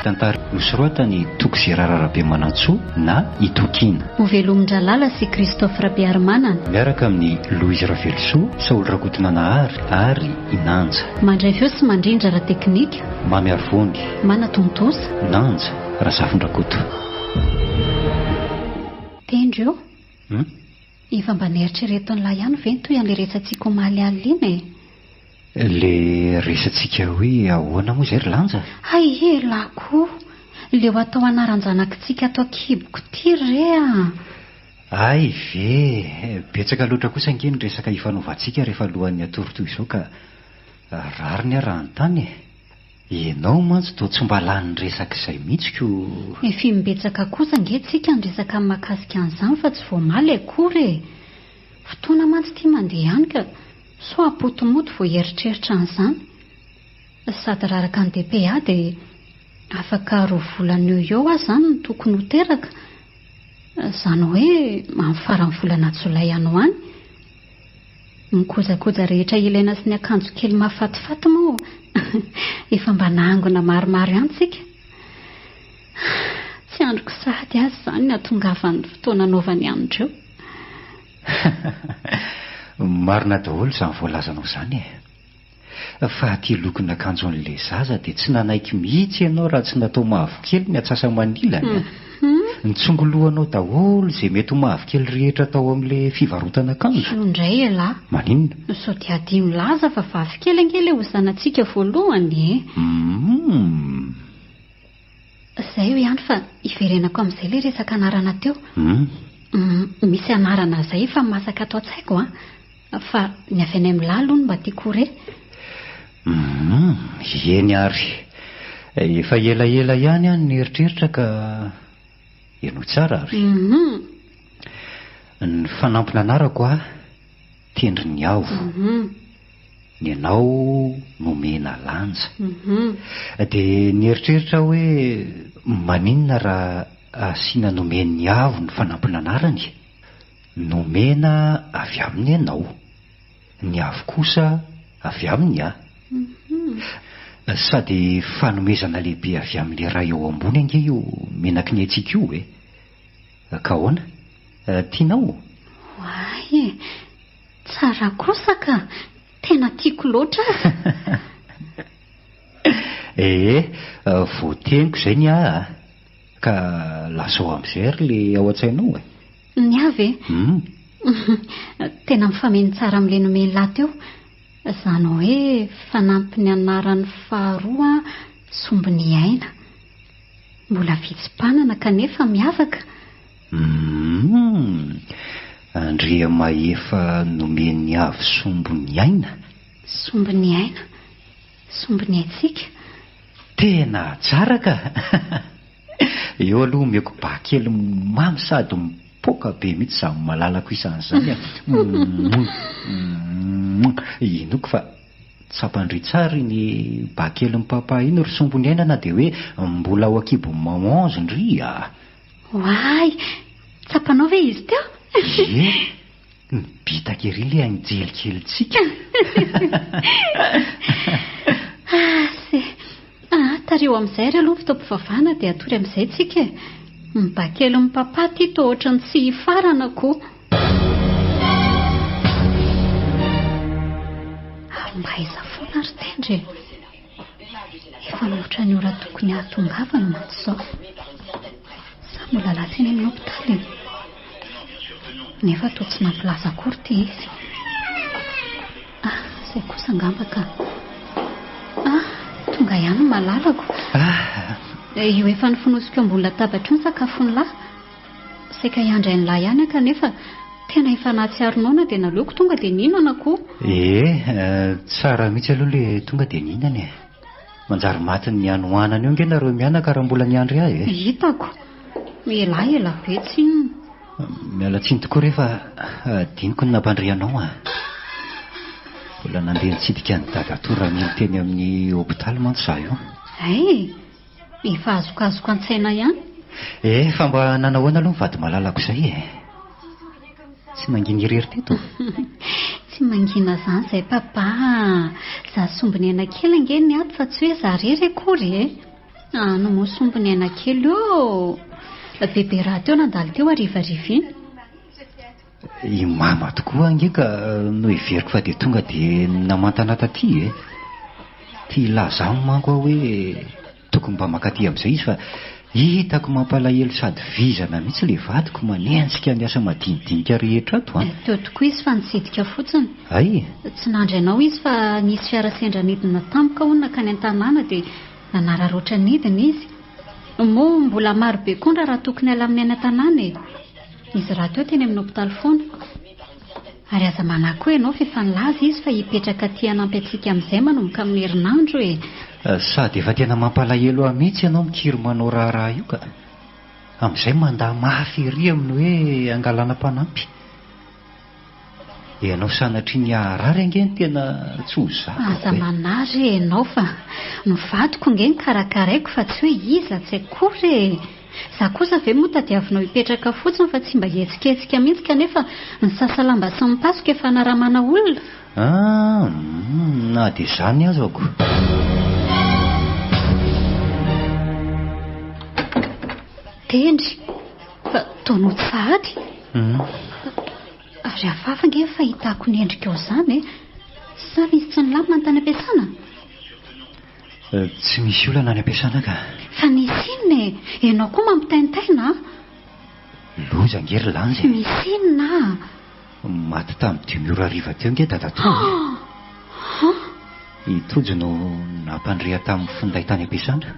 Tantara nosoratan'i Toky Gérard Rabemanantsoa na i Tokiana. Hovelomin-dRalala sy Christophe Rabearimanana. Miaraka amin'i Louise Ravelosoa, Saholy Rakotonanahary ary i Nanja. Mandray feo sy mandrindra ara-teknika. Mamy Arivony. Manatontosa. Nanja Razafindrakoto. Tendry ô! Hum? Efa mba neritreretin'lah ihany ve ny toy an'ilay resatsika omaly alina iny e? Le resatsika hoe ahoana moa izay ry Lanja? Hay elah koa! Le ho atao anaran-janakitsika ato an-kiboko ity re a! Hay ve! Betsaka loatra kosa ange ny resaka ifanaovantsika rehefa alohan'ny hatory toy izao ka rariny aho raha hanontany e! Ianao mantsy toa tsy mba lany resaka izay mihitsy ko! Efa imbetsaka kosa ange tsika niresaka mahakasika an'izany fa tsy vao omaly akory e! Fotoana mantsy ity mandeha any ka sao hampody-mody vao hieritreritra an'izany. Sady raha araka ny DPA dia afaka roa volana eo ho eo aho izany no tokony ho teraka. Izany hoe amin'ny faran'ny volana jolay any ho any. Ny kojakoja rehetra ilaina sy ny akanjo kely mahafatifaty moa efa mba nahangona maromaro ihany tsika. Tsy andriko sahady aza izany ny hahatongavan'ny fotoana anaovany an'ireo. Marina daholo izany voalazanao izany e. Fa aty lokon'akanjon'ilay zaza dia tsy nanaiky mihitsy ianao raha tsy natao mavokely ny atsasa-manilany a! Nitsongolohanao daholo izay mety ho mavokely rehetra tao amin'ilay fivarotana akanjo. Io indray elah. Maninona? Sao dia adino laza fa vavikely ange ilay ho zanatsika voalohany e! Humm. Izay eo ihany fa hiverenako amin'izay ilay resaka anarana teo. Humm. Misy anarana izay efa masaka ato an-tsaiko an! Fa ny avy any amin'lah aloha no mba tiako ho re. Humm, eny ary. Efa elaela ihany aho no nieritreritra ka henoy tsara ary. Humm. Ny fanampin'anarako aho tendrin'ny avo. Humm. Ny anao nomena lanja. Humm. Dia nieritreritra aho hoe maninona raha asiana nomen'ny avo ny fanampin'anarany? Nomena avy aminy ianao, ny avo kosa avy aminy aho. Sady fanomezana lehibe avy amin'ilay Ray ao ambony ange io menaky ny aintsika io e! Ka ahoana? Tianao? Oay e! Tsara kosa ka! Tena tiako loatra aza! Ee, voateniko izay ny ahy a! Ka lazao amin'izay ary ilay ao an-tsainao e! Ny ahy ve? Hum. Tena mifameno tsara amin'ilay nomen'i lahy teo. Izany hoe fanampin'ny anarany faharoa sombin'ny aina. Mbola vitsy mpanana kanefa miavaka. Hum. Andriamahefa nomen'ny avo sombin'ny aina. Sombin'ny aina. Sombin'ny aintsika. Tena tsara ka! Eo aloha omeko ba kely mamy sady mipoaka be mihitsy izany malalako isany izany a! Mouah! Inoako fa tsapan-dry tsara iny ba kelin'i papa iny ry sombiniaina na dia hoe mbola ao an-kibon'i maman aza ndry a! Oay! Tsapanao ve izy teo? Ie! Nibitaka ery ilay anjely kelintsika. Ase! Ah, tariho amin'izay ary aloha ny fotoam-pivavahana dia hatory amin'izay tsika e! Ny ba kelin'i Papa ity toa ohatran'ny tsy hifarana ko! Ary mba aiza foana ry Tendry e? Efa mihoatra ny ora tokony hahatongavany mantsy izao. Sa mbola lasa eny amin'ny hopitaly e? Nefa toa tsy nampilaza akory ity izy. Ah, izay kosa angamba ka. Ah, tonga ihany ny malalako. Ah. Io efa nofonosiko ambony latabatra io ny sakafon'ny lahy. Saika hiandry an'lah ihany aho kanefa tena efa nahatsiaro noana dia naleoko tonga dia nihinana koa. Ee, tsara mihitsy aloha ilay tonga dia nihinana e. Manjary matin'ny hanoanana eo ange nareo mianaka raha mbola niandry ahy e. Hitako. Elah ela be tsinona. Miala tsiny tokoa re fa adinoko ny nampandre anao a. Mbola nandeha nitsidika an'i Dadatoa Ramily teny amin'ny hopitaly mantsy izaho io. Hay! Efa azokazoko an-tsaina ihany. Eh, fa mba nanahoana aloha ny vady malalako izay e? Tsy nangina irery teto? Tsy mangina izany izay Papa a! Za sombiniaina kely ange ny ato fa tsy hoe za irery akory e! Ano moa sombiny aina kely ô! Bebe rahateo nandalo teo harivariva iny. I mama tokoa ange ka noheveriko fa dia tonga dia namantana taty e! Te hilaza aminy manko aho hoe tokony mba mankaty amin'izay izy fa hitako mampalahelo sady vizana mihitsy ilay vadiko manenjika ny asa madinidinika rehetra ato an! Teo tokoa izy fa nitsidika fotsiny. Hay! Tsy nandry anao izy fa nisy fiara sendra nidina tampoka hono nankany an-tanàna dia nanararaotra nidina izy. Moa mbola maro be koa ny raharaha tokony halamina any an-tanàna e! Izy rahateo teny amin'ny hopitaly foana. Ary aza manahy koa ianao f'efa nilaza izy fa hipetraka aty hanampy antsika amin'izay manomboka amin'ny herinandro e! Sady efa tena mampalahelo ahy mihitsy ianao mikiry manao raharaha io ka! Amin'izay mandà mafy ery amin'ny hoe hangalana mpanampy. Ianao sanatria ny haharary ange no tena tsy ho zakako e! Aza manahy re ianao fa ny vadiko ange no karakaraiko fa tsy hoe iza tsy akory e! Za kosa ve moa tadiavinao hipetraka fotsiny fa tsy mba hihetsiketsika mihitsy kanefa ny sasa lamba sy ny pasoka efa anaramana olona? Ah, humm, na dia izany aza ko. Tendry, fa toa nody sahady? Humm. Ary hafahafa ange ny fahitako ny endrikao izany e! Sa nisy tsy nilamina ny tany am-piasana? Tsy misy olana any am-piasana ka. Fa nisy inona e? Ianao koa mampitaintaina a! Loza ange ry Lanja e! Misy inona a? Maty tamin'ny dimy ora hariva teo ange dadatoa e! Han? I Tojo no nampandre ahy tamin'ny finday tany am-piasana.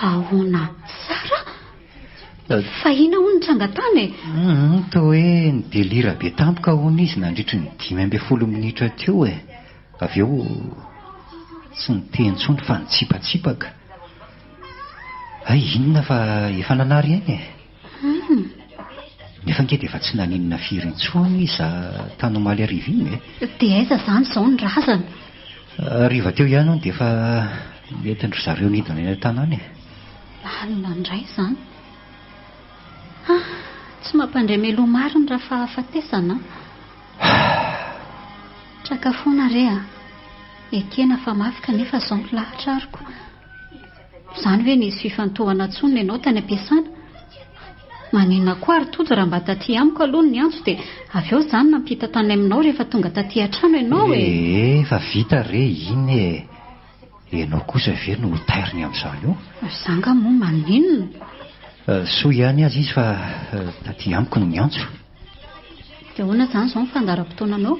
Ahoana tsara? Fa inona hono ny tranga tany e? Hum, toa hoe nidelira be tampoka hono izy nandritry ny 15 minitra teo e. Avy eo tsy niteny intsony fa nitsipatsipaka. Hay inona fa efa nanary aina e. Hum. Nefa ange dia efa tsy naninona firy intsony izy tany omaly hariva iny e. Dia aiza izany izao ny razana? Hariva teo ihany hono dia efa nentin-dry zareo nidina eny an-tanàna e. Lalina indray izany. Ah, tsy mampandre meloa marina raha fahafatesana an. Traka foana re a. Ekena fa mafy kanefa izao ny lahatra ariko. Izany ve nisy fifantohana intsony ianao tany am-piasana? Maninona koa ary Tojo raha mba taty amiko aloha ny niantso dia avy eo izany nampita tany aminao rehefa tonga taty an-trano ianao e! Ee, efa vita re iny e! Ianao kosa ve no ho tairiny amin'izany eo? Za nga moa maninona? Soa ihany aza izy fa taty amiko no niantso. Dia ahoana izany izao ny fandaharam-potoananao?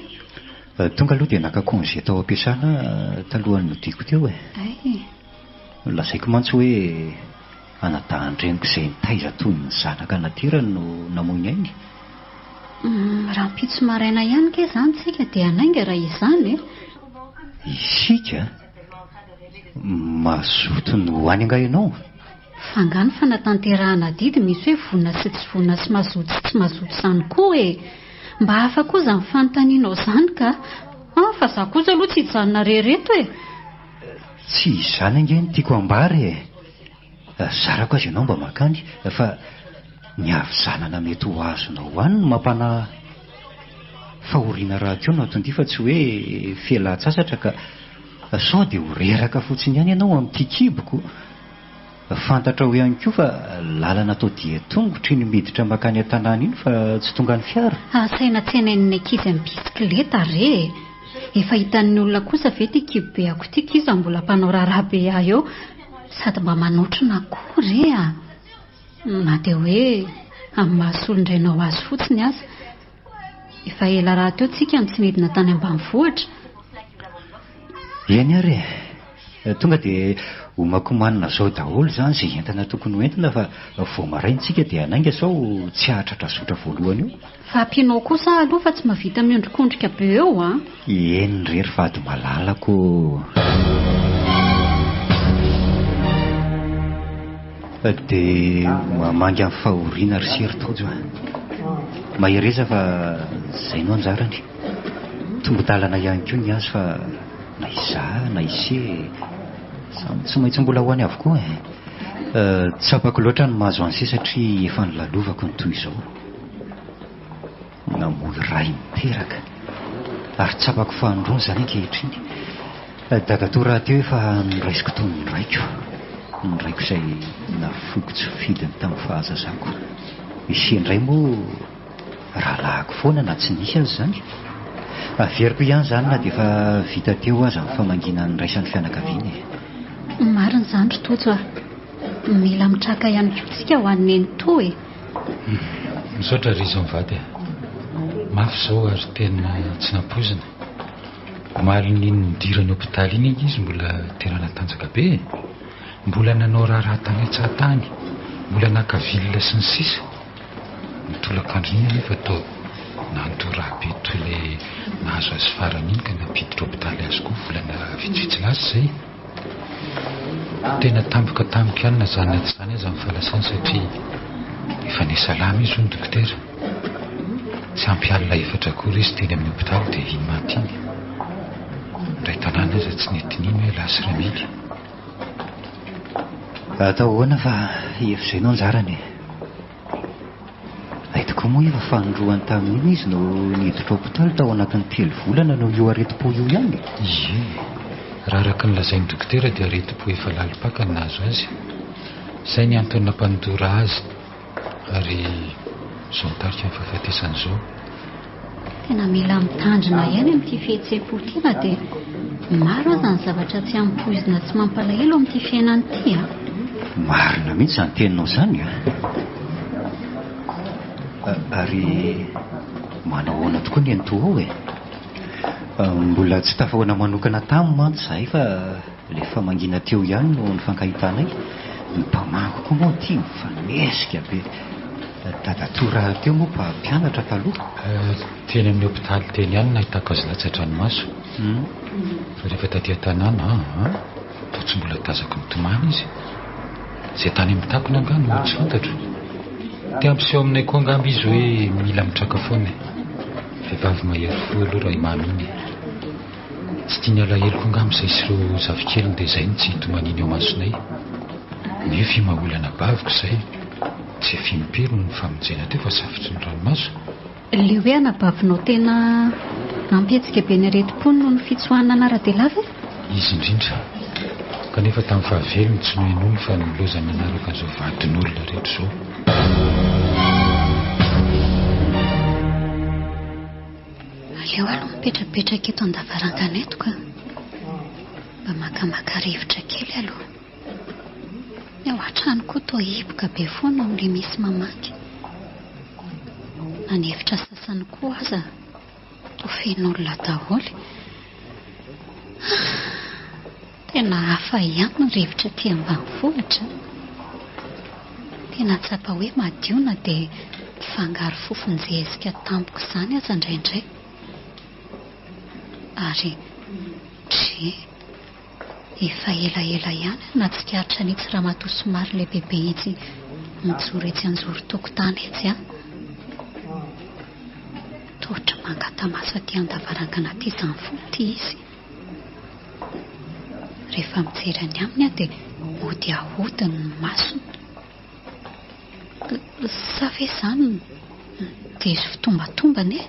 Tonga aloha dia naka congé tao am-piasana talohan'ny nodiako teo e! Hay! Nolazaiko mantsy hoe anadahin-dreniko izay nitaiza toy ny zanaka naterany no namoy ny ainy. Rahampitso maraina ihany nge izany tsika dia hanainga raha izany e! Isika? Mazoto ny ho any angaha ianao? Fa angaha ny fanatanterahana adidy misy hoe vonona sy tsy vonona sy mazoto sy tsy mazoto izany koa e! Mba hafa koa izany fanontanianao izany ka! An, fa za kosa aloha tsy hijanona rery eto e! Tsy izany ange no tiako ambara e! Zarako aza ianao mba mankany fa ny havizanana mety ho azonao any no mampanahy fahoriana rahateo no anton-dia fa tsy hoe fialan-tsasatra ka sao dia ho reraka fotsiny ihany ianao amin'ity kiboko. Fantatrao ihany koa fa lalana atao dian-tongotra iny miditra mankany an-tanàna iny fa tsy tongan'ny fiara. Asaina tsenain'ny ankizy amin'ny bisikileta re e! Efa hitan'ny olona kosa ve ity kibobeako ity k'iza mbola mpanao raharaha be ahy eo sady mba manotrona koa re a! Na dia hoe amin'ny maha solon-drainao azy fotsiny aza. Efa ela rahateo tsika no tsy nidina tany ambanivohitra. Eny ary e! Tonga dia homakomanina zao daholo izany izay entana tokony ho entina fa vao maraina tsika dia hanainga sao tsy hahatratra zotra voalohany eo. Fa ampianao kosa aho aloha fa tsy mahavita miondrikondrika be eo a! Eny re ry vady malalako ô! Dia mamangy amin'ny fahoriana ry se ry Tojo a! Mahereza fa izay no anjarany. Tongo-dalana ihany koa ny azy fa na izaho na i se samy tsy maintsy mbola ho any avokoa e! Tsapako loatra ny mahazo an'i se satria efa nolalovako ny toy izao. Namoy ray niteraka ary tsapako fahandroana izany ankehitriny. Dadatoa rahateo efa noraisiko toy ny raiko. Ny raiko izay nafoiko tsy fidiny tamin'ny fahazazako. Ise indray moa rahalahiko foana na tsy nisy aza izany. Averiko ihany izany na dia efa vita teo aza ny famangiana niraisan'ny fianakaviana e. Marina izany ry Tojo a! Mila mitraka ihany koa tsika ho an'i Nenitoa e! Misaotra ry izy mivady a! Mafy izao ary tena tsy nampoizina. Omalin'iny nidirany hopitaly iny ange izy mbola tena natanjaka be e! Mbola nanao raharaha tany an-tsaha tany, mbola naka vilona sy ny sisa. Ny tolakandro iny anefa toa nandoa rà be toy ilay nahazo azy farany iny ka nampiditra hopitaly azy koa volana vitsivitsy lasa izay. Tena tampoka tamiko ihany na izany na tsy izany aza ny fahalasany satria efa nihasalama izy hoy ny dokotera. Tsy ampy alina efatra akory izy teny amin'ny hopitaly dia iny maty iny. Ny iray tanàna aza tsy nety nino hoe lasa Ramily. Atao ahoana fa efa izay no anjarany e. Hay tokoa moa efa fanindroany tamin'iny izy no niditra hopitaly tao anatin'ny telo volana noho io aretim-po io ihany e. Ie. Raha araka ny lazain'ny dokotera dia aretim-po efa lalim-paka no nahazo azy. Izay ny antony nampandora azy ary izao nitarika ny fahafatesany izao. Tena mila mitandrina ihany amin'ity fihetseham-po ity na dia maro aza ny zavatra tsy ampoizina sy mampalahelo amin'ity fiainana ity a! Marina mihitsy izany teninao izany a! Ary manao ahoana tokoa ny nenitoa ao e? Mbola tsy tafahoana manokana taminy mantsy izahay fa ilay famangiana teo ihany no nifankahitanay. Ny mpamangy koa moa ity mifanesika be. Dadatoa rahateo moa mpampianatra taloha. Teny amin'ny hopitaly teny ihany no nahitako azy latsa-dranomaso. Fa rehefa taty an-tanàna, aa, toa tsy mbola tazako nitomany izy. Izay tany amin'ny takona angaha no tsy fantatro. Te hampiseho aminay koa angamba izy hoe mila mitraka foana e. Vehivavy mahery fo aloha raha i Mamy iny e. Tsy tiany alahelo koa angamba izay sy ireo zafikeliny dia izay no tsy hitomaniany eo masonay. Nefa i Mahola anabaviko izay tsy efa impiry no nifamonjena teo fa safotry ny ranomaso. Ilay hoe anabavinao tena nampihetsika be ny aretim-pony noho ny fitsoahana anara-dia lava e? Izy indrindra. Kanefa tamin'ny fahavelony tsy nohenoiny fa nilaozany nanaraka an'izao vadin'olona rehetra izao. Aleo aloha mipetrapetraka eto an-davarangana eto ka. Mba makamaka rivotra kely aloha. Ny ao an-trano koa toa hiboka be foana amin'ilay misy mamaky. Na ny efitra sasany koa aza toa feno olona daholo. Tena hafa ihany ny rivotra aty ambanivohitra. Tena tsapa hoe madio na dia mifangaro fofon-jezika tampoka izany aza indraindray. Ary dry. Efa elaela ihany aho nahatsikaritra an'itsy ramatoa somary lehibebe itsy mijoro etsy anjoron-tokotany etsy an! Toa ohatry mangata-maso aty an-davarangana aty izany foana ity izy. Rehefa mijery any aminy aho dia mody ahodiny ny masony. Sa ve izany no diso fitombatombana e?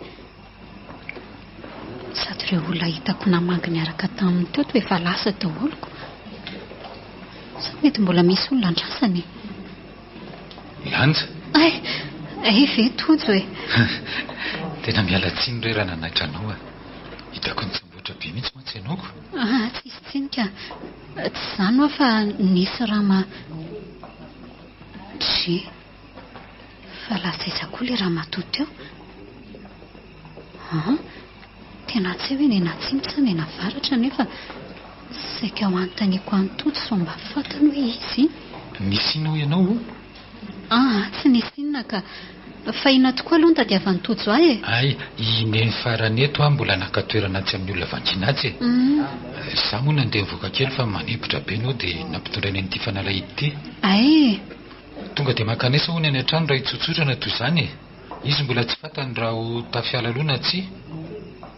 Sady ireo olona hitako namangy niaraka taminy teo toa efa lasa daholo ko. Sa mety mbola misy olona andrasana e? Lanja? Hay! Hay ve Tojo e? Tena miala tsiny re raha nanaitra anao a! Hitako nitsamboatra be mihitsy mantsy ianao ko. Ah, tsisy tsiny ka. Tsy izany hoa fa nisy rama... Dry. Fa lasa aiza koa ilay ramatoa teo? An! Tena tsy hay hoe nianatsimo sa nianavaratra nefa saika ho anontaniako an'i Tojo sao mba fantany hoe iza iny. Nisy inona hoy ianao o? Aa, tsy nisy inona ka. Fa inona tokoa aloha no tadiavan'i Tojo ahy e? Hay, i Neny farany eto aho mbola naka toerana atsy amin'ny olona vangiana atsy e. Izaho moa nandeha nivoaka kely fa manempotra be nao dia nampitondrainy an'ity fanalahidy ity. Hay! Tonga dia mankanesa hono any an-trano raha hitsotsotra na toy izany e! Izy mbola tsy fantany raha ho tafiala aloha na tsia.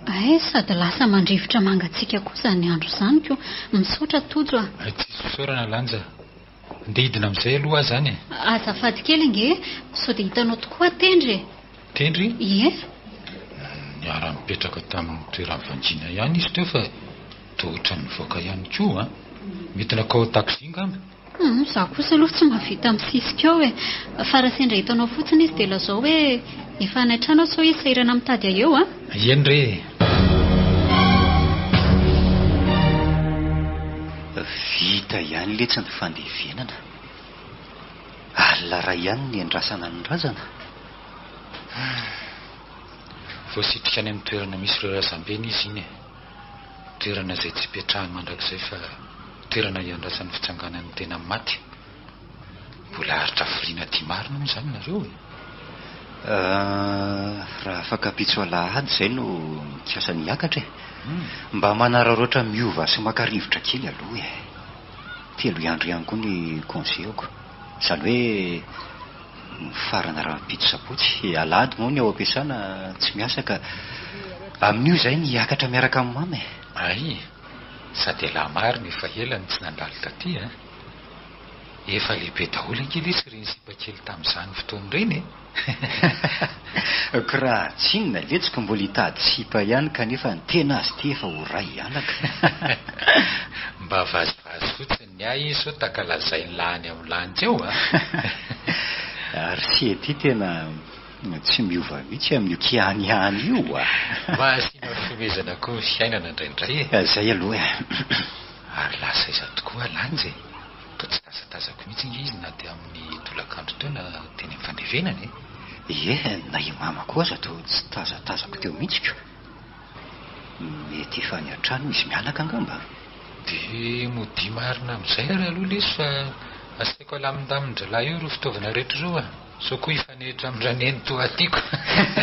Hay sady lasa mandrivotra mangatsiaka koa izany andro izany ko! Misaotra Tojo a! Hay tsisy fisaorana Lanja. Ndeha hidina amin'izay aloha aho izany e! Azafady kely ange, sao dia hitanao tokoa Tendry e! Tendry? Ie. Niara-nipetraka tamin'ny toeran'i Vanjina ihany izy teo fa toa ohatran'ny nivoaka ihany koa an! Mety nankao taxi angamba? Hum, izaho kosa aloha tsy mahavita misisika ao e. Fa raha sendra hitanao fotsiny izy dia lazao hoe efa any an-trano aho sao izy sahirana mitady ahy eo a. Eny re e. Vita ihany letsy ny fandevenana. Alina iray ihany ny niandrasana ny razana. Hum. Voasitrika any amin'ny toerana misy ireo razambeny izy iny e. Toerana izay tsy ipetrahany mandrakizay fa toerana iandrasany fitsanganan'ny tena maty. Mbola haharitra hafiriana aty marina moa izany nareo e? Raha afaka ampitso alahady izay no mikasa ny hiakatra e. Mba manararaotra miova sy maka rivotra kely aloha e. Telo andro ihany koa ny congé-ko. Izany hoe mifarana rahampitso sabotsy. Alahady moa ny ao am-piasana tsy miasa ka amin'io izahay ny hiakatra miaraka amin'i mama e. Hay, sady ialahy marina efa ela no tsy nandalo taty a! Efa lehibe daholo ange lesy ireny sipa kely tamin'izany fotoana ireny e! Ko raha tsinona letsy ko mbola hitady sipa ihany kanefa ny tena azy ity efa ho ray anaka. Mba vazivazy fotsiny ny ahy sao taka lazain'i lah any amin'ny lanitra eo a! Ary se ity tena tsy miova mihitsy amin'io kihanihany io a! Mba asiana fihomezana koa ny fiainana indraindray e! Zay aloha e! Ary lasa aiza tokoa Lanja e? Toa tsy tazatazako mihitsy ange izy na dia amin'ny tolakandro teo na teny amin'ny fandevenana e! Ie, na i mama koa aza toa tsy tazatazako teo mihitsy ko! Mety efa any an-trano izy mianaka angamba? Dia modia marina amin'izay ary aloha lesy fa asaiko alamindamin-dralahy eo ireo fitaovana rehetra ireo a! Sao koa hifanehitra amin-dRaneny toa tiako.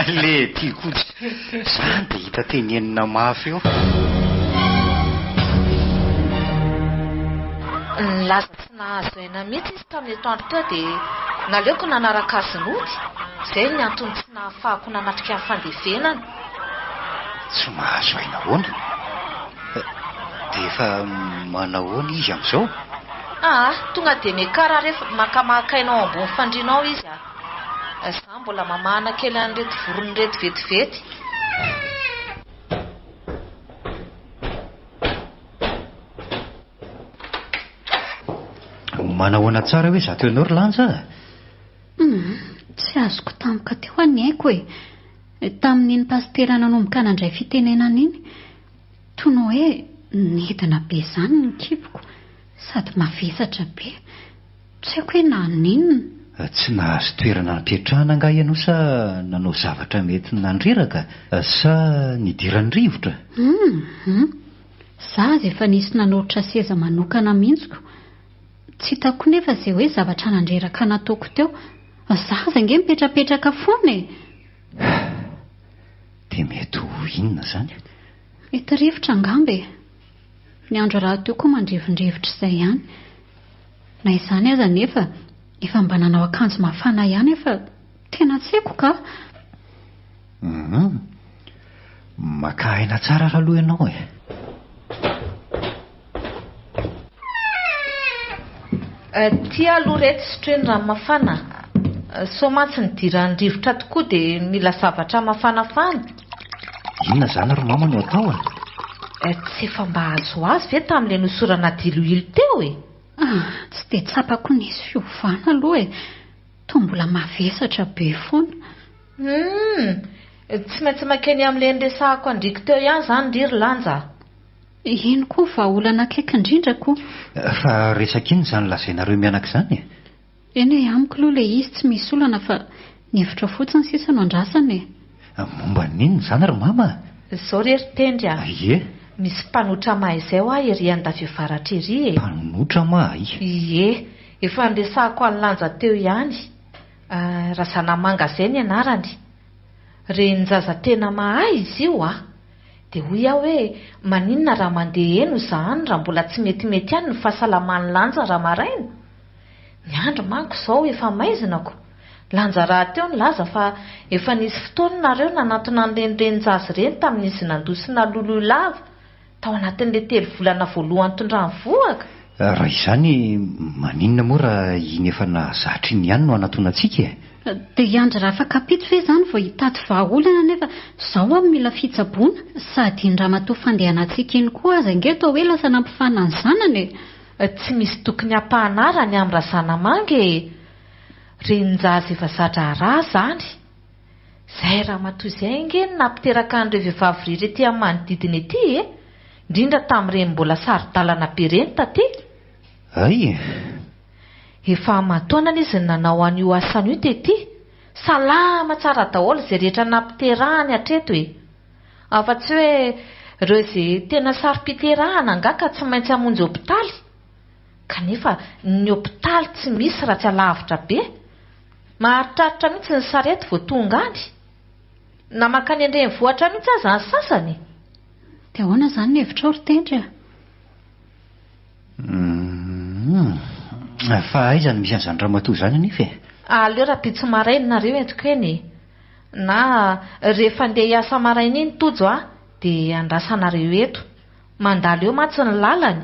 Le tiako ojy. Zany dia hita tenenina mafy eo. Nilaza tsy nahazo aina mihitsy izy tamin'ny atoandro teo dia naleoko nanaraka azy nody. Izay ny antony tsy nahafahako nanatrika ny fandevenana. Tsy mahazo aina ahoana? Dia efa manahoana izy amin'izao? Aa, tonga dia miakara re fa makamaka aina ao ambony fandriana ao izy a! Za mbola mamahana kely an'ireto vorona ireto vetivety. Manahoana tsara hoe zato ianao ry Lanja a? Humm, tsy azoko tampoka teo ny aiko e! Tamin'iny pasitera nanomboka nandray fitenenana iny, toy ny hoe nidina be izany ny kiboko sady mavesatra be. Tsy haiko hoe naninona. Tsy nahazo toerana nipetrahana angaha ianao sa nanao zavatra mety nandreraka sa nidiran'ny rivotra? Humm. Za aza efa nisy nanolotra seza manokana mihitsy ko. Tsy hitako nefa izay hoe zavatra nandreraka nataoko teo. Za aza ange mipetrapetraka foana e! Dia mety ho inona izany? Mety rivotra angamba e! Ny andro rahateo koa mandrivondrivotra izay ihany. Na izany aza anefa, efa mba nanao akanjo mafana ihany aho fa tena tsy haiko ka! Hum. Maka aina tsara ary aloha ianao e! Ty aloha reto sotroy ny rano mafana a! Sao mantsy nidiran'ny rivotra tokoa dia mila zavatra mafanafana. Inona izany ry mama no atao a? Tsy efa mba azoazo ve tamin'ilay nosorana diloilo teo e? Ah, tsy dia tsapako nisy fiovana aloha e! Toa mbola mavesatra be foana. Humm! Tsy maintsy mankeny amin'ilay niresahako an-driako teo ihany izany ry ry Lanja a! Iny koa vahaolana akaiky indrindra ko. Fa resaka inona izany lazainareo mianaka izany e? Eny e, amiko aloha ilay izy tsy misy olana fa ny hevitrao fotsiny sisa no andrasana e. Momba ny inona izany ry mama a? Izao re ry Tendry a! Ie. Misy mpanotra mahay izay hoa ery Andafiavaratra ery e! Mpanotra mahay? Ie, efa niresahako an'i Lanja teo ihany. Razanamanga izay ny anarany. Renin-jaza tena mahay izy io a! Dia hoy aho hoe, maninona raha mandeha eny hozahany raha mbola tsy metimety ihany ny fahasalaman'i Lanja raha maraina? Ny andro manko izao efa maizina ko! Lanja rahateo nilaza fa efa nisy fotoana nareo nanantona an'ireny renin-jaza ireny tamin'izy nandoa sy naloloy lava Tao anatin'ilay telo volana voalohany nitondrany vohoka? Raha izany, maninona moa raha iny efa nahazatra iny ihany no hanatonantsika e? Dia hiandry rafakapito ve izany vao hitady vahaolana nefa izao aho mila fitsaboana? Sady iny ramatoa fandehanantsika iny koa aza ange atao hoe lasa nampifana ny zanany e! Tsy misy tokony hampahanara ny amin'i Razanamanga e! Renin-jaza efa za-draharaha izany. Izay ramatoa izay ange no nampiteraka an'ireo vehivavy rehetra ety amin'ny manodidina ety e! Indrindra tamin'ireny mbola saro-dalana be ireny taty. Hay e! Efa aman-taonany izy no nanao an'io asany io tety. Salama tsara daholo izay rehetra nampiterahany hatreto e! Afa-tsy hoe ireo izay tena saro-piterahana angaha ka tsy maintsy hamonjy hopitaly. Kanefa ny hopitaly tsy misy raha tsy alavitra be. Maharitraritra mihitsy ny sarety vao tonga any. Na mankany an-drenivohitra mihitsy aza ny sasany. Dia ahoana izany ny hevitrao ry Tendry a? Humm. Fa aiza no misy an'izany ramatoa izany anefa e? Aleo rahampitso maraina nareo entiko eny e. Na rehefa andeha hiasa maraina iny Tojo a, dia andrasanareo eto. Mandalo eo mantsy ny lalany.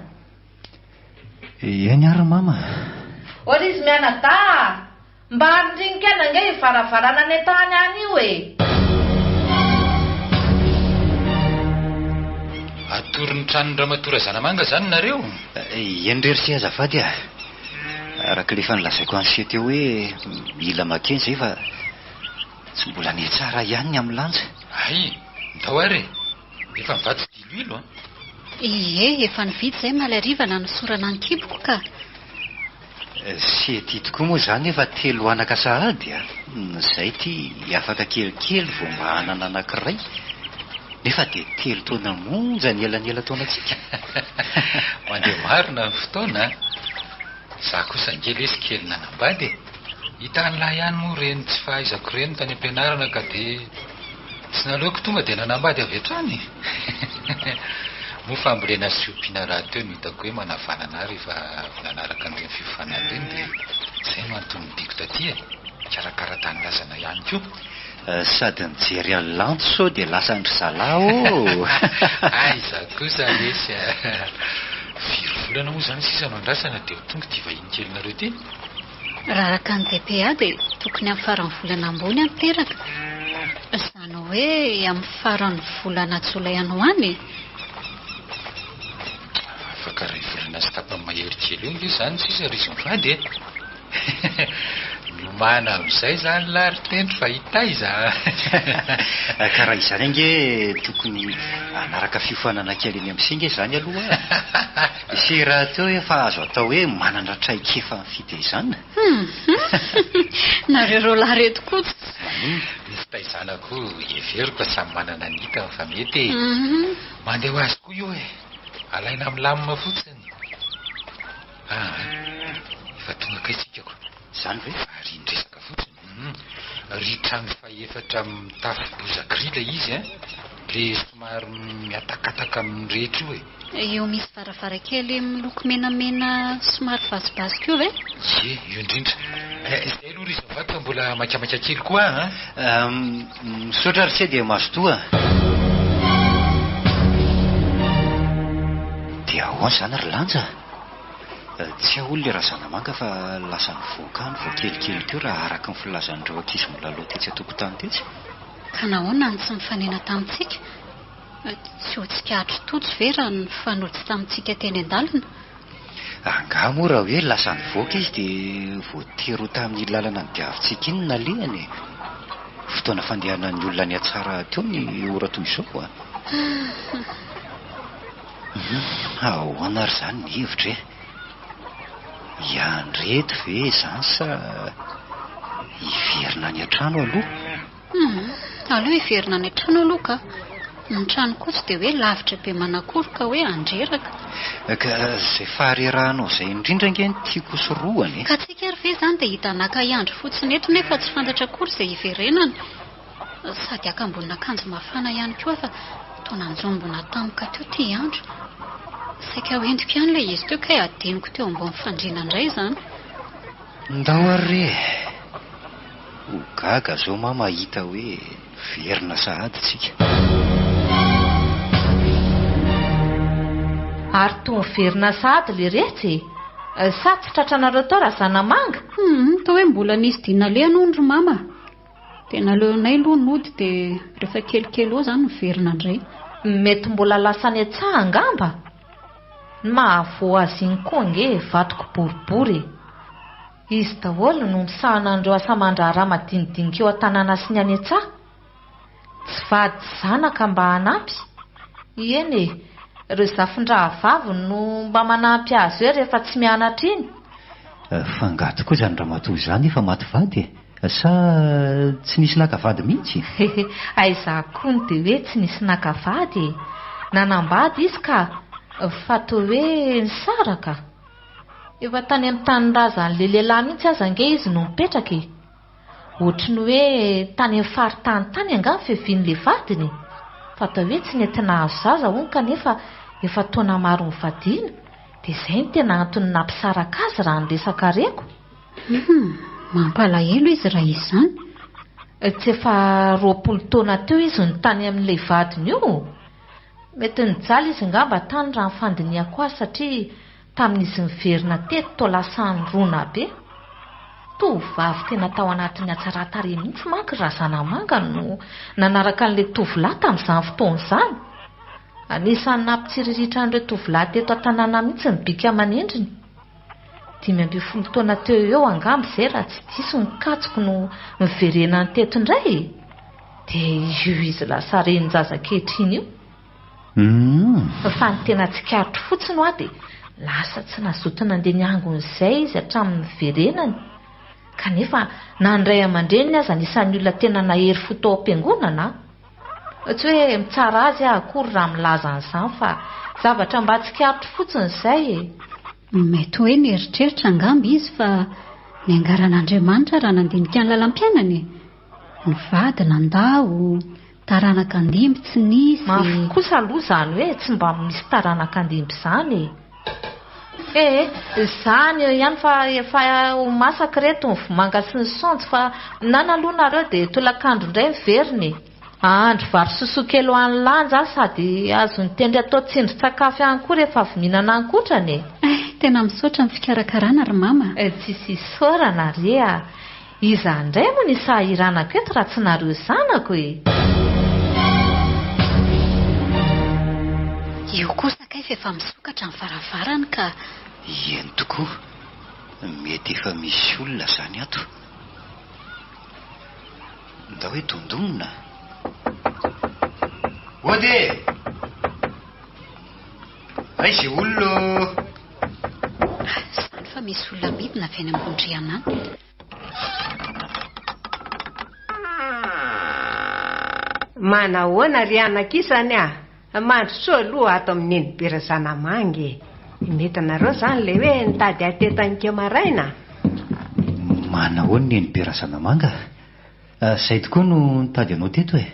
Eny ary mama. Ô ry izy mianadahy a! Mba arindrino kely ange io varavarana any an-tany any io e! Atoron'ny tranon'i Ramatoa Razanamanga izany nareo? Eny re ry se azafady a! Araka ilay efa nolazaiko an'i se teo hoe mila makeny izay fa tsy mbola nihatsara ihany ny amin'ny lanja. Hay! Ndao ary e! Efa mivatsy diloilo an! Ie, efa nividy izay omaly hariva nanosorana ny kiboko ka. Sy ety tokoa moa izany efa telo anaka sahady a! Izay ity afaka kelikely vao mba hanana anankiray, nefa dia telo taona monja ny elanelan-taonantsika. Mandeha marina ny fotoana a! Za kosa ange lesy kely nanambady e! Hitan'lah ihany moa ireny tsy fahaizako ireny tany am-pianarana ka dia tsy naleoko tonga dia nanambady avy hatrany e! Moa fambolena sy fiompiana rahateo no hitako hoe manavanana ahy rehefa avy nanaraka an'ireny fiofanana ireny dia izay no antony nodiako taty e! Nikarakara tanindrazana ihany koa. Sady nijery an'i Lanto sao dia lasan-dry zalahy ô! Aiza kosa lesy a! Firy volana moa izany sisa no andrasana dia ho tonga ity vahiny kelinareo ity? Raha araka ny DPA dia tokony amin'ny faran'ny volana ambony aho miteraka. Izany hoe amin'ny faran'ny volana jolay any ho any e! Afaka iray volana sy tapany mahery kely eo ange izany sisa ry izy mivady e! Miomàna amin'izay izany lahy ry Tendry fa hitaiza a! Ka raha izany ange tokony hanaraka fiofanana kely eny amin'ny singa izany aloha a! Ise rahateo efa azo atao hoe manana traikefa amin'ny fitaizana. Hum! Nareo roalahy reto koa tsy. Maninona? Ny fitaizana koa heveriko fa samy manana ny hitany fa mety e! Mandeha ho azy koa io e! Alaina milamina fotsiny. Aa! Efa tonga kay tsika ko. Izany ve? Varian-dresaka fotsiny. Hum. Ry trano fahefatra mitafo bozaka ry ilay izy an! Le somary mihatakataka amin'ny rehetra io e! Io misy varavarankely miloko menamena somary vasobasoka io ve? Ie, io indrindra. Eh, izay aloha ry Zavato fa mbola maikamaika kely koa aho an! Misaotra ry se dia mazotoa. Dia ahoana izany ry Lanja? Tsy aho ilay Razanamanga fa lasa nivoaka any vao kelikely teo raha araka ny filazan'ireo ankizy milalao tetsy an-tokotany tetsy. Ka nahoana no tsy nifanena tamintsika? Tsy ho tsikaritr'i Tojo ve raha nifanojo tamintsika teny an-dalana? Angaha moa raha hoe lasa nivoaka izy dia voatery ho tamin'iny lalana nodiavintsika iny no nalehany e? Fotoana fandehanan'ny olona nihatsara teo ny ora toy izao a! Humm, ahoana ary izany ny hevitra e? Hiandry eto ve izany sa hiverina any an-trano aloha? Humm, aleo hiverina any an-trano aloha ka! Ny trano koa tsy dia hoe lavitra be manakory ka hoe handreraka. Ka izay faharerahanao izay indrindra ange no tiako hosorohana e! Ka tsika ary ve izany dia hidanàka hiandry fotsiny eto nefa tsy fantatra akory izay hiverenana? Sady haka ambonin'akanjo mafana ihany koa fa toa nanjombona tampoka teo ity andro. Saika ho entiko ihany ilay izy teo kay adinoko teo ambony fandriana indray izany. Ndao ary re e! Ho gaga zao mama hahita hoe niverina sahady tsika. Ary toa niverina sahady le retsy e! Sa tsy tratranareo tao Razanamanga? Humm, toa hoe mbola nisy dia nalehany hono ry mama. Dia naleonay aloha nody dia rehefa kelikely eo izany niverina indray. Mety mbola lasa any an-tsaha angamba? Ny mahavoa azy iny koa ange vatoko boribory e! Izy daholo no misahana an'ireo asa aman-draharaha madinidinika eo an-tanàna sy ny any an-tsaha. Tsy vady tsy zanaka mba hanampy. Eny e, ireo zafindrahavaviny no mba manampy azy eo rehefa tsy mianatra iny. Fa angaha tokoa izany ramatoa izany efa maty vady e? Sa tsy nisy naka vady mihitsy? Aiza koa no dia hoe tsy nisy naka vady e! Nanambady izy ka, fa toa hoe nisaraka? Efa tany amin'ny tanindrazan'ilay lehilahy mihitsy aza ange izy no mipetraka e! Ohatry ny hoe tany amin'ny faritany tany angaha ny fiavian'ilay vadiny e! Fa atao hoe tsy nety nahazo zaza hono kanefa efa taona maro nivadiana, dia izay no tena antony nampisaraka azy raha ny resaka reko. Humm, mampalahelo izy raha izany. Tsy efa 20 taona teo izy no tany amin'ilay vadiny io? Mety nijaly izy angamba tany raha ny fandinihako azy satria Tamin'izy niverina teto toa lasa nirona be. Tovovavy tena tao anatin'ny hatsaran-tarehy mihitsy manko ry Razanamanga no nanaraka an'ilay tovolahy tamin'izany fotoana izany. Anisan'ny nampitsiriritra an'ireo tovolahy teto an-tanàna mihitsy ny bika aman'endriny. 15 taona teo ho eo angamba izay raha tsy diso ny kajiko no niverenany teto indray e! Dia io izy lasa renin-jaza ankehitriny io. Humm. Fa ny tena tsikaritro fotsiny hoa dia lasa tsy nazoto nandeha niangona izay izy hatramin'ny niverenany. Kanefa na ny ray aman-dreniny aza anisan'ny olona tena nahery fo tao am-piangonana an! Tsy hoe mitsara azy aho akory raha milaza an'izany fa zavatra mba tsikaritro fotsiny izay e! Mety hoe nieritreritra angamba izy fa niangaran'Andriamanitra raha nandinika ny lalam-piainany e! Ny vady nandao, taranaka andimby tsy nisy. Mafy kosa aloha izany hoe tsy mba misy taranaka andimby izany e! Ee, izany eo ihany fa efa ho masaka ireto ny vomanga sy ny saonjo fa minana aloha nareo dia tolakandro indray miverina e! Ahandro vary sosoa kely ho an'i Lanja aho sady azon'i Tendry atao tsindrin-tsakafo ihany koa rehefa avy mihinana ankotrana e! Eh, tena misaotra ny fikarakarana ry mama a! Tsisy isaorana re a! Iza indray moa ny isahiranako eto raha tsy nareo zanako e! Io kosa kay f'efa misokatra ny varavarany ka. Eny tokoa, mety efa misy olona izany ato. Ndao hoe dondonina. Ody e! Aiza i olona ô? Izany fa misy olona midina avy any ambony rihana any. Manahoana ry anaka isany a! Mandrosoa aloha ato amin'ny Nenibe Razanamanga e! Mety anareo izany ilay hoe nitady ahy teto aninkeo maraina? Manahoana Nenibe Razanamanga a! Izay tokoa no nitady anao teto e!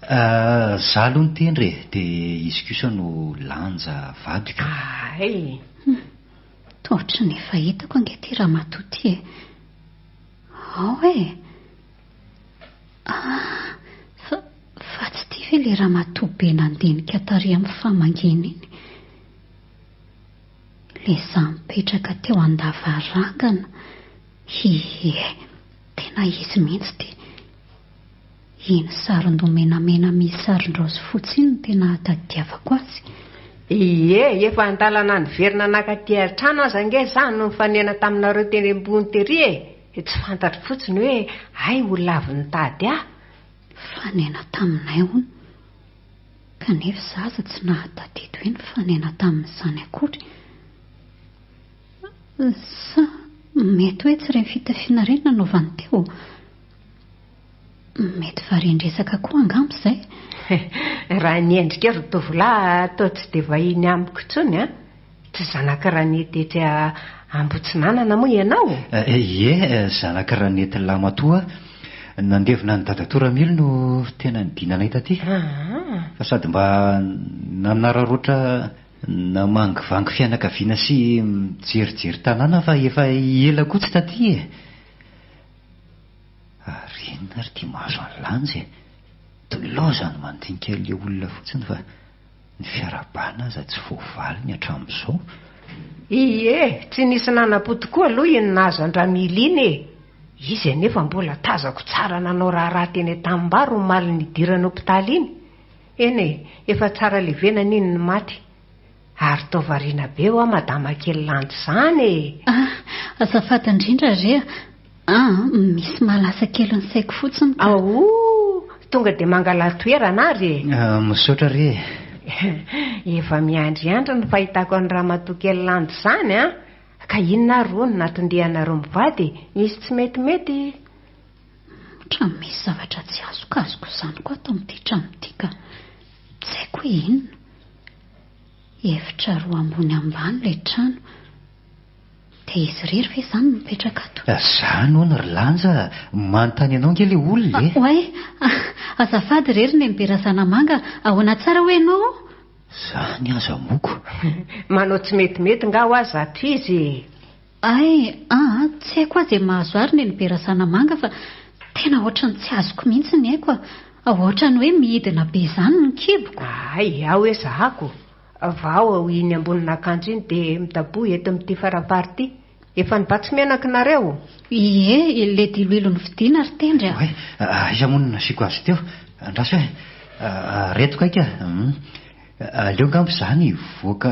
Za aloha nitendry e, dia izy kosa no Lanja vadiko. Hay! Hum! Toa ohatran'ny efa hitako ange ity ramatoa ity e! Ao e! Ah! Fa, fa tsy ity ve ilay ramatoa be nandinika tary amin'ny famangiana iny? Ilay izaho nipetraka teo an-davarangana. Ie, tena izy mihitsy ity. Iny saron-doha menamena misy sarin-draozy fotsy iny no tena ahatadidiavako azy. Ie, efa an-dalana niverina nakaty an-trano aza ange za no nifanena taminareo teny ambony tery e! Tsy fantatro fotsiny hoe hay olona avy nitady ahy. Nifanena taminay hono. Kanefa za aza tsy nahatadidy hoe nifanena tamin'izany akory. Sa mety hoe tsy ireny fitafiana ireny nanaovany teo? Mety varian-dresaka koa angamba izay. Raha ny endrikao ry tovolahy toa tsy dia vahiny amiko intsony an! Tsy zanak'i Ranety etsy Ambotsinanana moa ianao? Ie, zanak'i Ranety lahimatoa aho. Nandevina an'i Dadatoa Ramily no tena nidinanay taty. Fa sady mba nanararaotra namangivangy fianakaviana sy mijerijery tanàna fa efa ela koa tsy taty e! Ary inona ary ity mahazo an'i Lanja e? Toy ilaozany mandinika ilay olona fotsiny fa ny fiarahabana aza tsy voavaliny hatramin'izao. Ie, tsy nisy nanam-po tokoa aloha iny nahazo an-dRamily iny e! Izy anefa mbola tazako tsara nanao raharaha teny an-tanimbary omaly nidirany hopitaly iny. Eny e, efa tsara levenana iny ny maty. Ary toa variana be hoa madama kely landy izany e! Ah, azafady indrindra re a! Ah, misy mahalasa kely ny saiko fotsiny ka. Aoh! Tonga dia mangalà toerana ary e! Ah, misaotra re e! Efa miandriandry ny fahitako an'i ramatoa kely landy izany an! Ka inona ary hono no natondianareo mivady e? Misy tsy metimety? Ohatran'ny misy zavatra tsy azokazoko izany koa ato amin'ity trano ity ka. Tsy haiko hoe inona. Efitra roa ambony ambany ilay trano. Dia izy irery ve izany no mipetraka ato? Izany hono ry Lanja a! Manontany anao ange ilay olona e! Oay! Azafady re ry Nenibe Razanamanga, ahoana tsara hoy ianao? Izany aza moko! Manao tsy metimety nga hoa zato izy e! Hay aa, tsy haiko hoa izay mahazo ahy ry Nenibe Razanamanga fa tena ohatran'ny tsy azoko mihitsy ny aiko a! Ohatran'ny hoe mihidina be izany ny kiboko. Hay, ao hoe zahako. Vao iny ambonin'akanjo iny dia midaboha eto amin'ity farafara ity. Efa nivatsy menaka nareo? Ie, ilay diloilo novidiana ry Tendry a! Oay, aiza moa no nasiako azy teo? Andraso e! Reto kaiky a! Aleo angamba izany hivoaka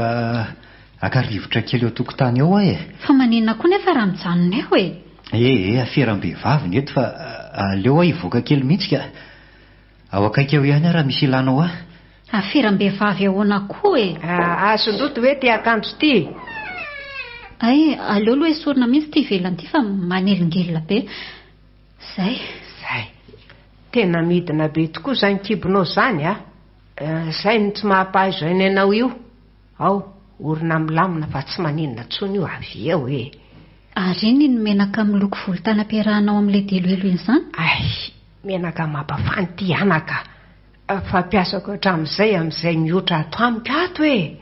haka rivotra kely eo an-tokotany eo aho e! Fa maninona koa nefa raha mijanona eo e? E e, aferam-behivavy ny eto fa aleo aho hivoaka kely mihitsy ka! Ao akaiky ao ihany aho raha misy ilanao ahy. Aferam-behivavy ahoana koa e? Asondroty ve ity akanjo ity? Hay, aleo aloha esorina mihitsy ity ivelany ity fa manelingelina be. Izay. Izay. Tena midina be tokoa izany kibonao izany a! Izay no tsy maha-mpahazo aina anao io. Ao, orina milamina fa tsy maninona intsony io avy eo e! Ary iny iny menaka miloko volontany ampiarahanao amin'ilay diloilo iny izany? Hay! Menaka mampafana ity anaka fampiasako hatramin'izay amin'izay mihoatra ato amiko ato e!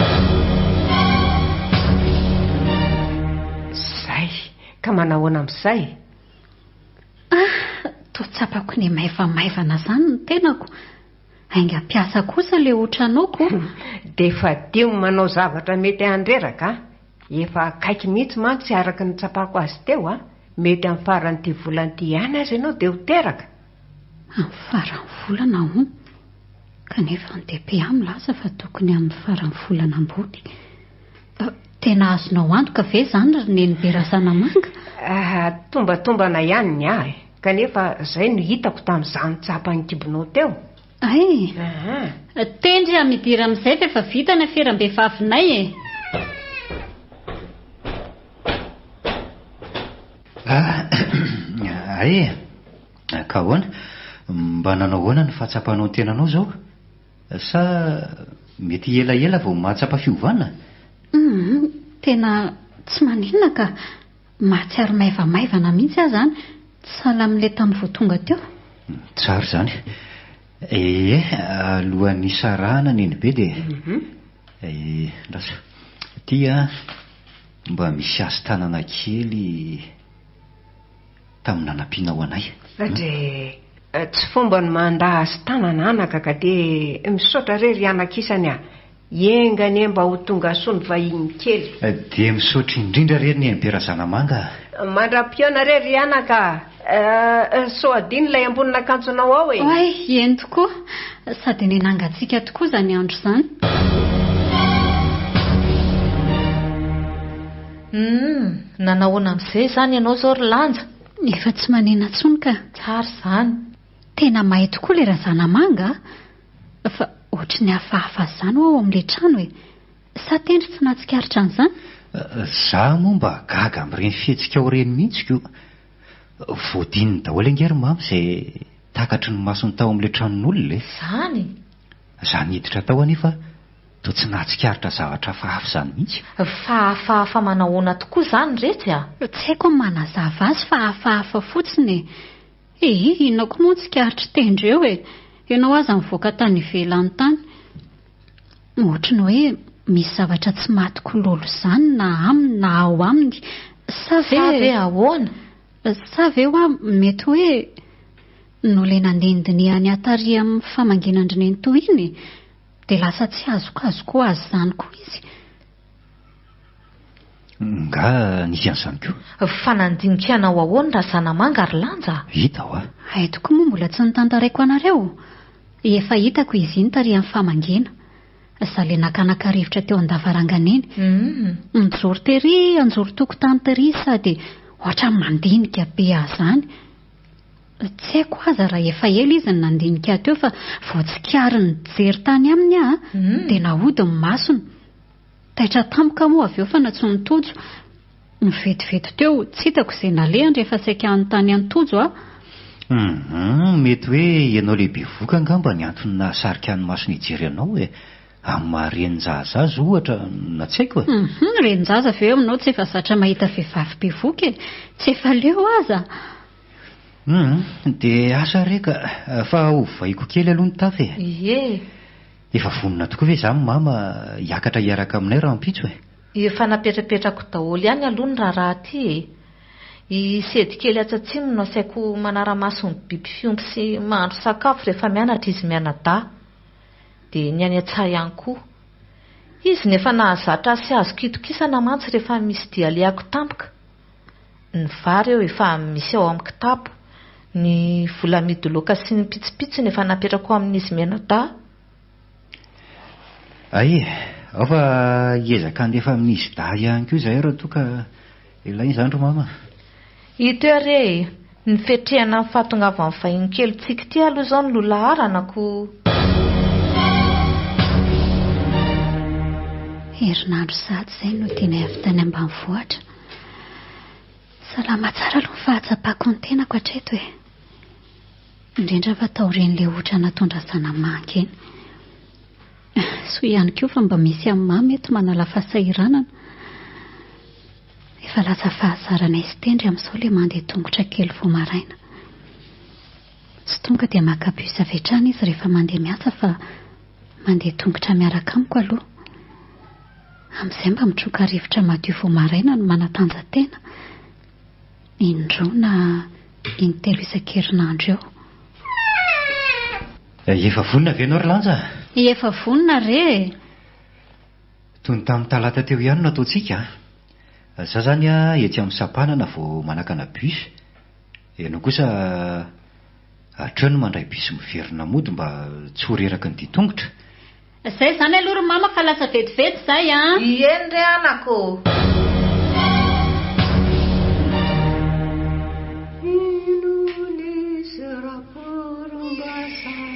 Zay, ka manahoana amin'izay? Ah, toa tsapako ny maivamaivana izany ny tenako. Haingam-piasa kosa ilay otranaoko. Dia fadio ny manao zavatra mety handreraka a! Efa akaiky mihitsy mantsy araka ny nitsapako azy teo a! Mety amin'ny faran'ity volana ity ihany aza ianao dia ho teraka. Amin'ny faran'ny volana hono. Kanefa ny DPA milaza fa tokony amin'ny faran'ny volana ambony. Tena azonao antoka ve izany ry Nenibe Razanamanga? Tombatombana ihany ny ahy, kanefa izay no hitako tamin'izaho nitsapa ny kibonao teo. Hay! Tendry a, midira amin'izay fa efa vita ny aferam-behivavinay e! Hay e! Ka ahoana? Mba nanao ahoana ny fahatsapanao ny tenanao izao? Sa mety elaela vao mahatsapa fiovana? Humm, tena tsy maninona ka! Mahatsiaro maivamaivana mihitsy aho izany, sahala amin'ilay tamin'ny vao tonga teo. Tsara izany. Ee, alohan'ny hisarahana Nenibe dia. Ee, andraso. Ity an, mba misy hasin-tanana kely tamin'ny nanampianao anay. Dre, tsy fomba ny mandà hasin-tanana anaka ka dia misaotra re ry anak'isany a! Enga anie mba ho tonga soa ny vahiny kely. Dia misaotra indrindra re ry Nenibe Razanamanga a! Mandra-pihaona re ry anaka a! Sao adino ilay ambonin'akanjonao ao e! Oay, eny tokoa! Sady nenangantsika tokoa izany andro izany. Humm, nanahoana amin'izay izany ianao izao ry Lanja? Efa tsy manena intsony ka. Tsara izany. Tena mahay tokoa ilay Razanamanga a! Fa ohatry ny hafahafa izany ho'a ao amin'ilay trano e! Sa Tendry tsy nahatsikaritra an'izany? Za moa mba gaga amin'ireny fihetsikao ireny mihitsy ko! Voadininy daholo ange ry Mamy izay takatry ny masony tao amin'ilay tranon'olona e! Izany? Za niditra tao anefa toa tsy nahatsikaritra zavatra hafahafa izany mihitsy. Fa hafahafa manahoana tokoa izany retsy a? Tsy haiko ny manazava azy fa hafahafa fotsiny e! Ee, inona koa moa ny tsikaritr'i Tendry eo e? Ianao aza nivoaka tany ivelany tany. Ohatry ny hoe misy zavatra tsy maty kololo izany na aminy na ao aminy. Sa ve. Sa ve ahoana? Sa ve hoa mety hoe noho ilay nandinidinihany ahy tary amin'ny famangiana an-dry Nenitoa iny e? Dia lasa tsy azokazoko ho azy izany koa izy. Nga nisy an'izany koa? Fa nandinika anao ahoana Razanamanga ry Lanja a? Hita hoa. Hay tokoa moa mbola tsy notantaraiko anareo. Efa hitako izy iny tary amin'ny famangiana. Izaho ilay nakanaka rivotra teo an-davarangana iny. Nijoro tery anjoron-tokotany tery izy sady ohatran'ny mandinika be ahy izany. Tsy haiko aza raha efa ela izy no nandinika ahy teo fa vao tsikariny nijery tany aminy aho dia nahodiny ny masony. Taitra tampoka moa avy eo fa nantsoin'i Tojo. Nivetivety teo, tsy hitako izay nalehany rehefa saika hanontany an'i Tojo aho. Hum, mety hoe ianao ilay bevohoka angamba ny antony nahasarika ny masony hijery anao e! Amin'ny maha renin-jaza azy ohatra, na tsy haiko e! Hum, renin-jaza ve aminao tsy efa zatra mahita vehivavy bevohoka e! Tsy efa leo aza? Hum, dia asa re ka, fa ovaiko kely aloha ny tafy e! Ie! Efa vonona tokoa ve izany mama hiakatra hiaraka aminay rahampitso e? Efa napetrapetrako daholo ihany aloha ny raharaha aty e! I Sedy kely atsy atsimo no asaiko manara-maso ny biby fiompy sy mahandro sakafo rehefa mianatra izy mianadahy. Dia ny any an-tsaha ihany koa. Izy no efa nahazatra ahy sy azoko itokisana mantsy rehefa misy dia alehako tampoka. Ny vary eo efa misy ao amin'ny kitapo, ny vola midoloka sy ny pitsopitsony efa napetrako amin'izy mianadahy. Hay e! Ao fa hiezaka handefa amin'izy dahy ihany koa izahay raha toa ka ilaina izany ry mama a! Ito eo re e! Ny fiatrehana ny fahatongavan'ny vahiny kelintsika ity aloha izao no laharana ko! Herinandro sahady izay no nodianay avy tany ambanivohitra. Salama tsara aloha ny fahatsapako ny tenako hatreto e! Indrindra fa taorian'ilay otra natondra zanamanga iny. Soa ihany koa fa mba misy an'i Mama eto manala fahasahiranana. Efa lasa fahazaranay sy Tendry amin'izao ilay mandeha tongotra kely vao maraina. Tsy tonga dia maka bus avy hatrany izy rehefa mandeha miasa fa mandeha tongotra miaraka amiko aloha. Amin'izay mba mitroka rivotra madio vao maraina no manatanja-tena. Indroa na intelo isan-kerinandro eo. Efa vonona ve ianao ry Lanja? Efa vonona re e! Toy ny tamin'ny talata teo ihany no ataontsika a! Za zany a etsy amin'ny sampanana vao manakana bus, ianao kosa hatreo no mandray bus miverina mody mba tsy ho reraky ny dian-tongotra. Zay zany aloha ry mama fa lasa vetivety zay a! Ieny re anaka ô! Ino nisy raporom-bazaha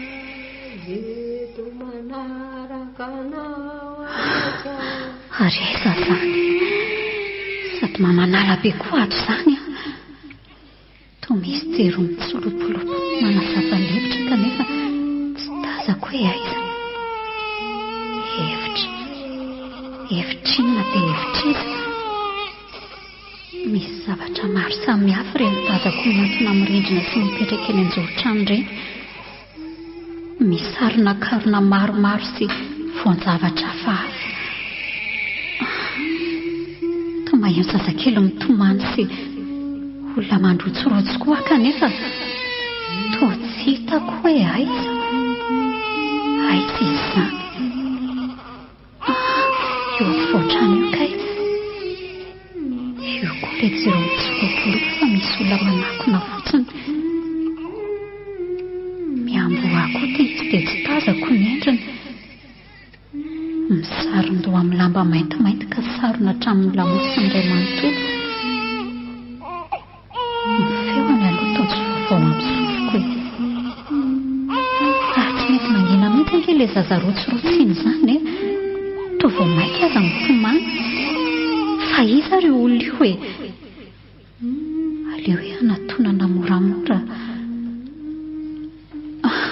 eto manaraka anao aza. Ary aiza zany? Sady mamanala be koa ato zany an! Toa misy jiro mitsolopolopy manazava ny efitra kanefa tsy tazako hoe aiza. Efitra. Efitra inona dia efitra iza? Misy zavatra maro samihafa ireny tazako mihantona amin'ny rindrina sy mipetraka eny an-joron-trano ireny. Misy saronankarona maromaro sy voan-javatra hafahafa. Toa maheno zazakely mitomany sy olona mandrotsirotsy koa aho kanefa toa tsy hitako hoe aiza. Aiza izy izany? Ah, io afovoan-trano io kay. Io koa ilay jiro mitsilopilopy fa misy olona manakona fotsiny. Miamboho ahy koa ity izy dia tsy tazako ny endriny. Misaron-doha amin'ny lamba maintimainty ka sarona hatramin'ny lamosiny iray manontolo. Ny feony aloha toa tsy vaovao amin'ny sofiko e. Ary tsy mety mangina mihitsy ange ilay zaza rotsirotsiana izany e. Toa vao mainka aza mitomany. Fa iza ary io olona io e? Aleo hoe hanatonana moramora. Ah!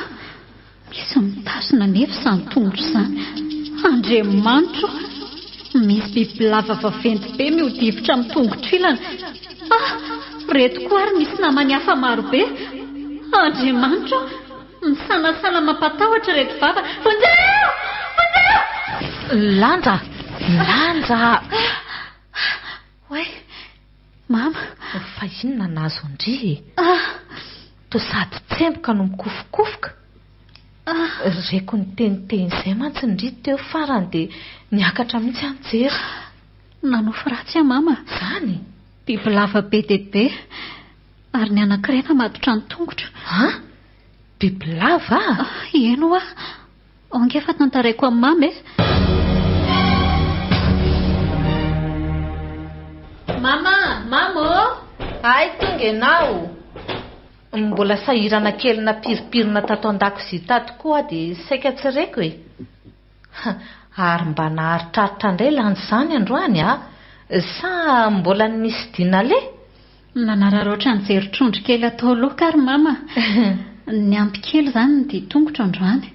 Misy mitazona anefa izany tongotra izany. Andriamanitro o! Misy bibilava vaventy be mihodivitra amin'ny tongotro ilany. Ah! Ireto koa ary misy namany hafa marobe. Andriamanitro o! Misanasana mampatahotra ireto vava. Vonjeo! Vonjeo! Lanja! Lanja! Oay! Mama! Fa inona nahazo an-dry e? Toa sady tsemboka no mikofokofoka. Reko niteniteny izay mantsy ndry teo farany dia niakatra mihitsy aho nijery. Nanofy ratsy aho mama. Izany? Bibilava be dia be. Ary ny anankiray namatotra ny tongotro. An? Bibilava? Eny hoa. Ao ange fa tantaraiko amin'i Mama e! Mama! Mama ô! Hay tonga ianao! Mbola sahirana kely nampirimpirina tato an-dakozia tato koa aho dia saika tsy reko e! Ary mba naharitraritra indray lanja izany androany a! Sa mbola nisy dia naleha? Nanararaotra nijery trondro kely atao laoka ary mama. Niampy kely izany ny dian-tongotro androany.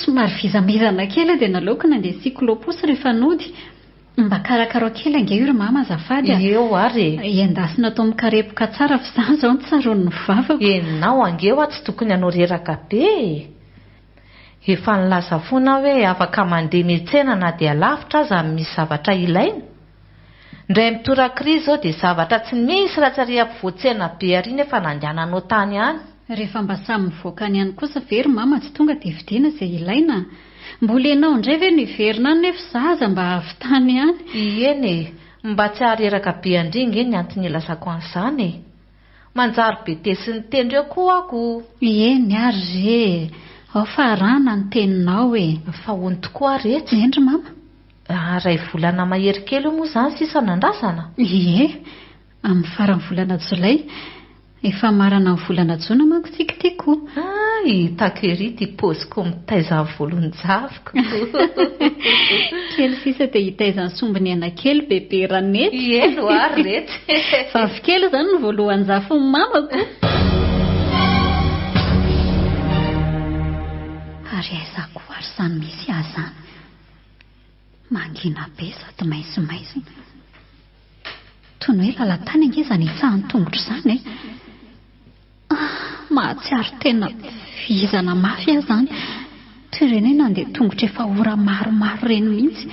Somary vizambizana kely aho dia naleoko nandeha cyclo-pouce rehefa nody. Mba karakarao kely ange io ry mama azafady a! Eo ary e! Endasina atao mikarepoka tsara fa izany izao no tsaroan'ny vavako. Enao ange hoa tsy tokony hanao reraka be e! Efa nilaza foana aho hoe afaka mandeha miantsena na dia lavitra aza ny misy zavatra ilaina. Indray mitorak'ry izao dia zavatra tsy misy raha tsy ary ampovoan-tsena be ary nefa nandehananao tany ihany. Rehefa mba samy mivoaka any ihany kosa ve ry mama tsy tonga dia vidiana izay ilaina? Mbola ianao indray ve no hiverina any nefa izaho aza mba avy tany ihany? Eny e! Mba tsy hahareraka be an-dry nge ny antony ilazako an'izany e! Manjary be tesin'ny tendry eo koa aho ko! Eny ary re e! Ao fa arahana ny teninao e! Fa hono tokoa ary etsy? Eny ry mama! Iray volana mahery kely eo moa izany sisa no andrasana? Ie, amin'ny faran'ny volana jolay. Efa hamarana ny volana jona manko tsika ity ko! Hay, hitako ery ity paoziko mitaiza ny volon-javoko. Kely sisa dia hitaiza ny sombiny aina kely bebe Ranety. Eny hoa ry retsy. Vavikely izany no voalohan-jafin'ny mamako. Ary aiza koa ary izany misy ahy izany? Mangina be sady maizimaizina. Toy ny hoe lalan-tany ange izany itsahan'ny tongotro izany e! Ah, mahatsiaro tena vizana mafy aho izany. Toy ireny hoe nandeha tongotra efa ora maromaro ireny mihitsy.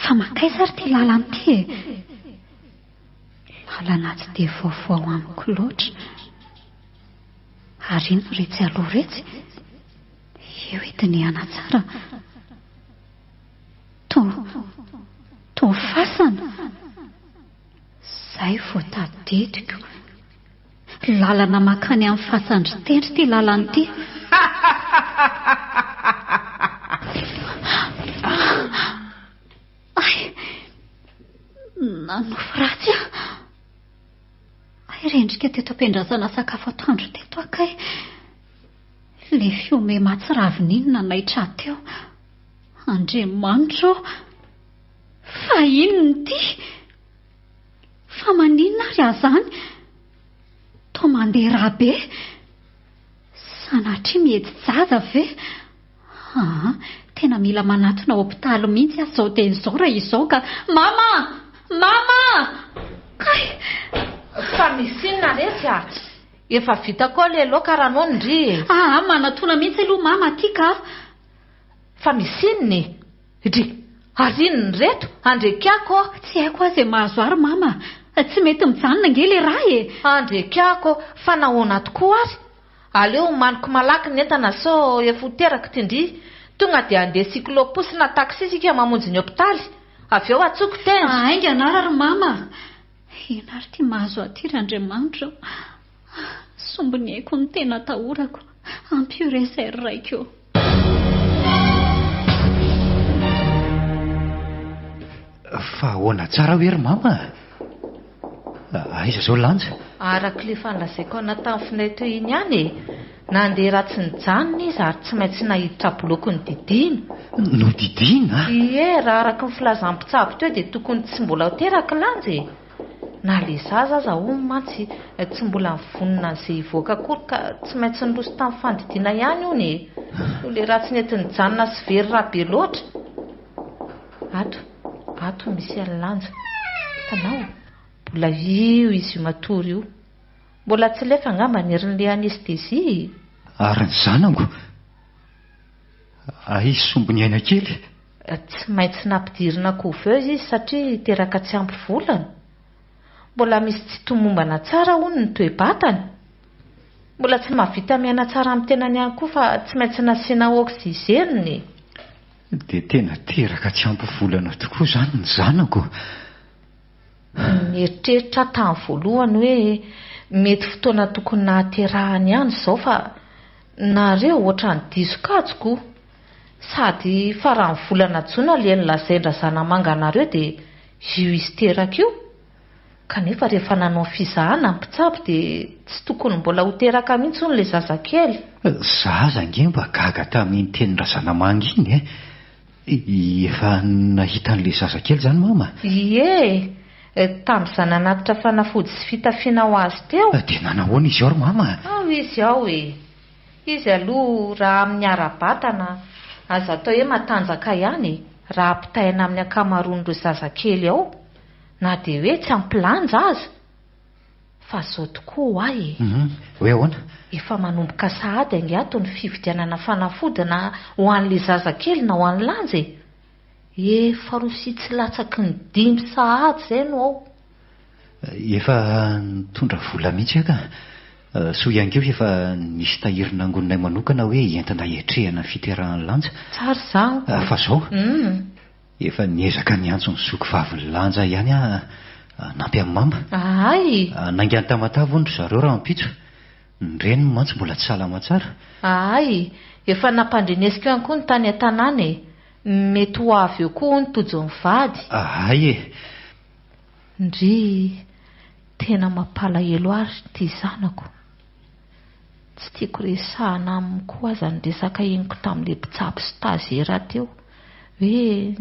Fa mankaiza ary ity lalana ity e? Lalana tsy dia vaovao amiko loatra. Ary inona iretsy aloha iretsy? Eo e dinihana tsara. Toa, toa fasana. Izay vao tadidiko. Lalana mankany amin'ny fasan-dry Tendry ity lalana ity. Hay! Nanofy ratsy aho. Hay rendrika teto am-piandrasana sakafo atoandro teto aho kay. Ilay fihomehy mahatsiravina iny nanaitra ahy teo. Andriamanitra ô! Fa inona ity? Fa maninona ary aho izany? Toa mandeha rà be. Sanatria mihetsi-jaza ve? Aa, tena mila manatona hopitaly mihitsy aho izao dieny izao raha izao ka. Mama! Mama! Kay! Fa misy inona retsy a? Efa vita koa le laoka raha nono ndry e! Aa, manatona mihitsy aloha mama aty ka! Fa misy inona e? Dry! Ary inona ireto? Andrekiako ô! Tsy haiko aza e mahazo ahy ry mama a! Tsy mety mijanona ange le rà e! Andrekiako ô! Fa nahoana tokoa ary? Aleo homaniko malaky ny entana sao efa ho teraka ity ndry! Tonga dia handeha cyclo-pousse na taxi isika mamonjy ny hopitaly! Avy eo antsoiko Tendry! Haingana ary ry mama a! Inona ary ity mahazo ahy ity ry Andriamanitra ô! Sombiny aiko no tena atahorako. Ampio re izay ry raiko ô! Fa ahoana tsara hoe ry mama a? Aiza izao lanja? Araka ilay efa nolazaiko anao tamin'ny finday teo iny ihany e! Nandeha raha tsy nijanona izy ary tsy maintsy naiditra boloky nodidiana. Nodidiana? Ie, raha araka ny filazan'ny mpitsabo teo dia tokony tsy mbola ho teraka lanja e! Na le zaza aza hono mantsy tsy mbola nivonona an'izay hivoaka akory ka tsy maintsy niroso tamin'ny fandidiana ihany hono e! Noho le raha tsy nety nijanona sy very rà be loatra. Ato, ato misy an'i Lanja. Hitanao? Mbola io izy io matory io. Mbola tsy lefa angamba ny herin'ilay anesthésie e! Ary ny zanako? Aiza sombiny aina kely? Tsy maintsy nampidirina couveuse izy satria teraka tsy ampy volana. Mbola misy tsy tomombana tsara hono ny toe-batany. Mbola tsy mahavita miaina tsara amin'ny tenany ihany koa fa tsy maintsy nasiana oxygène e! Dia tena teraka tsy ampy volana tokoa izany ny zanako. Nieritreritra aho tamin'ny voalohany hoe mety fotoana tokony nahaterahany ihany izao fa. Nareo ohatran'ny diso kajy ko! Sady faran'ny volana jona le nolazain-dRazanamanga anareo dia io izy teraka io. Kanefa rehefa nanao fizahana ny mpitsabo dia tsy tokony mbola ho teraka mihitsy hono ilay zazakely. Za aza ange mba gaga tamin'iny tenin-dRazanamanga iny e! Efa nahita an'ilay zazakely izany mama? Ie e! Tamin'izaho nanatitra fanafody sy fitafiana ho azy teo. Dia nanahoana izy ao ry mama? Ao izy ao e! Izy aloha raha amin'ny ara-batana azo atao hoe matanjaka ihany e, raha ampitahaina amin'ny ankamaroan'ireo zazakely ao, na dia hoe tsy ampy lanja aza. Fa zao tokoa hoa e! Hum, hoe ahoana? Efa manomboka sahady ange ato ny fividianana fanafody na ho an'ilay zazakely na ho an'i Lanja e! Efa rosia tsy latsaky ny dimy sahady izay no ao. Efa nitondra vola mihitsy aho ka. Soa ihany koa fa efa nisy tahiry nangoninay manokana hoe entina hiatrehana ny fiterahan'i Lanja. Tsara izany ko. Fa zao, efa niezaka niantso ny zoky vavin'i Lanja ihany aho hanampy an'i Mama. Ahay! Hanainga an'i Tamatave hono ry zareo rahampitso. Ny reniny mantsy mbola tsy salama tsara. Ahay! Efa nampandrenesiko ihany koa ny tany an-tanàna e! Mety ho avy eo koa hono Tojo mivady. Ahay e! Ndrii! Tena mampalahelo ahy ry ity zanako. Tsy tiako resahana aminy koa aza ny resaka henoko tamin'ilay mpitsabo stagiaire teo hoe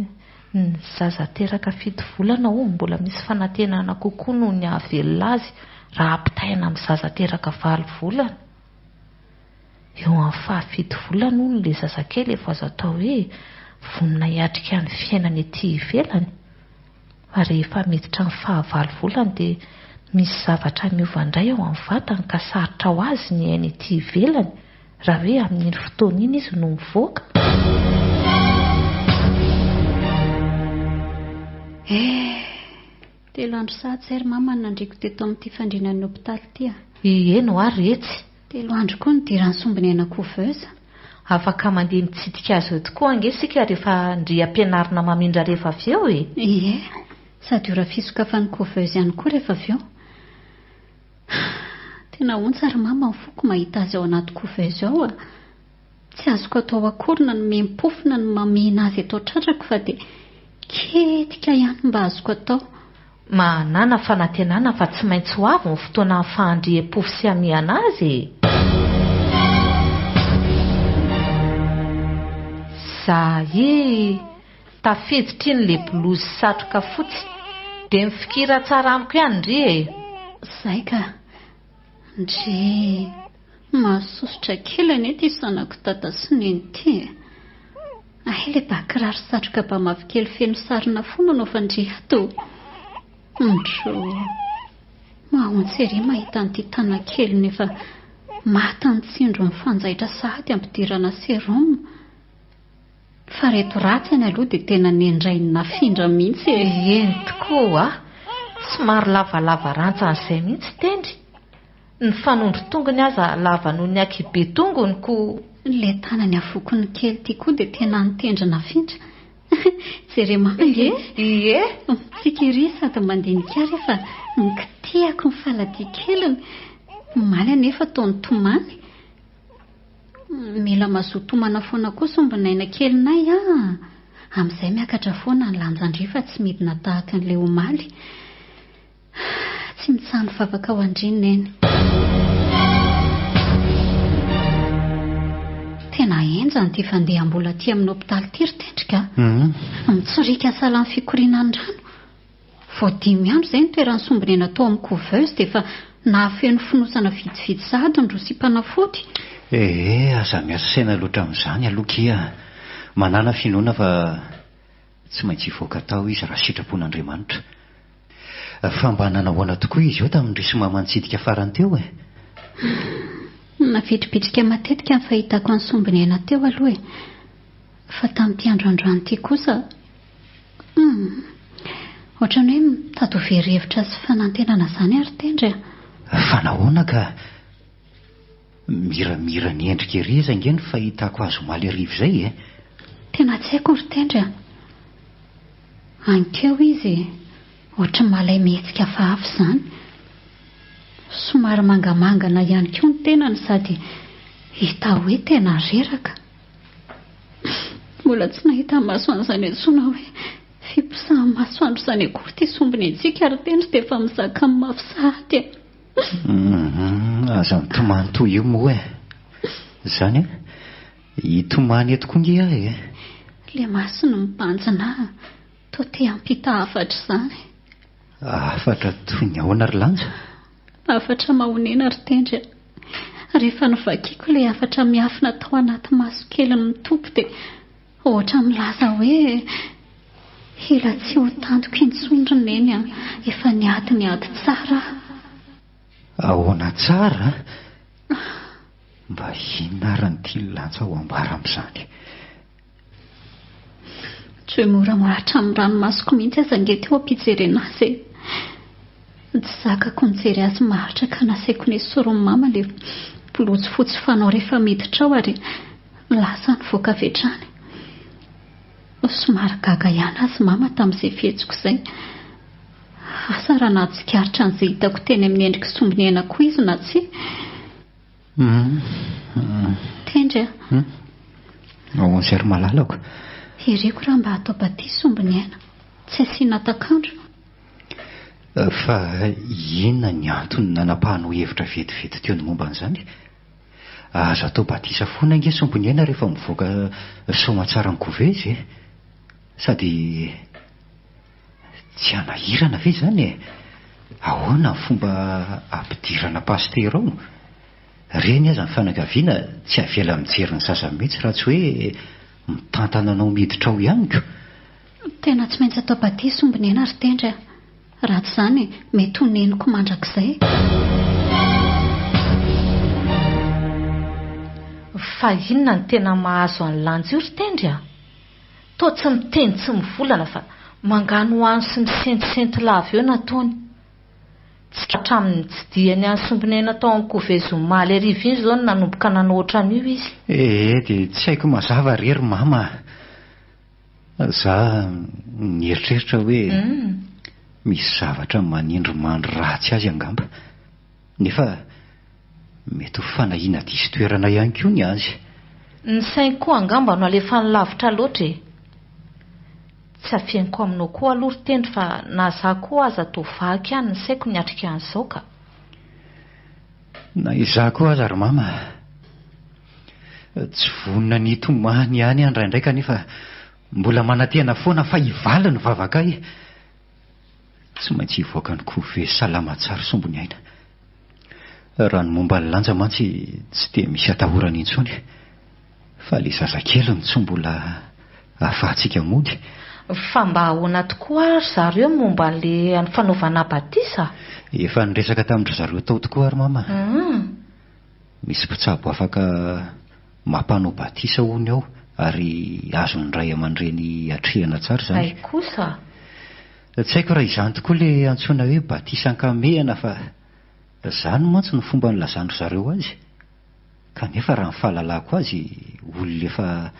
ny zaza teraka fito volana hono mbola misy fanantenana kokoa noho ny hahavelona azy raha ampitahaina amin'ny zaza teraka valo volana. Eo amin'ny fahafito volana hono ilay zazakely efa azo atao hoe vonona hiatrika ny fiainana ety ivelany. Fa rehefa miditra ny fahavalo volany dia misy zavatra miova indray ao amin'ny vatany ka sarotra ho azy ny hiaina ety ivelany raha hoe amin'iny fotoana iny izy no mivoaka. Eh! Telo andro sahady izay ry mama no nandriako teto amin'ity fandrianan'ny hopitaly ity a! Eny hoa retsy! Telo andro koa nidiran'ny sombiniaina couveuse. Afaka mandeha mitsidika azy eo tokoa ange isika rehefa ndry ampianarina mamindra rehefa avy eo e! Ie, sady ora fisokafan'ny couveuse ihany koa rehefa avy eo. Tena ontsa ry mama ny foko mahita azy ao anaty couveuse ao a! Tsy azoko atao akory na ny mempofona ny mamihina azy eto an-tratrako fa dia ketika ihany mba azoko atao. Manàna fanantenana fa tsy maintsy ho avy ny fotoana ahafahan-dry Epofo sy hamihana azy e! Zahii! Tafiditra iny le blouse sy satroka fotsy dia mifikira tsara amiko ihany ndry e! Zay ka! Ndry! Mahasosotra kely anie ity zanako dada sy neny ity e! Hay le ba kiraro satroka ba mavokely feno sarina foana anaovan-dry ato o! Ndrô! Mahaontsy ery mahita an'ity tana-keliny efa matin'ny tsindron'ny fanjaitra sahady ampidirana sérum. Fa reto ratsy any aloha dia tena nendrainy nafindra mihitsy e! Eny tokoa oa! Somary lavalava rantsana izay mihitsy Tendry. Ny fanondro tongony aza lava noho ny ankihibe tongony ko! Ilay tanany avokony kely ity koa dia tena nitendry nafindra. Jereo mama ange e! Ie! Mitsiky ery sady mandinika ahy rehefa nikitihako ny faladia keliny. Omaly anefa toa nitomany. Mila mazoto homana foana koa sombinaina kelinay a! Amin'izay miakatra foana ny lanjan-dry fa tsy midina tahaka an'ilay omaly. Tsy mitsaha-mivavaka ho an-dry Neny. Tena henjana ity fandeham-bola aty amin'ny hopitaly ity ry Tendrika a! Mitsoriaka sahalan'ny fikorianan'ny rano. Vao dimy andro izay nitoeran'ny sombiniaina tao amin'ny couveuse dia efa nahafeno fonosana vitsivitsy sahady ny rosiam-panafody. Ee, aza miasa saina loatra amin'izany aloha kia. Manàna finoana fa tsy maintsy hivoaka tao izy raha sitrapon'Andriamanitra. Fa mba nanahoana tokoa izy io tamin'ny ry mama nitsidika farany teo e? Navitribitrika matetika ny fahitako an'i Sombiniaina teo aloha e. Fa tamin'ity andro androany ity kosa, hum, ohatran'ny hoe mitady ho very hevitra sy fanantenana izany aho ry Tendry a! Fa nahoana ka? Miramira ny endrika ery izy ange ny fahitako azy omaly hariva izay e! Tena tsy haiko ry Tendry a! Ankeo izy ohatry ny malay mihetsika hafahafa izany. Somary mangamangana ihany koa ny tenany sady. Hita hoe tena reraka. Mbola tsy nahita maso an'izany intsony aho hoe fiposahan'ny masoandro izany akory ity sombiny antsika ry Tendry dia efa mizaka ny mafy sahady e. Hum, aza mitomany toy io moa e. Izany an? Hitomany eto koa nge aho e. Ilay masony mibanjina ahy toa te hampita hafatra izany. Hafatra toy ny ahoana ry Lanja? Hafatra mahonena ry Tendry a! Rehefa novakiako ilay hafatra miafina tao anaty maso keliny mitopy dia ohatra milaza hoe hila tsy ho tantiko intsony ry Neny a! Efa niady ny ady tsara aho. Ahoana tsara? Mba inona ary no tian'i Lanja ho ambara amin'izany? Tsy hoe moramora hatramin'ny ranomasoko mihitsy aza ange teo am-pijerena azy e! Tsy zakako nijery azy maharitra ka nasaiko nesorin'i mama ilay bolozy fotsy fanao rehefa miditra ao ary lasa nivoaka avy hatrany. Somary gaga ihany azy mama tamin'izay fihetsiko izay. Asa raha nahatsikaritra an'izay hitako teny amin'ny endrik'i Sombiniaina koa izy na tsia. Tendry a! Ao amin'izay ry malalako. Iriko raha mba hatao batisa Sombiniaina. Tsy asiana takandro. Fa inona ny antony nanapahanao hevitra vetivety teo ny momba an'izany? Azo atao batisa foana ange Sombiniaina rehefa mivoaka soamatsara ny kovezy e! Sady Tsy hanahirana ve izany e? Ahoana ny fomba hampidirana pasitera ao? Reny aza ny fianakaviana tsy avela mijery ny zaza mihitsy raha tsy hoe mitantana anao miditra ao ihany ko! Tena tsy maintsy atao batisa omby nena ry Tendry a! Raha tsy izany mety ho neniko mandrakizay. Fa inona no tena mahazo an'i Lanjy io ry Tendry a? Toa tsy miteny tsy mivolana fa manganohano sy misentosento lava eo nataony. Tsy hatramin'ny nitsidihany an'i Sombiniaina tao amin'ny kovezy omaly hariva iny izao no nanomboka nanao ohatran'io izy. Ee, dia tsy haiko mazava re ry mama a! Za nieritreritra hoe misy zavatra manindrimandry ratsy azy angamba. Nefa mety ho fanahiana diso toerana ihany koa ny azy. Ny sainy koa angamba no alefany lavitra loatra e! Tsy afeniko aminao koa aloha ry Tendry fa na za koa aza toa vaky ihany ny saiko niatrika an'izao ka! Na izaho koa aza ry mama tsy vonona ny hitomany ihany aho indraindray kanefa mbola manantena foana fa hivaly ny vavakay. Tsy maintsy hivoaka ny couveuse salama tsara sombiny aina. Raha ny momba ny lanja mantsy tsy dia misy atahorana intsony fa ilay zazakely no tsy mbola ahafahantsika mody. Fa mba ahoana tokoa ary zareo ny momba an'ilay fanaovana batisa? Efa niresaka tamin-dry zareo tao tokoa ary mama. Misy mpitsabo afaka mampanao batisa hono ao ary azon'ny ray aman-dreny atrehina tsara izany. Hay kosa! Tsy haiko raha izany tokoa ilay antsoina hoe batisa ankamehana fa izany mantsy no fomba nilazan-dry zareo azy. Kanefa raha ny fahalalako azy olona efa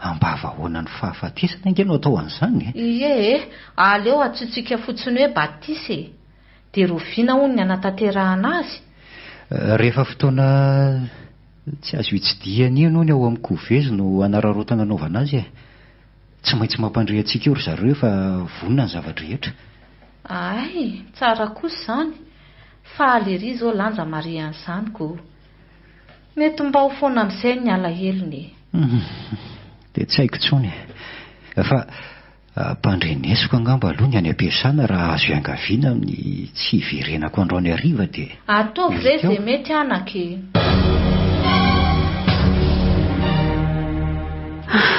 ambavahoanan'ny fahafatesana ange no atao an'izany e! Ie e! Aleo antsointsika fotsiny hoe batisa e! Dia roviana hono ny hanatanterahana azy? Rehefa fotoana tsy azo itsidihana iny hono ao amin'ny kovezy no hanararaotana anaovana azy e! Tsy maintsy mampandre antsika eo ry zareo efa vonona ny zava-drehetra. Hay, tsara kosa izany! Faly ery izao Lanja mahare an'izany ko! Mety mba ho foana amin'izay ny alahelony e! Hum, dia tsy haiko intsony e! Fa Ampandrenesiko angamba aloha ny any am-piasana raha azo iangaviana amin'ny tsy hiverenako androany hariva dia Ataovy re izay mety anaka e! Ah!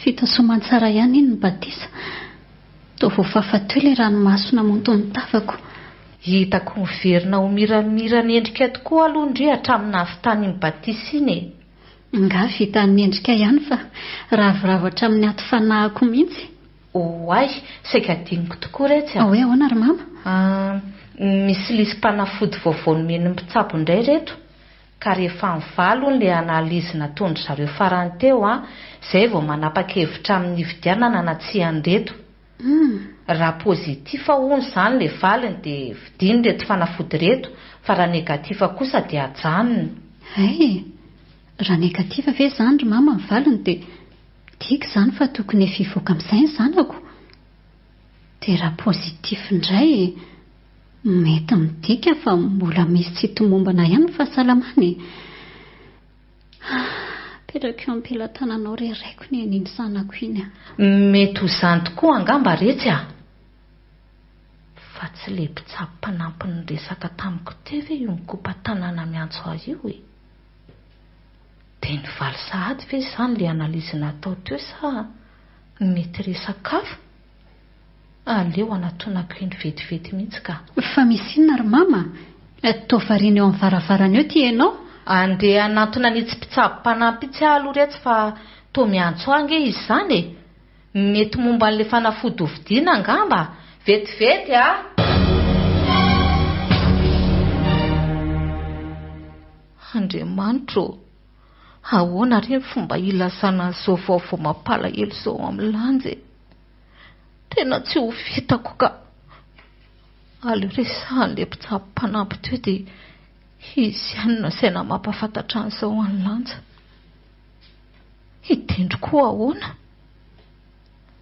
Vita soamantsara ihany iny ny batisa. Toa voafafa teo ilay ranomaso namonto ny tavako. Hitako miverina ho miramirana endrika tokoa aloha ndry hatramin'ny nahavitany iny batisa iny e! Angaha vitan'ny endrika ihany fa ravoravo hatramin'ny aty fanahiko mihitsy. Oay, saika adinoko tokoa retsy a! Hoe ahoana ry mama? Ah, misy lisi-panafody vaovao nomen'ny mpitsabo indray ireto, ka rehefa mivaly hono ilay analyse nataon-dry zareo farany teo an, izay vao manapa-kevitra amin'ny hividianana na tsia an'ireto. Raha positif hono izany ilay valiny dia vidiana ireto fanafody ireto, fa raha négatif kosa dia ajanona. Hay e! Raha négatif ve izany ry mama ny valiny dia midika izany fa tokony efa hivoaka amin'izay ny zanako? Dia raha positif indray mety midika fa mbola misy tsy tomombana ihany ny fahasalamany e! Apetrako eo am-pelatananao re raiko ny an'iny zanako iny a! Mety ho izany tokoa angamba retsy a! Fa tsy le mpitsabo mpanampy niresaka tamiko teo ve io mikopa-tanàna miantso ahy io e? Dia nivaly sahady ve izany le analyse natao teo sa mety resaka hafa? Aleo anatonako eny vetivety mihitsy ka. Fa misy inona ry mama? Toa variana eo amin'ny varavarana eo ity ianao? Andeha hanantona an'itsy mpitsabo mpanampy itsy aho aloha retsy fa toa miantso ahy ange izy izany e! Mety momba an'ilay fanafody hovidiana angamba? Vetivety a! Andriamanitro ô! Ahoana re ny fomba hilazana an'izao vaovao mampalahelo izao amin'i Lanja e? Tena tsy ho vitako ka! Aleo resahan'ilay mpitsabo mpanampy teo dia izy ihany no asaina mampahafantatra an'izao an'i Lanja. I Tendry koa ahoana?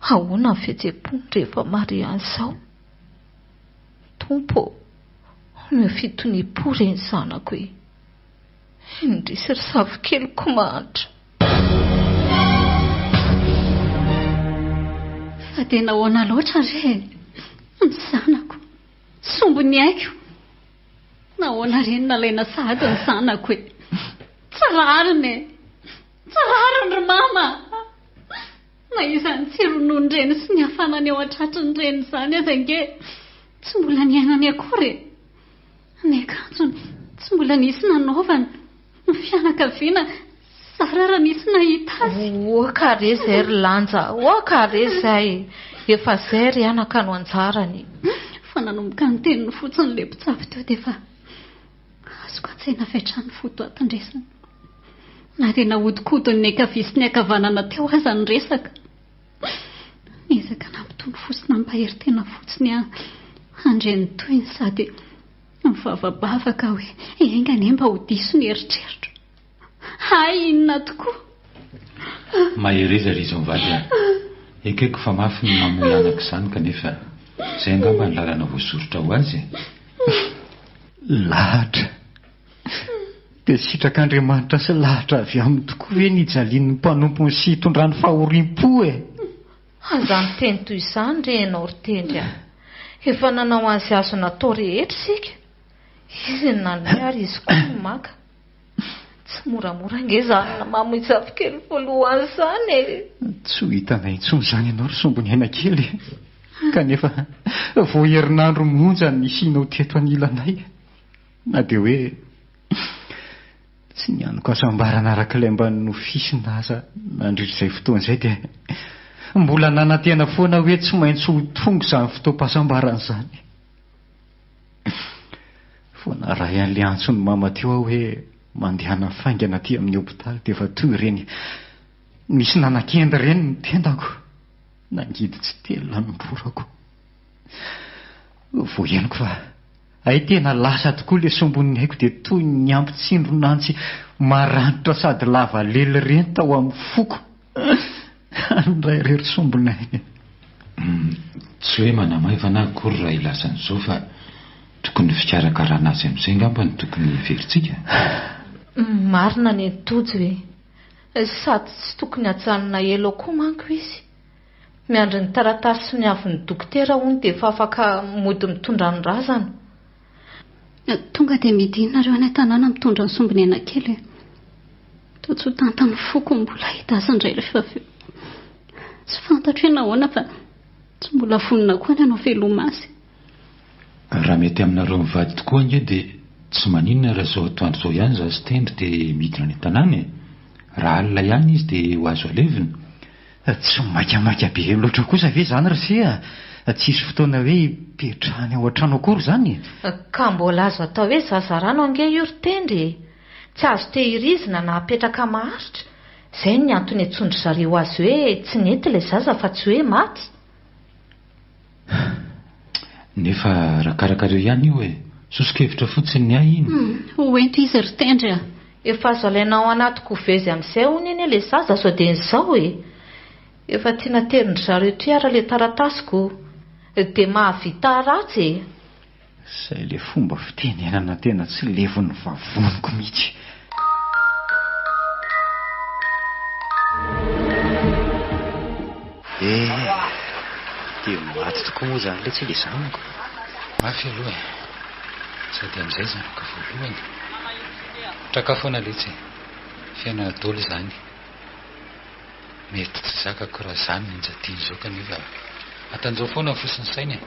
Ahoana ny fihetseham-pony rehefa mahare an'izao? Tompo ô, omeo fitoniam-po re ny zanako e! Indrisy ry zafikeliko mahantra. Fa dia nahoana loatra re ny zanako? Sombin'ny aiko. Nahoana re no nalaina sahady ny zanako e? Tsy rariny e! Tsy rariny ry mama a! Na izany tsirononon-dreny sy ny hafanany ao an-tratry ny reny izany aza ange tsy mbola niainany akory e! Ny akanjony tsy mbola nisy nanaovana, ny fianakaviana zara raha nisy nahita azy. Oka re izay ry Lanja, oka re izay! Efa izay ry anaka no anjarany. Fa nanomboka niteny fotsiny ilay mpitsabo teo dia efa azoko an-tsaina avy hatrany ny votoatin-dresany. Na dia nahodinkodin'ny ankavia sy ny ankavanana teo aza ny resaka. Niezaka nampitony fo sy nampahery tena fotsiny aho handre ny tohiny sady nivavabavaka hoe enga anie mba ho diso ny eritreritro. Hay inona tokoa! Mahereza ry izy mivady a! Ekeko fa mafy ny mamoy anaka izany kanefa izay angamba ny lalana voasoritra ho azy e! Lahatra. Dia sitrak'Andriamanitra sy lahatra avy aminy tokoa ve ny hijalian'ny mpanompony sy hitondrany fahoriam-po e? Aza miteny toy izany re ianao ry Tendry a! Efa nanao an'izay azo natao rehetra isika. Izy no nanome ary izy koa no maka. Tsy moramora ange izany mamoy zafikely voalohany izany e! Tsy ho hitanay intsony izany ianao ry sombiniaina kely e! Kanefa vao herinandro monja no nisianao teto anilanay. Na dia hoe tsy nianoka hasambarana araka ilay mba nofisina aza nandritra izay fotoana izay dia mbola nanantena foana hoe tsy maintsy ho tonga izany fotoam-pahasambarana izany. Vao naray an'ilay antson'i mama teo aho hoe mandehana faingana aty amin'ny hopitaly dia efa toy ireny nisy nanakenda ireny ny tendako. Nangidy tsy telina ny borako. Vao henoko fa hay tena lasa tokoa ilay sombin'ny aiko dia toy ny niampy tsindron'antsy maranitra sady lava lela ireny tao amin'ny foko. Any indray re ry sombin'aina. Tsy hoe manamaivana aho akory raha hilaza an'izao fa tokony ny fikarakarana azy amin'izay angamba no tokony heverintsika. Marina ny an'i Tojo e! Sady tsy tokony hajanona ela ao koa manko izy. Miandry ny taratasy soniavin'ny dokotera hono dia efa afaka mody mitondra ny razana. Tonga dia midina nareo any an-tanàna mitondra ny sombin'aina kely e. Toa tsy ho tantan'ny foko ny mbola hahita azy indray rehefa avy eo. Tsy fantatro hoe nahoana fa tsy mbola vonona koa ny hanao veloma azy. Raha mety aminareo mivady tokoa ange dia tsy maninona raha izao atoandro izao ihany izaho sy Tendry dia midina any an-tanàna e. Raha alina ihany izy dia ho azo alevina. Tsy maikamaika be loatra kosa ve izany ry se a? Tsisy fotoana hoe hipetrahany ao an-trano akory izany e? Ka mbola azo atao hoe zaza rano ange io ry Tendry e! Tsy azo tehirizina na apetraka maharitra, izay ny antony iantsoan-dry zareo azy hoe tsy nety ilay zaza fa tsy hoe maty. Nefa arakarakareo ihany io e! Soso-kevitra fotsiny ny ahy iny. Ho ento izy ry Tendry a! Efa azo alaina ao anaty couveuse amin'izay hono anie ilay zaza sao dia izao e! Efa tiana aterin-dry zareo ity ary ilay taratasiko dia mahavita ratsy e! Izay ilay fomba fitenenana tena tsy levon'ny vavoniko mihitsy. Eh! Dia maty tokoa moa izany letsy ilay zanako. Mafy aloha e! Sady amin'izay zanaka voalohany. Traka foana letsy e! Fiainana daholo izany. Mety tsy zakako raha zany no injadian'izao kanefa atanjao foana ny fo sy ny saina e!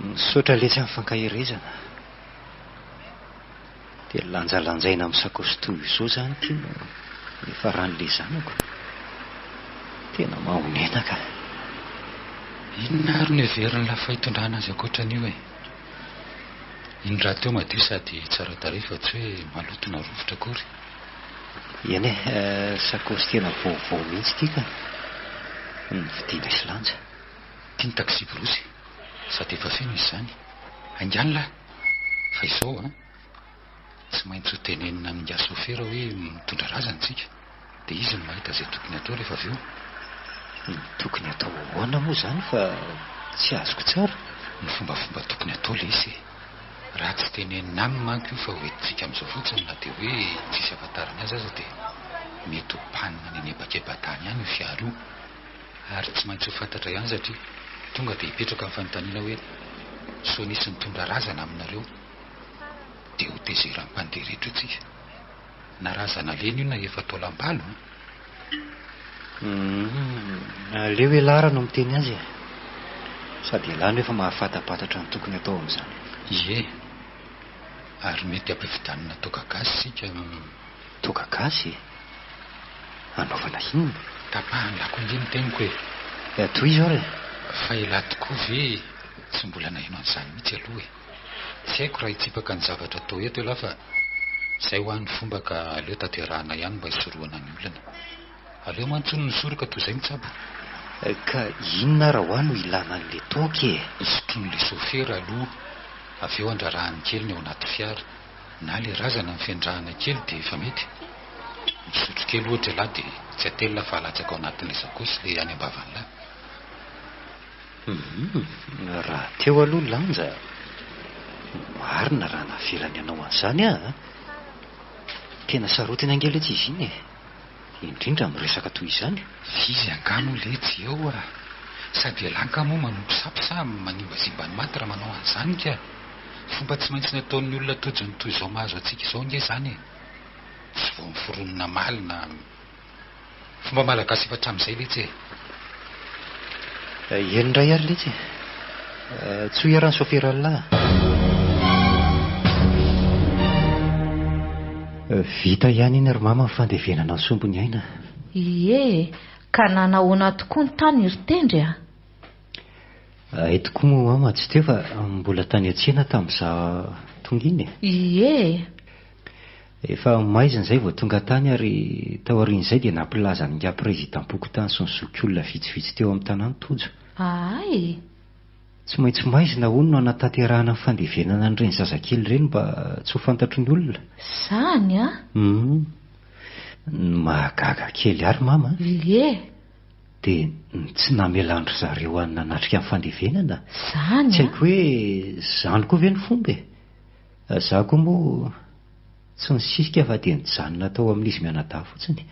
Misaotra letsy amin'ny fankaherezana. Dia lanjalanjaina amin'ny sakaosy toy izao izany ity no niafaran'ilay zanako. Tena mahonena ka. Inona ary no heverin'lah fa hitondrana azy ankoatran'io e? Iny rahateo madio sady tsara tarehy fa tsy hoe maloto na rovitra akory. Eny e, sakaosy tena vaovao mihitsy ity ka. Novidiana sy lanja. Ity ny taksiborosy, sady efa feno izy izany. Haingano lahy! Fa izao an! Tsy maintsy ho tenenina amin'ingahy sôfera hoe mitondra razana isika. Dia izy no mahita izay tokony hatao rehefa avy eo. Ny tokony hatao ahoana moa izany fa tsy azoko tsara? Ny fombafomba tokony hatao lesy e! Raha tsy tenenina aminy manko io fa hoentintsika amin'izao fotsiny na dia hoe tsisy ahafantarany azy aza dia mety ho panne any an'hebakebantany any io fiara io ary tsy maintsy ho fantatra ihany satria tonga dia hipetraka ny fanontaniana hoe sao nisy nitondra razana aminareo dia ho tezeran'ny mpandeha rehetra eo tsika. Na razana lena io na efa taolam-balo an! Humm, aleo elah ra no miteny azy e! Sady elah no efa mahafatapatatra ny tokony atao amin'izany. Ie, ary mety ampividianina toaka gasy isika an! Toaka gasy? Anaovana inona? Tapahan'ny lako ange ny teniko e! Tohizo ary e! Fa elah tokoa ve tsy mbola naheno an'izany mihitsy aloha e! Tsy haiko raha hitsipaka ny zavatra atao eto ialahy fa izay hoa ny fomba ka aleo tanterahana ihany mba hisorohana ny olana. Aleo mantsy hono misoroka toy izay mitsabo. Ka inona ara hoa no ilana an'le toaka e? Sotroin'le sofera aloha avy eo andrarahany kely ny ao anaty fiara. Na le razana ny fendrahana kely dia efa mety. Misotro kely ohatra ialahy dia tsy atelina fa alatsaka ao anatin'le sakosy le any am-bavan'lah. Humm, raha teo aloha Lanja, marina raha navelany hanao an'izany aho a! Tena sarotiny ange letsy izy iny e! Indrindra amin'ny resaka toy izany. Izy angaha moa letsy eo a! Sady ialahy angaha moa manompo sampy sa manimbazimba ny maty raha manao an'izany ka! Fomba tsy maintsy nataon'ny olona tojo ny toy izao mahazo antsika izao ange izany e! Tsy vao noforonina omaly na. Fomba malagasy efa hatramin'izay letsy e! Eny indray ary letsy e! Tsoy ary ny sofera Allah a! Vita ihany iny ry mama ny fandevenana ny sombiny aina. Ie e! Ka nanahoana tokoa ny tany ry Tendry a? Hay tokoa moa mama tsy teo fa mbola tany an-tsena tamin'izaho tonga iny e! Ie e! Efa maizina izay vao tonga tany ary taorian'izay dia nampilaza an'ingahy prezidam-pokontany sy ny zokiolona vitsivitsy teo amin'ny tanàna Tojo. Ahay! Tsy maintsy maizina hono no hanatanterahana ny fandevenana an'ireny zazakely ireny mba tsy ho fantatry ny olona. Zany an! Hum. Ny mahagaga kely ary mama an! Ie! Dia ny tsy namelan-dry zareo any nanatrika ny fandevenana. Zany an! Tsy haiko hoe izany koa ve ny fomba e? Za koa moa tsy nisisika fa dia nijanona tao amin'izy mianadahy fotsiny.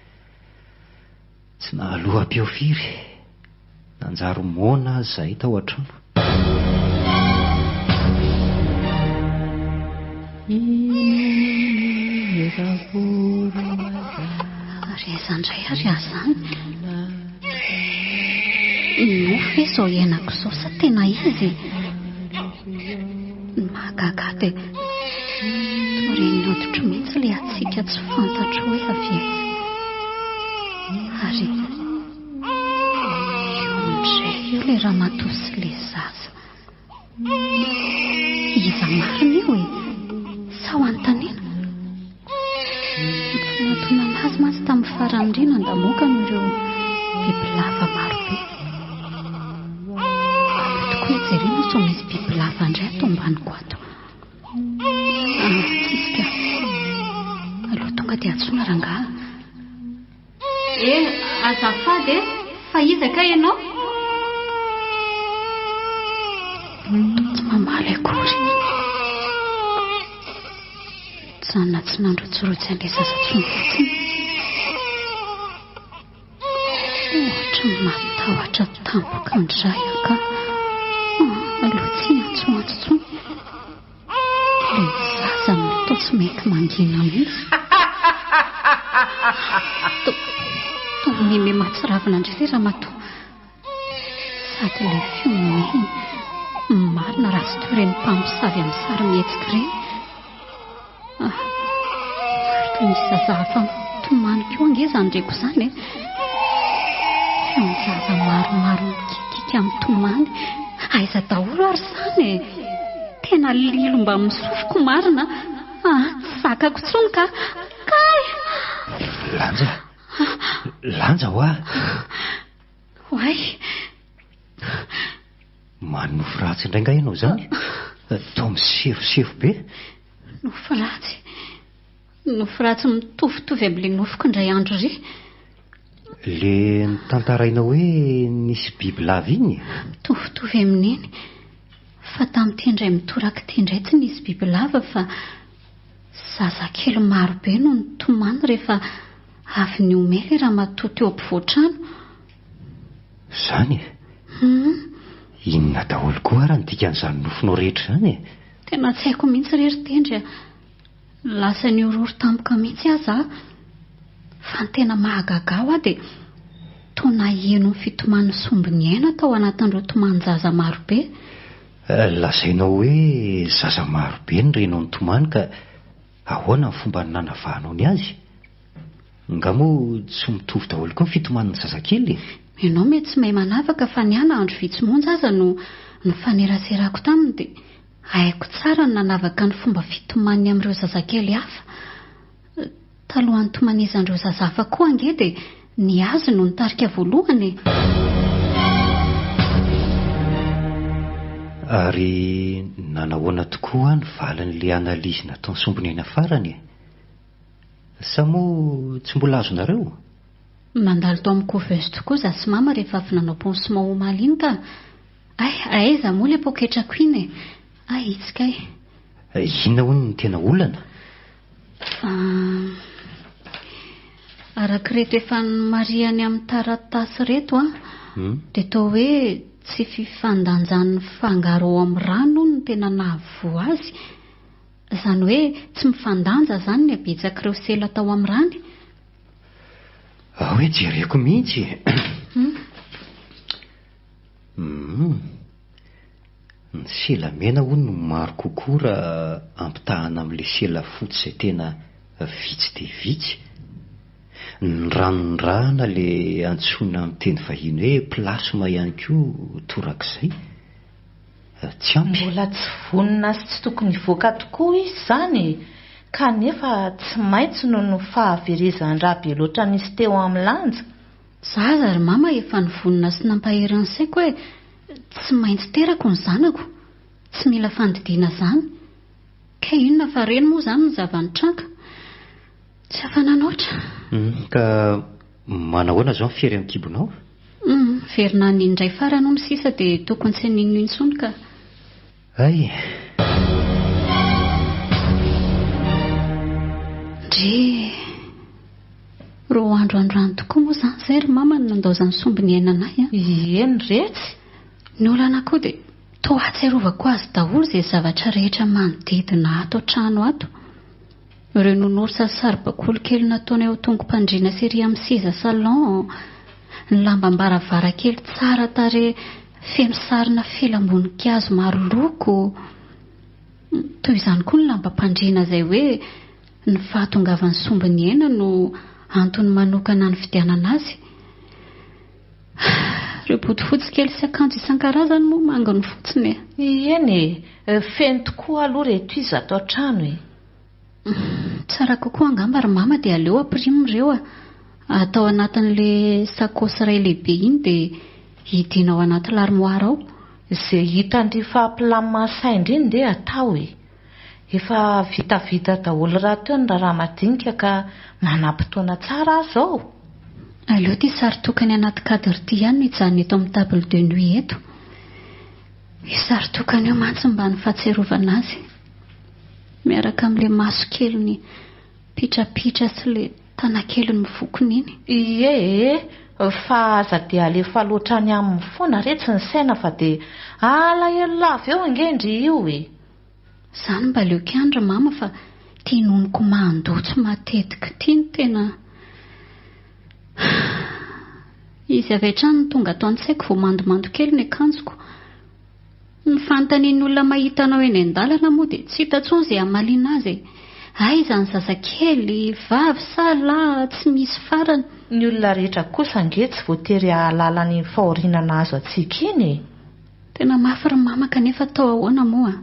Tsy nahaloa-peo firy. Nanjary moana aza izahay tao an-trano. Ary aiza indray ary aho izany? Nofy ve izao iainako izao sa tena izy e? Ny mahagaga ahy dia toa ren'ny hoditro mihitsy ilay hatsiaka tsy fantatro hoe avy aiza. Ary io indray io ilay ramatoa sy ilay zaza. Iza marina io e? Sao anontaniana? Ny fanatonana azy mantsy tamin'ny farany indrindra nandamoaka noho ireo bibilava marobe. Aleo tokoa hijerena sao misy bibilava indray ato ambaniko ato. Ah, tsisy ka. fiantsoana rangaha. Eh, azafady e, fa iza kay ianao? Tsy mamaly akory. Nijanona tsy nandrotsirotsy an'ilay zaza intsony fotsiny. Ohatran'ny matahotra tampoka indray aho ka. Aleo tsy hiantsoantso intsony. Ilay zaza no toa tsy mety mangina mihitsy. Toa, toa mime mahatsiravina indray ilay ramatoa. Sady ilay fihomehiny. Marina raha tsy toy ireny mpamosavy amin'ny sarimihetsika ireny. Ah, ary toy misy zaza hafa mitomany koa ange izany reko izany e. Feon-jaza maromaro mikikiaka mitomany. Aiza daholo ary izany e? Tena lilo mbamin'ny sofiko marina. Ah, tsy zakako intsony ka. Kay! Lanja. Lanja hoa. Oay. Manonofy ratsy indray nga ianao izany? Toa misefosefo be. Nofy ratsy. Nofy ratsy mitovitovy amin'ilay nofiko indray andro iry. Le notantaraina hoe nisy bibilava iny? Mitovitovy amin'iny. Fa tamin'ity indray mitoraka ity indray tsy nisy bibilava fa zazakely marobe no nitomany rehefa avy nihomehy ilay ramatoa teo ampovoan-trano. Izany e? Hum. Inona daholo koa ara ny dikan'izany nofinao rehetra izany e? Tena tsy haiko mihitsy re ry Tendry a! Lasa nihorohoro tampoka mihitsy aza aho. Fa ny tena mahagaga ahy hoa dia toa naheno ny fitomanin'ny sombiniaina tao anatin'ireo tomanin-jaza marobe. Lazainao hoe zaza marobe no renao nitomany ka ahoana ny fomba nanavahanao ny azy? Nga moa tsy mitovy daholo koa ny fitomanin'ny zazakely e? Ianao mety tsy mahay manavaka fa ny ahy na andro vitsy monja aza no nifaneraserako taminy dia haiko tsara ny nanavaka ny fomba fitomaniny amin'ireo zazakely hafa. Talohan'ny nitomanizan'ireo zaza hafa koa ange dia ny azy no nitarika voalohany e! Ary nanahoana tokoa ny valin'ilay analyse nataon'i Sombiniaina farany e? Sa moa tsy mbola azonareo? Nandalo tao amin'ny couveuse tokoa za sy mama rehefa avy nanao pansement omaly iny ka! Hay, aiza moa ilay poketrako iny e! Hay itsy kay! Inona hono no tena olana? Araka ireto efa nomarihany amin'ny taratasy ireto an, dia toa hoe tsy fifandanjan'ny fangaro ao amin'ny rano hono no tena nahavoa azy. Izany hoe tsy mifandanja izany ny habetsak'ireo sela tao amin'ny rany. Ao hoe jereko mihitsy e. Hum. Ny sela mena hono no maro kokoa raha ampitahana amin'ilay sela fotsy izay tena vitsy dia vitsy. Ny ranon-drà na ilay antsoina amin'ny teny vahiny hoe plasma ihany koa torak'izay. Tsy ampy. Mbola tsy vonona sy tsy tokony hivoaka tokoa izy izany e! Kanefa tsy maintsy noho ny fahaverezan-drà be loatra nisy teo amin'ny lanja. Za aza ry mama efa nivonona sy nampahery ny saiko hoe tsy maintsy terako ny zanako, tsy mila fandidiana izany. Kay inona fa reny moa izany ny zava-nitranga. Tsy afa-nanoatra. Hum, ka manahoana izao ny fery amin'ny kibonao? Hum, miverina any indray farany hono sisa dia tokony tsy haninona intsony ka. Hay! Ndry! Roa andro androany tokoa moa izany izay ry mama no nandaozan'ny sombiny aina anay an! Eny retsy! Ny olana koa dia toa ahatsiarovako azy daholo izay zavatra rehetra manodidina ato an-trano ato. Ireo nounours sy saribakoly kely nataony eo an-tongo-pandriana sy ery amin'ny seza salon, ny lambam-baravarankely tsara tarehy feno sarina felam-boninkazo maro loko, toy izany koa ny lambam-pandriana izay hoe ny fahatongavan'ny sombin'ny aina no antony manokana nividianana azy. Ireo bodofotsy kely sy akanjo isan-karazany moa manginy fotsiny e. Eny e, feno tokoa aloha reto izy ato an-trano e. Tsara kokoa angamba ry mama dia aleo ampirimina ireo a. Atao anatin'ilay sakaosy iray lehibe iny dia hidiana ao anaty larmoara ao. Izay hitan-dry fahampilamina sain-dry ndeha atao e. Efa vitavita daholo rahateo ny raharaha madinika ka manam-potoana tsara aho izao. Aleo ity sary tokany anaty cadre ity ihany no hijanona eto amin'ny table de nuit eto. Io sary tokana io mantsy mba ny fahatsiarovana azy. Miaraka amin'ilay maso keliny mipitrapitra sy ilay tanakeliny mivokona iny. Ie e, fa aza dia alefa loatra any aminy foana re tsy ny saina fa dia alahelo lava eo ange ndry io e. Zany mba aleoko ihany ry mama fa ty nonoko mandotsy matetika ty no tena Izy avy hatrany no tonga ato an-tsaiko vao mandomando kely ny akanjoko. Ny fanontanian'ny olona mahita anao eny an-dalana moa dia tsy hita intsony izay hamaliana azy e! Aiza ny zazakely, vavy sa lahy, tsy misy farany. Ny olona rehetra kosa ange tsy voatery hahalala an'iny fahoriana nahazo antsika iny e! Tena mafy ry mama kanefa atao ahoana moa?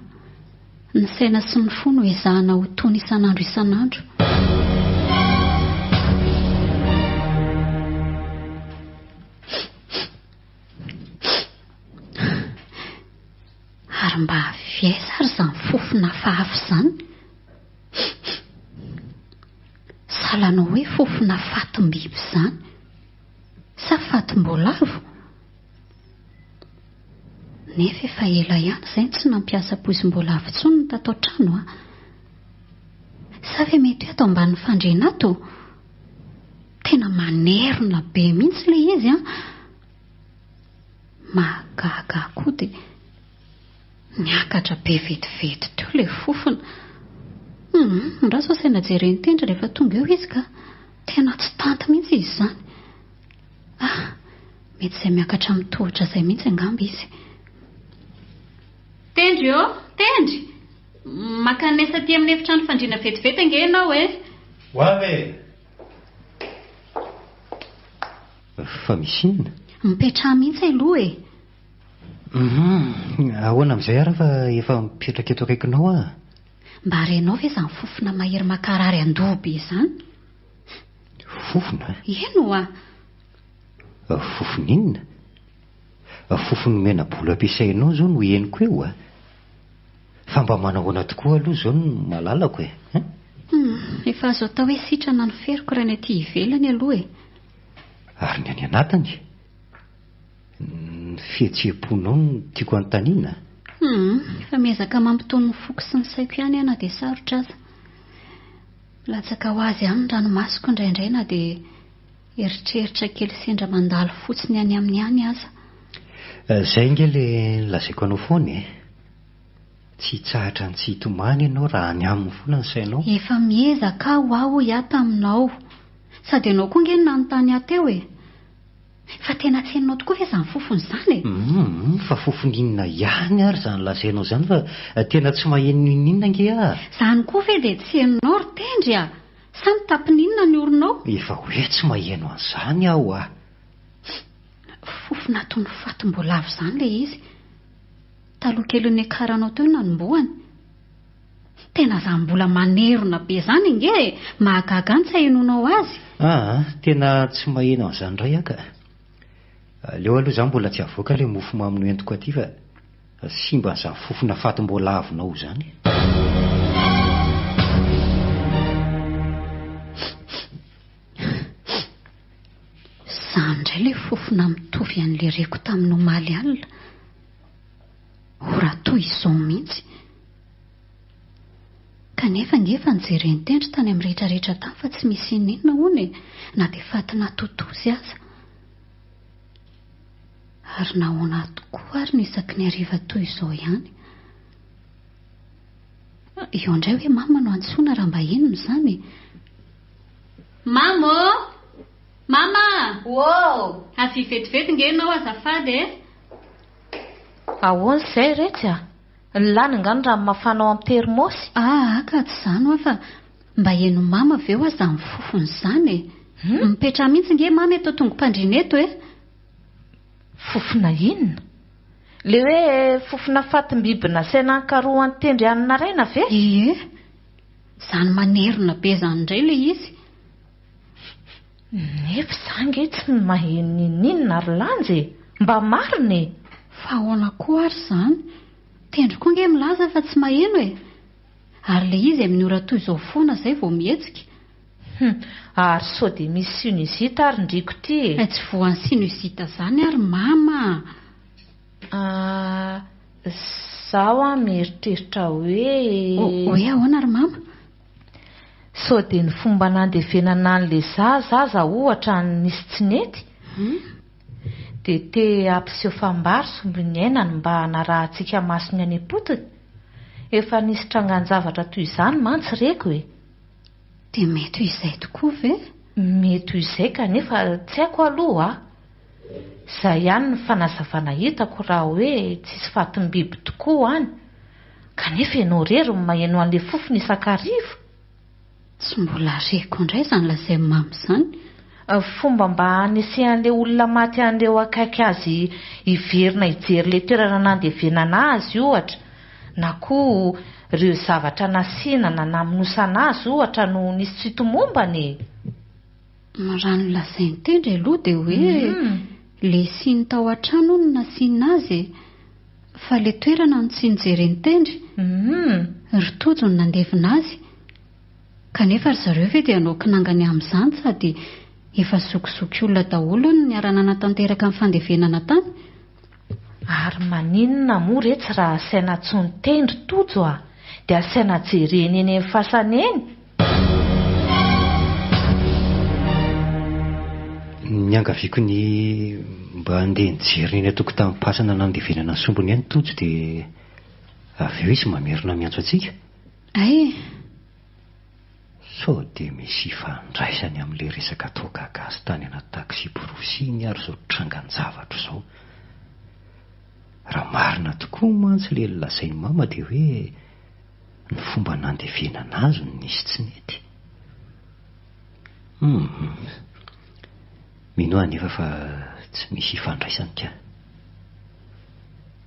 Ny saina sy ny fo no ezahana ho tony isan'andro isan'andro. Ary mba avy aiza ary izany fofona hafahafa izany? Sahalanao hoe fofona fatim-biby izany. Sa fatim-boalavo? Nefa efa ela ihany izay no tsy nampiasa poizim-boalavo intsony ny tato an-trano a! Sa ve mety hoe ato ambanin'ny fandriana ato? Tena manerona be mihitsy ilay izy an! Mahagaga ahy koa dia niakatra be vetivety teo ilay fofona. Hum, andraso asaina jeren'i Tendry rehefa tonga eo izy ka! Tena tsy tanty mihitsy izy izany. Ah! Mety izay miakatra amin'ny tohatra izay mihitsy angamba izy. Tendry ô! Tendry! Mankanesa aty amin'ny efitrano fandriana vetivety ange ianao e! Ho avy e! Fa misy inona? Mipetraha mihitsy aloha e! Hum, ahoana amin'izay ary fa efa mipetraka eto akaikinao aho? Mba renao ve izany fofona mahery mankarary andoha be izany? Fofona? Eny oa! Fofona inona? Fofon'ny mena-bolo ampiasainao izao no henoko eo a! Fa mba manahoana tokoa aloha izao ny malalako e? Hein? Hum, efa azo atao hoe sitrana ny feriko raha ny aty ivelany aloha e! Ary ny any anatiny? Ny fihetseham-ponao no tiako hanontaniana? Hum, efa miezaka mampitony ny foko sy ny saiko ihany aho na dia sarotra aza. Milatsaka ho azy ihany ny ranomasoko indraindray na dia eritreritra kely sendra mandalo fotsiny any aminy any aza. Izay ange ilay nolazaiko anao foana e! Tsy hitsahatra ny tsy hitomany ianao raha any aminy foana ny sainao. Efa miezaka aho ho'aho hoy aho taminao. Sady ianao koa ange no nanontany ahy teo e! Fa tena tsy henonao tokoa ve izany fofona izany e? Humm, fa fofona inona ihany ary izany lazainao izany fa tena tsy maheno n'inon'inona ange aho. Izany koa ve dia tsy henonao ry Tendry a! Sa mitapin'inona ny oronao? Efa hoe tsy maheno an'izany aho a! Fofona toy ny fatim-boalavo izany ilay izy. Taloha kelin'ny niakaranao teo no nanombohany. Tena zany mbola manerona be zany ange e! Mahagaga any tsy ahenoanao azy. Aa, tena tsy maheno an'izany indray aho ka. Aleo aloha za mbola tsy avoaka ilay mofomamy noentiko aty fa simba an'izany fofona fatim-boalavonao izany. Izany indray ilay fofona mitovy an'ilay reko tamin'ny omaly alina. Ora toy izao mihitsy. Kanefa ange efa nojeren'i Tendry tany amin'ny rehetra rehetra tany fa tsy misy inon'inona hono e, na dia fatinà totozy aza. Ary nahoana tokoa ary no isaky ny hariva toy izao ihany? Eo indray hoe mama no antsoina raha mba henony izany e. Mama ô! Mama! Ô! Avia vetivety nge ianao azafady e! Ahoana izay retsy a? Lany angaha ny rano mafana ao amin'ny termosy? Aa ka tsy izany hoa fa mba heno mama ve hoa izany fofona izany e? Mipetraha mihitsy nge mama eto tongo-pandriana eto e! Fofona inona? Le hoe fofona fatim-biby nasaina nikarohan'i Tendry any Naraina ve? Ie! Izany manerona be izany indray ilay izy. Nefa za ange tsy maheno n'inon'inona ry Lanja e! Mba marina e! Fa ahoana koa ary izany? Tendry koa ange milaza fa tsy maheno e! Ary ilay izy amin'ny ora toy izao foana izay vao mihetsika. Hum, ary sao dia misy sinusite ary ndriko ity e? Tsy voan'ny sinusite izany ary mama a! Ah, izaho an mieritreritra hoe. Hoe ahoana ry mama? Sao dia ny fomba nandevenana an'ilay zaza aza ohatra no nisy tsy nety? Dia te hampiseho fambary sombin'ny ainany mba hanarahantsika maso ny any am-potony? Efa nisy trangan-javatra toy izany mantsy reko e! Dia mety ho izay tokoa ve? Mety ho izay kanefa tsy haiko aloha a! Izay ihany ny fanazavana hitako raha hoe tsisy fatim-biby tokoa any. Kanefa ianao irery no maheno an'ilay fofona isan-kariva. Tsy mbola reko indray izany lazain'i Mama izany. Fomba mba hanesehan'ilay olona maty an'ireo akaiky azy hiverina hijery ilay toerana nandevenana azy ohatra, na koa ireo zavatra nasiana na namonosana azy ohatra no nisy tsy tomombana e! Raha ny lazain'i Tendry aloha dia hoe ilay siny tao an-trano hono no nasiana azy e! Fa ilay toerana no tsy nojeren'i Tendry. Ry Tojo no nandevina azy. Kanefa ry zareo ve dia hanao kinangany amin'izany sady efa zokizoky olona daholo hono no niara-nanatanteraka ny fandevenana tany? Ary maninona moa retsy raha asaina antsoin'i Tendry Tojo a! Dia asaina jereny eny amin'ny fasana eny? Niangaviako ny mba handeha nijery eny an-tokotanim-pasana nandevenana ny sombiny ihany Tojo dia avy eo izy mamerina miantso antsika. Hay e! Sao dia misy ifandraisany amin'ilay resaka toaka gasy tany anaty taxi-brousse iny ary izao trangan-javatra izao. Raha marina tokoa mantsy ilay nolazain'i mama dia hoe ny fomba nandevenana azy no nisy tsy nety. Hum. Mino aho anefa fa tsy misy ifandraisany ka.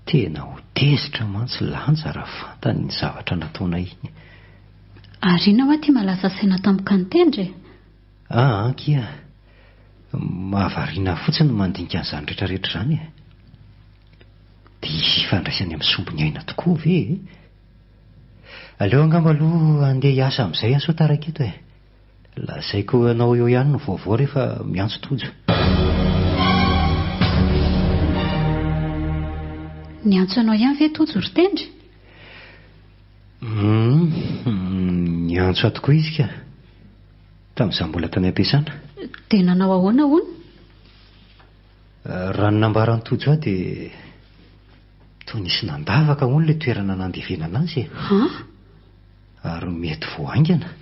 Tena ho tezitra mantsy Lanja raha fantany iny zavatra nataonay iny. Ary inona hoa ity mahalasa saina tampoka an'i Tendry e? Aa akia, mahavariana ahy fotsiny ny mandinika an'izany rehetrarehetra izany e. Dia hisy ifandraisany amin'ny sombiny aina tokoa ve e? Aleo angamba aloha handeha hiasa amin'izay aho sao taraiky eto e. Lazaiko anao eo ihany ny vaovao rehefa miantso Tojo. Niantso anao ihany ve Tojo ry Tendry? Humm, niantso ahy tokoa izy ka. Tamin'izaho mbola tany am-piasana. Dia nanao ahoana hono? Raha ny nambaran'i Tojo ahy dia toa nisy nandavaka hono ilay toerana nandevenana azy e. Han? Ary mety vao haingana.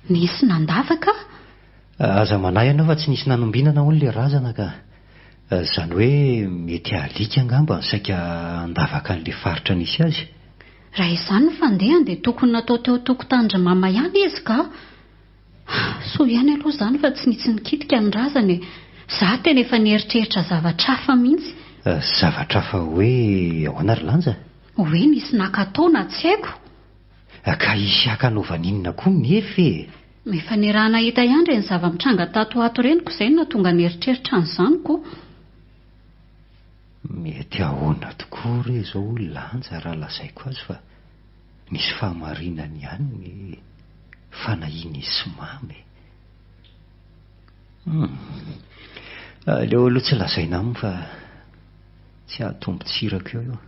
Nisy nandavaka? Aza manahy ianao fa tsy nisy nanombinana hono ilay razana ka. Izany hoe mety alika angamba no saika handavaka an'ilay faritra nisy azy. Raha izany ny fandehany dia tokony natao teo an-tokotanin-dry mama ihany izy ka. Soa ihany aloha izany fa tsy nisy nikitika ny razana e. Za tena efa nieritreritra zavatra hafa mihitsy. Zavatra hafa hoe ahoana ry Lanja? Hoe nisy naka tao na tsy haiko. Ka hisy haka hanaovana inona koa nefa e? Efa niaraha-nahita ihany ireny zava-mitranga tato ho ato ireny ko izay no nahatonga nieritreritra an'izany ko. Mety ahoana tokoa re izao hoy Lanja raha lazaiko azy fa misy fahamarinany ihany ny fanahian'izy sy Mamy e. Hum. Aleo aloha tsy lazaina aminy fa tsy hahatombin-tsirako eo io.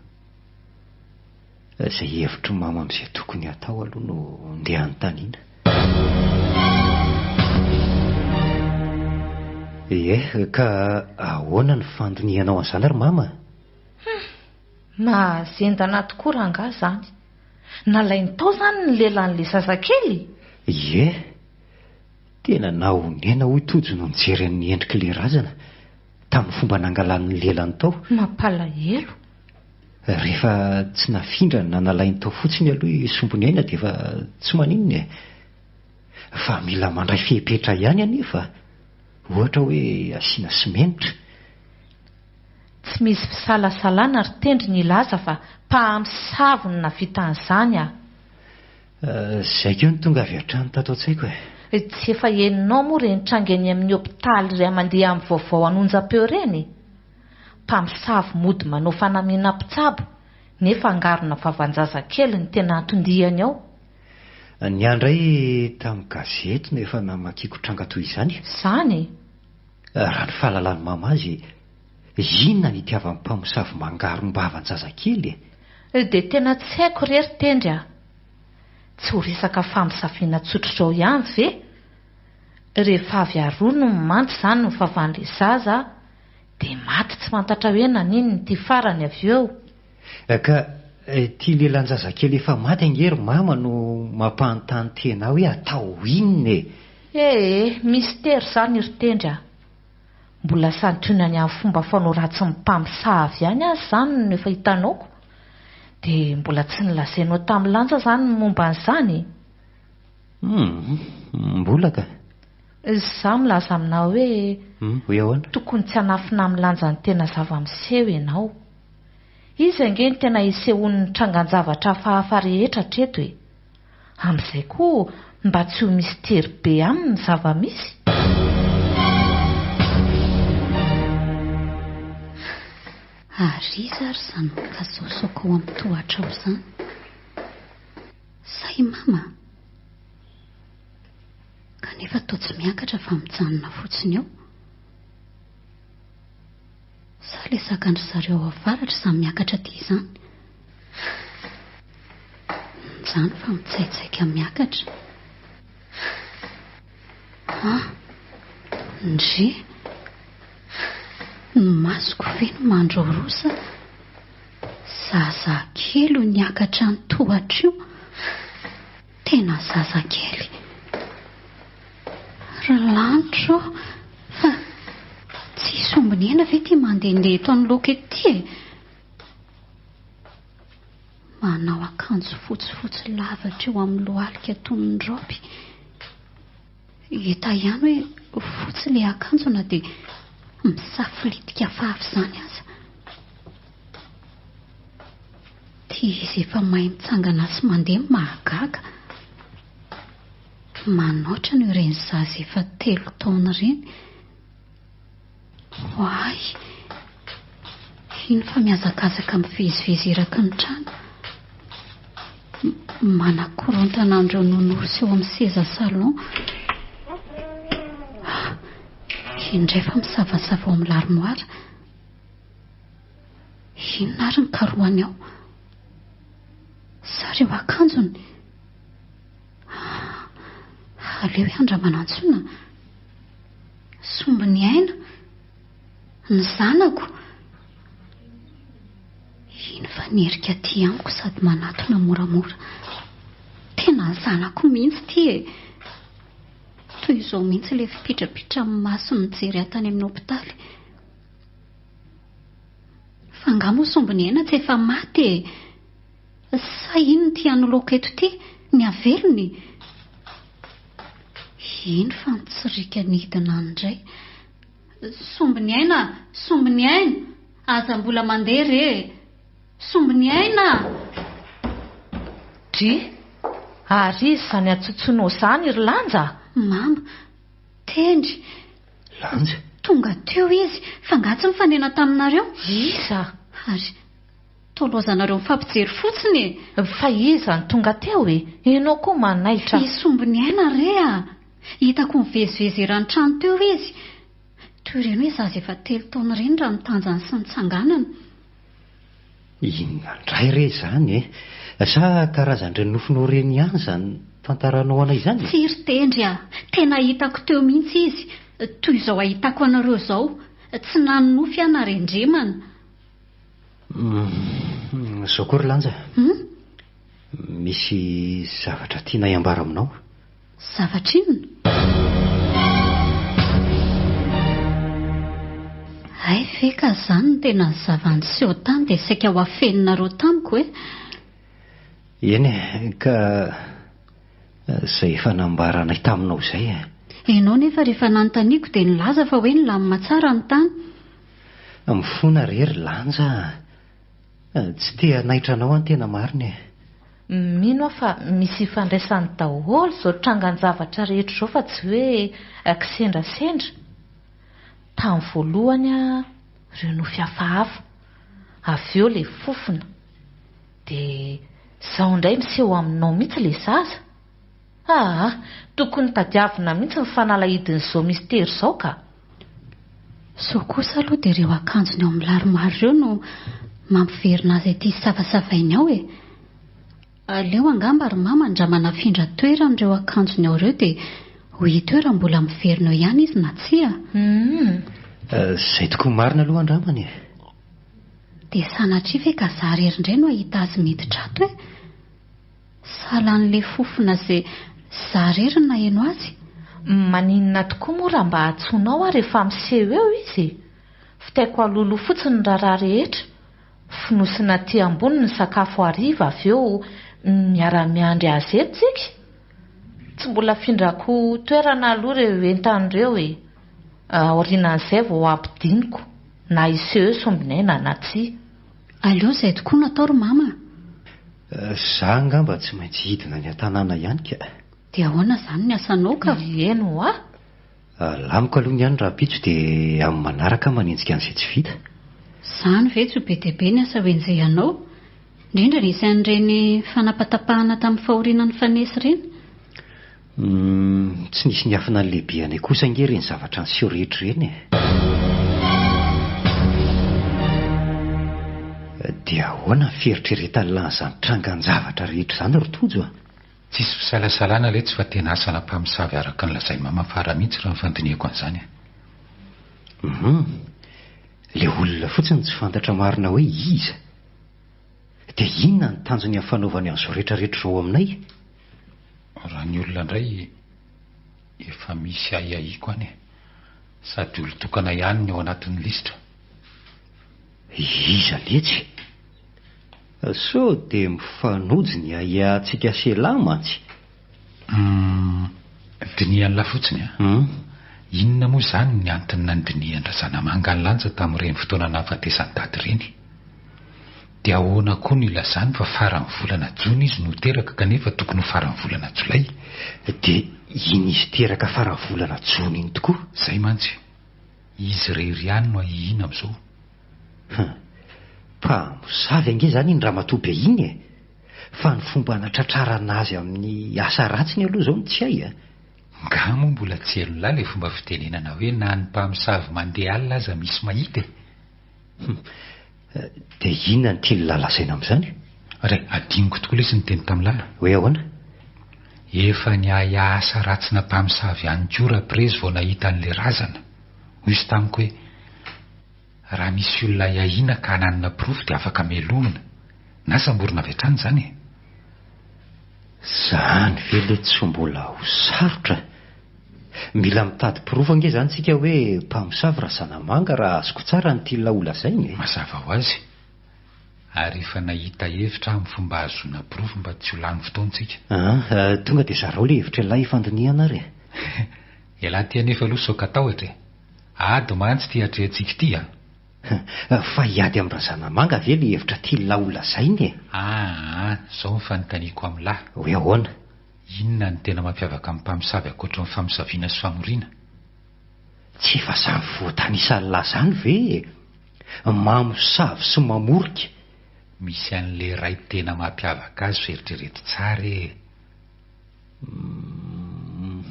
Izay hevitr'i mama amin'izay tokony hatao aloha no ndeha hanontaniana. Ie, ka ahoana ny fandinihanao an'izany ry mama? Hum! Mahazendana tokoa rangahy izany. Nalainy tao izany ny lelan'ilay zazakely? Ie, tena nahonena hoy Tojo no nijery ny endrik'ilay razana tamin'ny fomba nangalany ny lelany tao. Mampalahelo. Rehefa tsy nafindra na nalainy tao fotsiny aloha i Sombiniaina dia efa tsy maninona e! Fa mila mandray fepetra ihany anefa, ohatra hoe asiana simenitra. Tsy misy fisalasalana ry Tendry ny hilaza fa mpamosavy no nahavita an'izany a! Izay koa no tonga avy hatrany tato an-tsaiko e! Tsy efa henonao moa ireny tranga eny amin'ny hopitaly iray mandeha amin'ny vaovao an'onjam-peo ireny e? Mpamosavy mody manao fanamiana mpitsabo nefa angarona vavan-jazakely ny tena anton-diany ao. Ny ahy indray tamin'ny gazety no efa namakiako tranga toy izany. Izany e? Raha ny fahalalan'i mama azy, inona ny itiavan'ny mpamosavy mangarom-bavan-jazakely e? Dia tena tsy haiko re ry Tendry a! Tsy ho resaka famosaviana tsotr'izao ihany ve? Rehefa avy aronony mantsy izany ny vavan'ilay zaza dia maty tsy fantatra hoe naninona ity farany avy eo. Ka ity lelan-jazakely efa maty ange ry mama no mampanontany tena hoe atao inona e? Ee, mistery izany ry Tendry a! Mbola santionany amin'ny fomba fanao ratsin'ny mpamosavy ihany aza izany no efa hitanaoko. Dia mbola tsy nolazainao tamin'i Lanja izany ny momba an'izany e? Humm, mbola ka. Izaho milaza aminao hoe Humm, hoy ahoana? tokony tsy hanafina amin'i Lanja ny tena zava-miseho ianao. Izy ange no tena isehoan'ny trangan-javatra hafahafa rehetra hatreto e! Amin'izay koa mba tsy ho mistery be aminy ny zava-misy. Ary iza ary izany mikasaosaoka ao amin'ny tohatra ao izany? Sa i Mama? Kanefa toa tsy miakatra fa mijanona fotsiny eo. Sa ilay zakan-dry zareo ao avaratra izany miakatra aty izany? Izany fa mitsaitsaika miakatra. Ah! Ndry! Ny masoko ve no mandrorosa? Zazakely io niakatra ny tohatra io. Tena zazakely. Ry lanitra ô! Fa tsy hisy ombin'hena ve ity mandehandeha eto anoloako eto ity e? Manao akanjo fotsifotsy lava hatreo amin'ny lohalika toy ny raoby. Hita ihany hoe fotsy ilay akanjo na dia misafolitika hafahafa izany aza. Ity izy efa mahay mitsangana sy mandeha no mahagaga. Manaotra noho ireny zaza efa telo taona ireny. Oay! Iny fa mihazakazaka mivezivezy eraky ny trano. Manakorontana an'ireo nounours eo amin'ny seza salon. Ah! Indray fa misavasava ao amin'ny l'armoire. Inona ary ny karohany ao? Sa ireo akanjony? Ah! Aleo hiandramana antsoina. Sombin'ny aina. Ny zanako. Iny fa nierika aty amiko sady manatona moramora. Tena ny zanako mihitsy ity e! Toy izao mihitsy ilay fipitrapitran'ny masony nijery ahy tany amin'ny hopitaly. Fa angaha moa sombin'ny aina tsy efa maty e? Sa inona ity anoloako eto ity? Ny havelony? Iny fa nitsiriaka nidina any indray. Sombiny aina! Sombiny aina! Aza mbola mandeha re e! Sombiny aina! Dry! Ary iza izany antsontsonao izany ry Lanja? Mama! Tendry! Lanja? Tonga teo izy, fa angaha tsy nifanena taminareo? Iza? Ary toa lozanareo mifampijery fotsiny e! Fa iza no tonga teo e? Ianao koa manaitra. I Sombiniaina re a! Hitako nivezivezy eran'ny trano teo izy. Toy ireny hoe zaza efa telo taona ireny raha ny tanjany sy ny tsanganany. Inona indray re izany e? Sa karazan'ireny nofinao ireny ihany izany tantaranao anay izany e? Tsia ry Tendry a! Tena hitako teo mihitsy izy, toy izao ahitako anareo izao. Tsy nanonofy aho na rendremana. Humm, izao koa ry Lanja. Humm? Misy zavatra tianay ambara aminao. Zavatra inona? Hay ve ka zany no tena zava-niseho tany dia saika ho afeninareo tamiko e? Eny e, ka izay efa nambaranay taminao izay e. Ianao nefa rehefa nanontaniako dia nilaza fa hoe nilamina tsara ny tany. Mifona re ry Lanja a! Tsy te hanaitra anao aho ny tena marina e. Mino aho fa misy ifandraisany daholo izao trangan-javatra rehetra izao fa tsy hoe kisendrasendra. Tamin'ny voalohany ireo nofy hafahafa, avy eo ilay fofona, dia izao indray miseho aminao mihitsy ilay zaza. Aa! Tokony tadiavina mihitsy ny fanalahidin'izao mistery izao ka! Sao kosa aloha dia ireo akanjony ao amin'ny laromary ireo no mampiverina azy aty savasavainy ao e! Aleo angamba ry mama andramana afindra toerana ireo akanjony ao ireo dia ho hita eo raha mbola miverina eo ihany izy na tsia. Humm. Izay tokoa marina aloha andramana e! Dia sanatria ve ka za rery indray no hahita azy miditra ato e! Sahalan'ilay fofona izay za rery no naheno azy. Maninona tokoa moa raha mba antsoinao aho rehefa miseho eo izy e! Vitaiko alohaloha fotsiny ny raharaha rehetra. Fonosina aty ambony ny sakafo hariva avy eo miara-miandry azy eto tsika. Tsy mbola afindrako toerana aloha ireo entana ireo e! Aorianan'izay vao ampidiniko na hiseho eo sombinaina na tsia. Aleo izay tokoa no atao ry mama a! Za angamba tsy maintsy hidina any an-tanàna ihany ka. Dia ahoana izany ny asanao ka? Eny ho'a! Lamiko aloha ny any rahampitso dia amin'ny manaraka aho manenjika an'izay tsy vita. Izany ve tsy ho be dia be ny asa hoenjehanao? Indrindra nisy an'ireny fanapatapahana tamin'ny fahoriana nifanesy ireny. Humm, tsy nisy niafina ny lehibeanay kosa ange ireny zavatra niseho rehetra ireny e. Dia ahoana ny fieritreretan'lah an'izany trangan-javatra rehetra izany ry Tojo a? Tsisy fisalasalana letsy fa tena asana mpamosavy araka ny lazain'i Mama Fara mihitsy raha ny fandinihako an'izany e. Humm, le olona fotsiny tsy fantatra marina hoe iza. Dia inona ny tanjony amin'ny fanaovany an'izao rehetrarehetra izao aminay? Raha ny olona indray efa misy ahiahiako any e. Sady olon-tokana ihany ny ao anatin'ny lisitra. Iza letsy? Sao dia mifanojo ny ahiahintsika sy elah mantsy? Humm, dinihan'lah fotsiny a! Inona moa izany ny antony nandinihan-dRazanamanga an'i Lanja tamin'ireny fotoana nahafatesan'i Dada ireny? Dia ahoana koa no ilazany fa faran'ny volana jona izy no teraka kanefa tokony ho faran'ny volana jolay? Dia iny izy teraka faran'ny volana jona iny tokoa? Izay mantsy. Izy irery ihany no ahiahiana amin'izao. Hum. Mpamosavy ange izany iny ramatoa be iny e! Fa ny fomba anatratrarana azy amin'ny asa ratsiny aloha izao no tsy hay a! Nga moa mbola tsy henon'lah ilay fomba fitenenana hoe na ny mpamosavy mandeha alina aza misy mahita e! Hum. Dia inona no tian'lah lazaina amin'izany? Re, adinoko tokoa lesy niteny tamin'lah. Hoe ahoana? Efa niahiahy asa ratsina mpamosavy ihany koa Raprezy vao nahita an'ilay razana. Hoy izy tamiko hoe. Raha misy olona ahiahiana ka ananana porofo dia afaka melohina na samborina avy hatrany izany e! Zany ve le tsy mbola ho sarotra? Mila mitady porofo ange zany tsika hoe mpamosavy Razanamanga raha azoko tsara ny tian'la ho lazaina e! Mazava ho azy. Ary efa nahita hevitra aho amin'ny fomba ahazoana porofo mba tsy ho lany fotoana tsika. Aa, tonga dia zarao le hevitr'ialahy hifandinihana ary e! Ialahy ty anefa aloha sao katahotra e! Ady mantsy ity atrehantsika ity a! Fa hiady amin-dRazanamanga ve le hevitra tian'lah ho lazaina e? Aa, zao ny fanontaniako amin'lah. Hoe ahoana? Inona no tena mampiavaka ny mpamosavy ankoatry ny famosaviana sy famoriana? Tsy efa samy voatanisan'lah zany ve e? Mamosavy sy mamorika. Misy an'le iray tena mampiavaka azy fa eritrereto tsara e! Humm.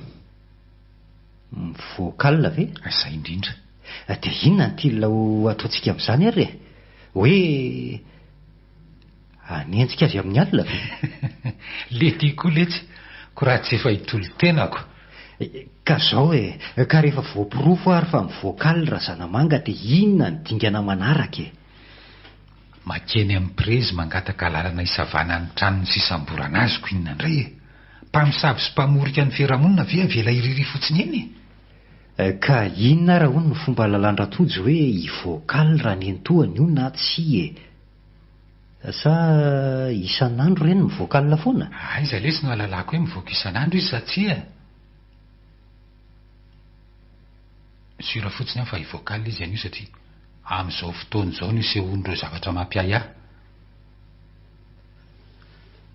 Vocal ve? Izay indrindra. Dia inona no tian'ilay ho ataontsika amin'izany ary e? Hoe hanenjika azy amin'ny alina ve? Lety koa letsy, ko raha tsy efa hitolo-tenako. Ka zao e, ka rehefa voaporofo ary fa mi-vocal Razanamanga dia inona ny dingana manaraka e? Makeny amin'ny prezy mangataka alalana hisavana ny tranony sy hisamborana azy ko inona indray e? Mpamosavy sy mpamorika ny fiarahamonina ve avela hiriry fotsiny eny e? Ka inona ara hono ny fomba halalan-dRatojo hoe hi-vocal raha nenitoany io na tsia e? Sa isan'andro ireny mi-vocal foana? Aiza lesy no ahalalako hoe mivoaka isan'andro izy sa tsia e? Sûr fotsiny aho fa hi-vocal izy anio satria amin'izao fotoana izao no isehoan'ireo zavatra mampiahiahy.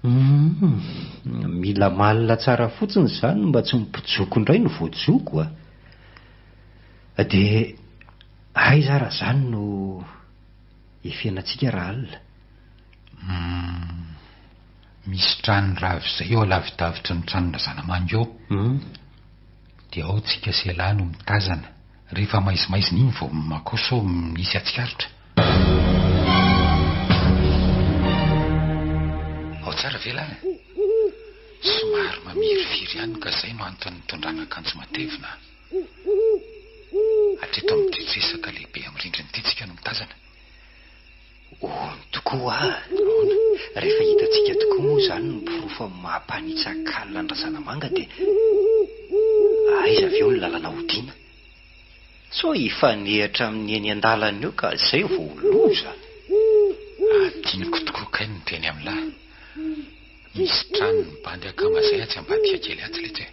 Humm, mila malina tsara fotsiny izany mba tsy mipijoko indray no voajoko a! Dia aiza ara izany no efenantsika raha alina? Humm, Misy trano rava izay eo alavidavitry ny tranon-dRazanamanga eo. Dia ao tsika sy ialahy no mitazana. Rehefa maizimaizina iny vao makao sao misy hatsikaritra. Ao tsara ve lahy? Somary mamirifiry ihany ka izay no antony nitondrana akanjo matevina. Hatreto amin'ity resaka lehibe amin'ny rindrina ity tsika no mitazana. Hono tokoa ah! Rehefa hitantsika tokoa moa izany ny porofo amin'ny maha mpanitsak'alina an-dRazanamanga dia aiza avy eo ny lalana hodiana? Sao hifanehatra amin'ny eny an-dalana eo ka izay vao ho loza! Adinoko tokoa kay ny niteny amin'lah. Misy tranon'ny bandy akama izay atsy ambadika kely atsy letsy e!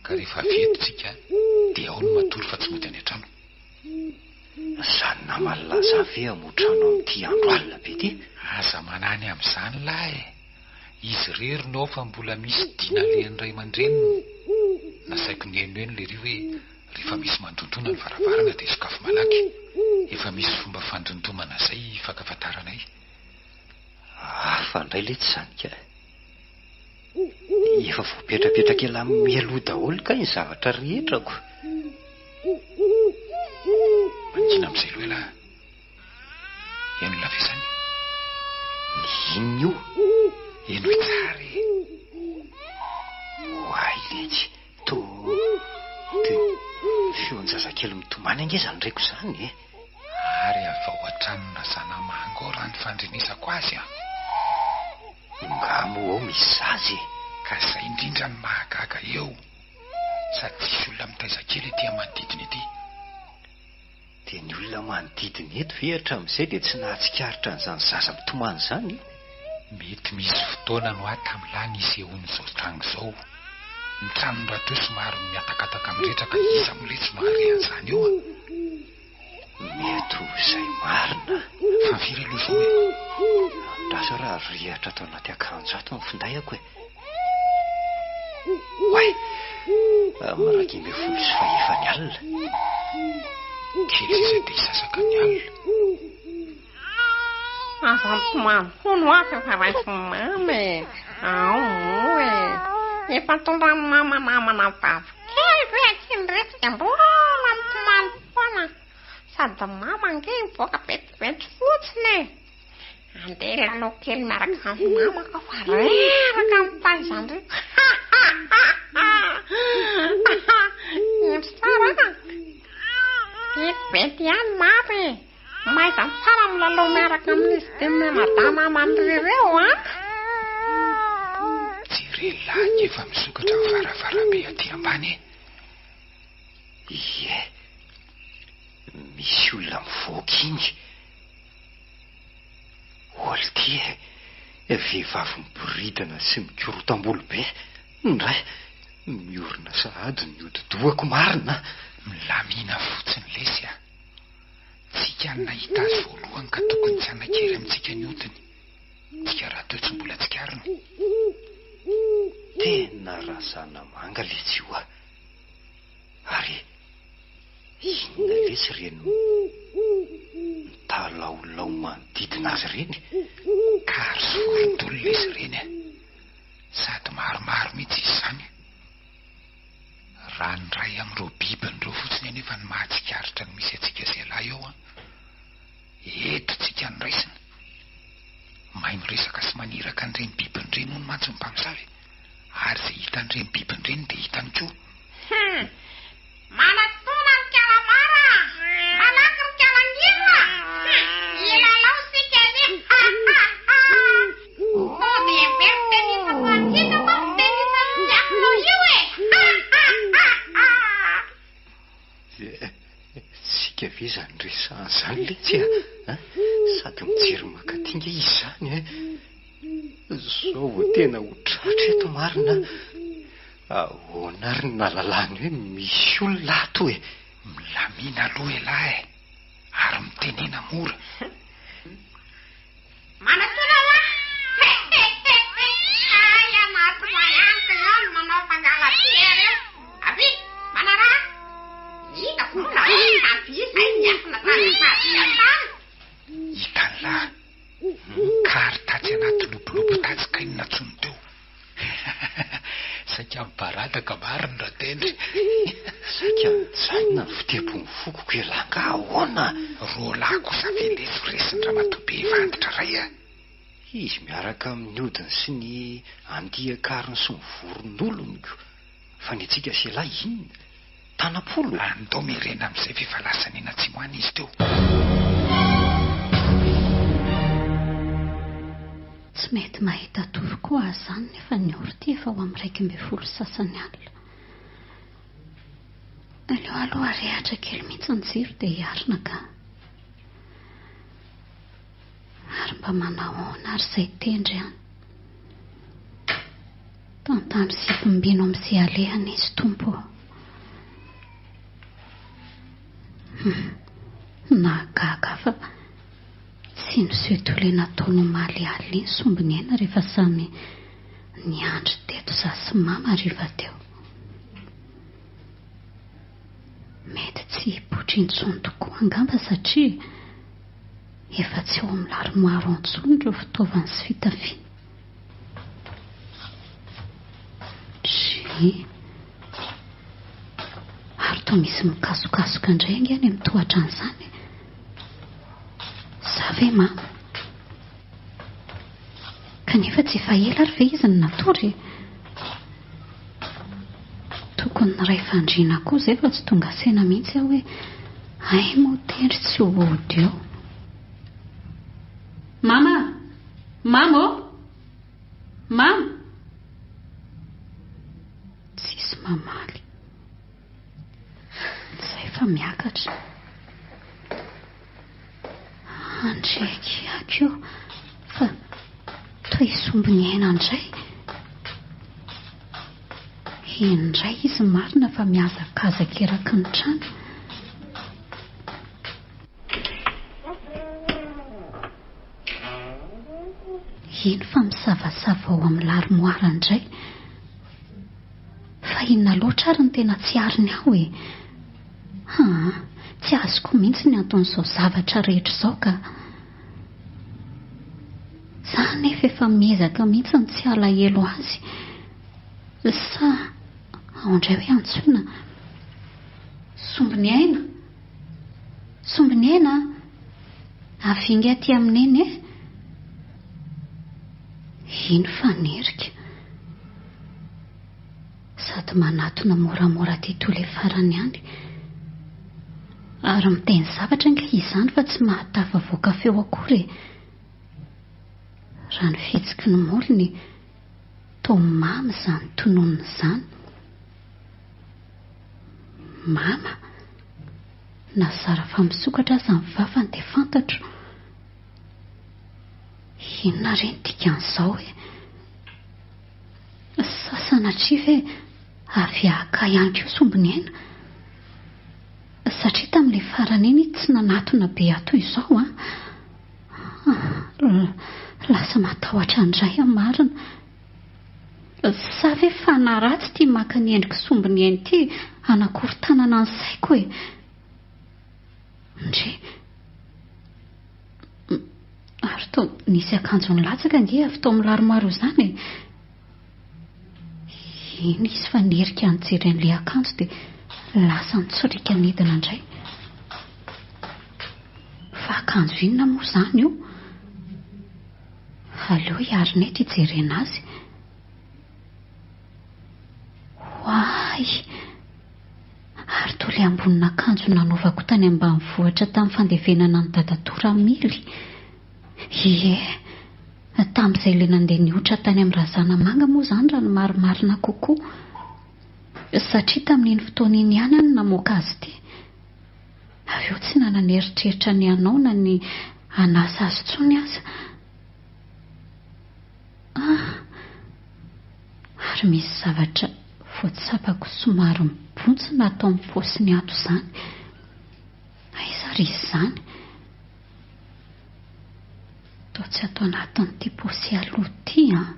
Ka rehefa avy eto tsika dia ao no matory fa tsy mody any an-trano. Izany naman'i Laza ve hamoha trano amin'ity andro alina be ity? Aza manany amin'izany lahy e! Izy irery no ao fa mbola misy dina alehan'ny ray aman-dreniny. Nasaiko nihainohaino lery hoe rehefa misy mandondona ny varavarana dia sokafy malaky. Efa misy fomba fandondomana izay ifankafantaranay. Hafa indray letsy izany ka! Efa voapetrapetraka elah mialoha daholo kay ny zavatra rehetra ko. Mangina amin'izay aloha elah. Heno la ve izany? Ny inona io? Henoy tsara e. Oay letsy, toa toy ny feon-jazakely mitomany ange izany reko izany e. Ary avy ao an-tranon-dRazanamanga ao raha ny fandrenesako azy an. Nga moa ao misy zaza e? Ka zay indrindra no mahagaga eo, sady tsisy olona mitaiza kely ety manodidina ety. Dia ny olona manodidina eto ve hatramin'izay dia tsy nahatsikaritra an'izany zaza mitomany izany? Mety misy fotoana no ahy tamin'lah nisehoan'izao tranga izao. Ny tranony rahateo somary mihatakataka mirehitra ka iza moa letsy no hahare an'izany eo an? Mety ho izay marina. Fa firy aloha izao e? Andraso raha rihatra ato anaty akanjo ato ny finday-ako e. Oay! Amin'ny 11 sy fahefany alina. Kely sisa dia hisasaka ny alina. Aza mitomany hono aho fa efa raisin'i mama e. Ao moa e. Efa tondran'i mama namana vavy kely ve akia ny reto dia mbola mitomany foana. Sady mama ange mivoaka vetivety fotsiny e. Andeha hilalao kely miaraka amin'ny namako aho fa reraka mitaiza an-dry. Indry tsara an. Vetivety ihany mama e. Mahaiza tsara milalao miaraka amin'izy dimy mianadahy namany ireo an. Jereo lahy efa misokatra ny varavarambe aty ambany e. Ie, misy olona mivoaka iny. Oly ity e, vehivavy miboridana sy mikorotam-bolo be. Ndray, miorina sahady ny hodi-dohako marina a. Milamina fotsiny lesy a. Tsika no nahita azy voalohany ka tokony tsy hanan-kery amintsika ny hodiny. Tsika rahateo tsy mbola tsikariny. Tena razanamanga letsy io a. Ary inona letsy ireny mitalaolao manodidina azy ireny? Kary sy vorondolo lesy ireny a. Sady maromaro mihitsy izy izany. Raha ny iray amin'ireo bibiny ireo fotsiny anefa no mahatsikaritra ny misy antsika sy ialahy eo an! Eto tsika no raisina. Mahay miresaka sy maniraka an'ireny bibiny ireny hono mantsy ny mpamosavy e! Ary izay hitan'ireny bibiny ireny dia hitany koa. Hum! Manatona ny kalamara a! Malaky ry kalangina a! Hum! Hilalao isika anie! Ha ha ha! Sao dia hevero tennis pratique manko tennis tiakonao io e! Ha ha ha ha! Tsika ve izany resahana izany letsy a? Sady mijery mankaty nge izy izany e! Zao vao tena ho tratra eto marina a! Ahoana ary ny nahalalany hoe misy olona ato e? Milamina aloha elah e! Ary mitenena mora. Manatona hoa! Hehehehe! Hay anaty mayaniko eo ny manao fangala-piery eo! Avia, manaraha! Hitako moa na hoe avia izay niafina tany ambadika tany. Hitan'lah! Ka ary tatsy anaty lobolobo tatsy kay no nantsoiny teo. Saika mibaradaka marina Ratendry. Saika mijanona ny fitepon'ny foko elah nga ahoana? Roalahy kosa ve lesy ho resin-dramatoa be efa antitra ray a! Izy miaraka amin'ny odiny sy ny andian-karony sy ny voronolony ko! Fa ny antsika sy elah inona? Tanam-polo? Andao miherena amin'izay f'efa lasa nianatsimo any izy teo. Tsy mety mahita tory koa aho izany nefa ny ora ity efa ho amin'ny 11 sy sasany alina. Aleo aloha arehatra kely mihitsy ny jiro dia hiarina ka. Ary mba manahoana ary izay tendry an? Tantano sy vimbino amin'izay alehany izy Tompo ô. Hum, nahagaga ahy fa tsy niseho toy ilay nataony omaly alina iny sombiniaina rehefa samy niandry teto izaho sy mama hariva teo. Mety tsy hipoitra intsony tokoa angamba satria efa tsy ao amin'ny larimoara ao intsony ireo fitaovany sy fitafiany. Dry. Ary toa misy mikasokasoka indray ange any amin'ny tohatra an'izany e. Za ve mama? Kanefa tsy efa ela ary ve izy no natory e? Tokony niray fandriana koa izay fa tsy tonga saina mihitsy aho hoe hay moa tendry tsy ho hody eo. Mama! Mama ô! Mama! Tsisy mamaly. Izay fa miakatra. Andry aky io fa toa hisomby ny aina indray. Eny indray izy marina fa mihazakazaka eraky ny trano. Iny fa misavasava ao amin'ny larimoara indray. Fa inona loatra ary no tena tsy ariny ao e? Haa, tsy azoko mihitsy ny anton'izao zavatra rehetra izao ka. Za anefa efa miezaka mihitsy ny tsy halahelo azy. Sa ao indray hoe antsoina Sombiniaina? Sombiniaina a! Avia ingahy aty amin'i Neny e! Iny fa nerika. Sady manatona moramora aty Tolefarany any. Ary miteny zavatra ange izany fa tsy mahatafavoaka feo akory e! Raha ny fihetsiky ny molony, toa mamy izany tononiny izany. Mama! Na zara fa misokatra aza ny vavany dia fantatro. Inona re ny dikan'izao e? Sa sanatria ve avy haka ihany koa sombiniaina? Satria tamin'ilay farany iny izy tsy nanatona be ahy toy izao an! Lasa matahotra indray aho marina. Sa ve fanahy ratsy ity maka ny endrik'i sombiniaina ity hanakorontanana ny saiko e? Ndry. Ary toa nisy akanjo nilatsaka ange avy tao amin'ny larimoara izany e. Iny izy fa nierika nijery an'ilay akanjo dia lasa nitsoriaka nidina indray. Fa akanjo inona moa izany io? Aleo i Arnette hijerena azy. Oay! Ary toa ilay ambonin'akanjo nanaovako tany ambanivohitra tamin'ny fandevenana an'i Dadatoa Ramily. Ie, tamin'izay ilay nandeha nihotra tany amin'ny Razanamanga moa izany raha ny marimarina kokoa. Satria tamin'iny fotoana iny ihany aho no namoaka azy ity. Avy eo tsy nanana eritreritra ny hanao na ny hanasa azy intsony aza. Ah! Ary misy zavatra voatsapako somary mibontsina ato amin'ny paosiny ato izany. Aiza ary izy izany? Toa tsy ato anatin'ity paosy aloha ity an!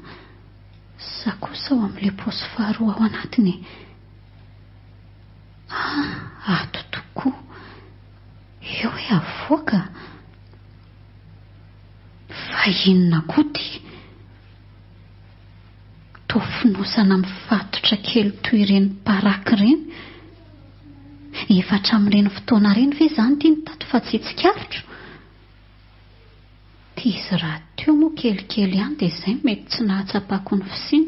Sa kosa ao amin'ilay paosy faharoa ao anatiny e? Ah, ato tokoa. Eo hoe avoaka. Fa inona koa ity? Toa fonosana mifatotra kely toy ireny paraky ireny. Efa hatramin'ireny fotoana ireny ve izany ity no tato fa tsy tsikaritro? Ity izy rahateo moa kelikely ihany dia izay no mety tsy nahatsapako ny fisiany.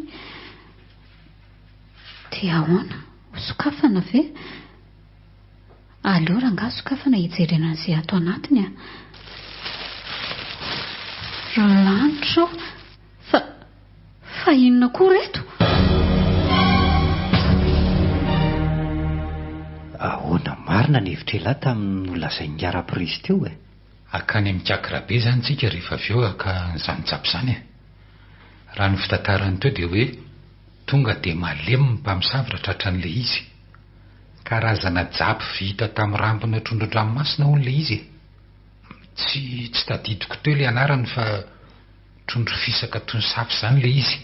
Dia ahoana? Hosokafana ve? Aleo rangahy sokafana hijerena an'izay ato anatiny a! Ry lanitra ô! Fa, fa inona koa ireto? Ahoana marina ny hevitr'elah tamin'ny nolazain'i Raprezy teo e? Hakany amin'i Kiakirabe izany tsika rehefa avy eo haka an'izany japy izany e! Raha ny fitantarany teo dia hoe tonga dia malemy ny mpamosavy raha tratran'ilay izy. Karazana japy vita tamin'ny rambona trondron-dranomasina hono ilay izy e! Tsy tsy tadidiko teo ilay anarany fa trondro fisaka toy ny safo izany ilay izy.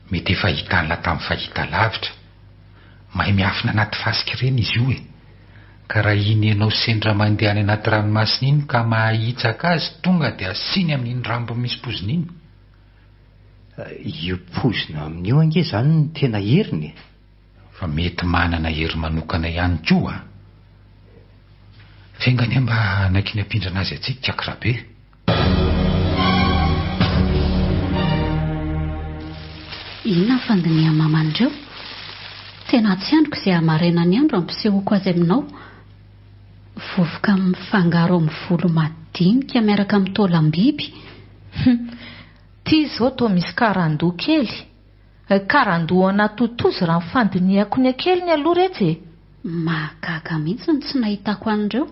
Mety efa hitan'lah tamin'ny fahita lavitra. Mahay miafina anaty fasika ireny izy io e! Ka raha iny ianao sendra mandeha any anaty ranomasina iny ka mahahitsaka azy tonga dia asiany amin'iny rambony misy pozina iny. Io pozina amin'io ange izany no tena heriny e! Fa mety manana hery manokana ihany koa an! F'enga anie mba hanaiky ny hampindrana azy antsika ikaky Rabe. Inona ny fandinihan'i maman'ireo? Tena tsy andriko izay hahamaraina ny andro hampisehoako azy aminao. Vovoka mifangaro amin'ny volo madinika miaraka amin'ny taolam-biby. Hum! Ty izao toa misy karandoha kely. Karandohana totozy raha ny fandinihako ny hakeliny aloha retsy e! Mahagaga mihitsy ny tsy nahitako an'ireo.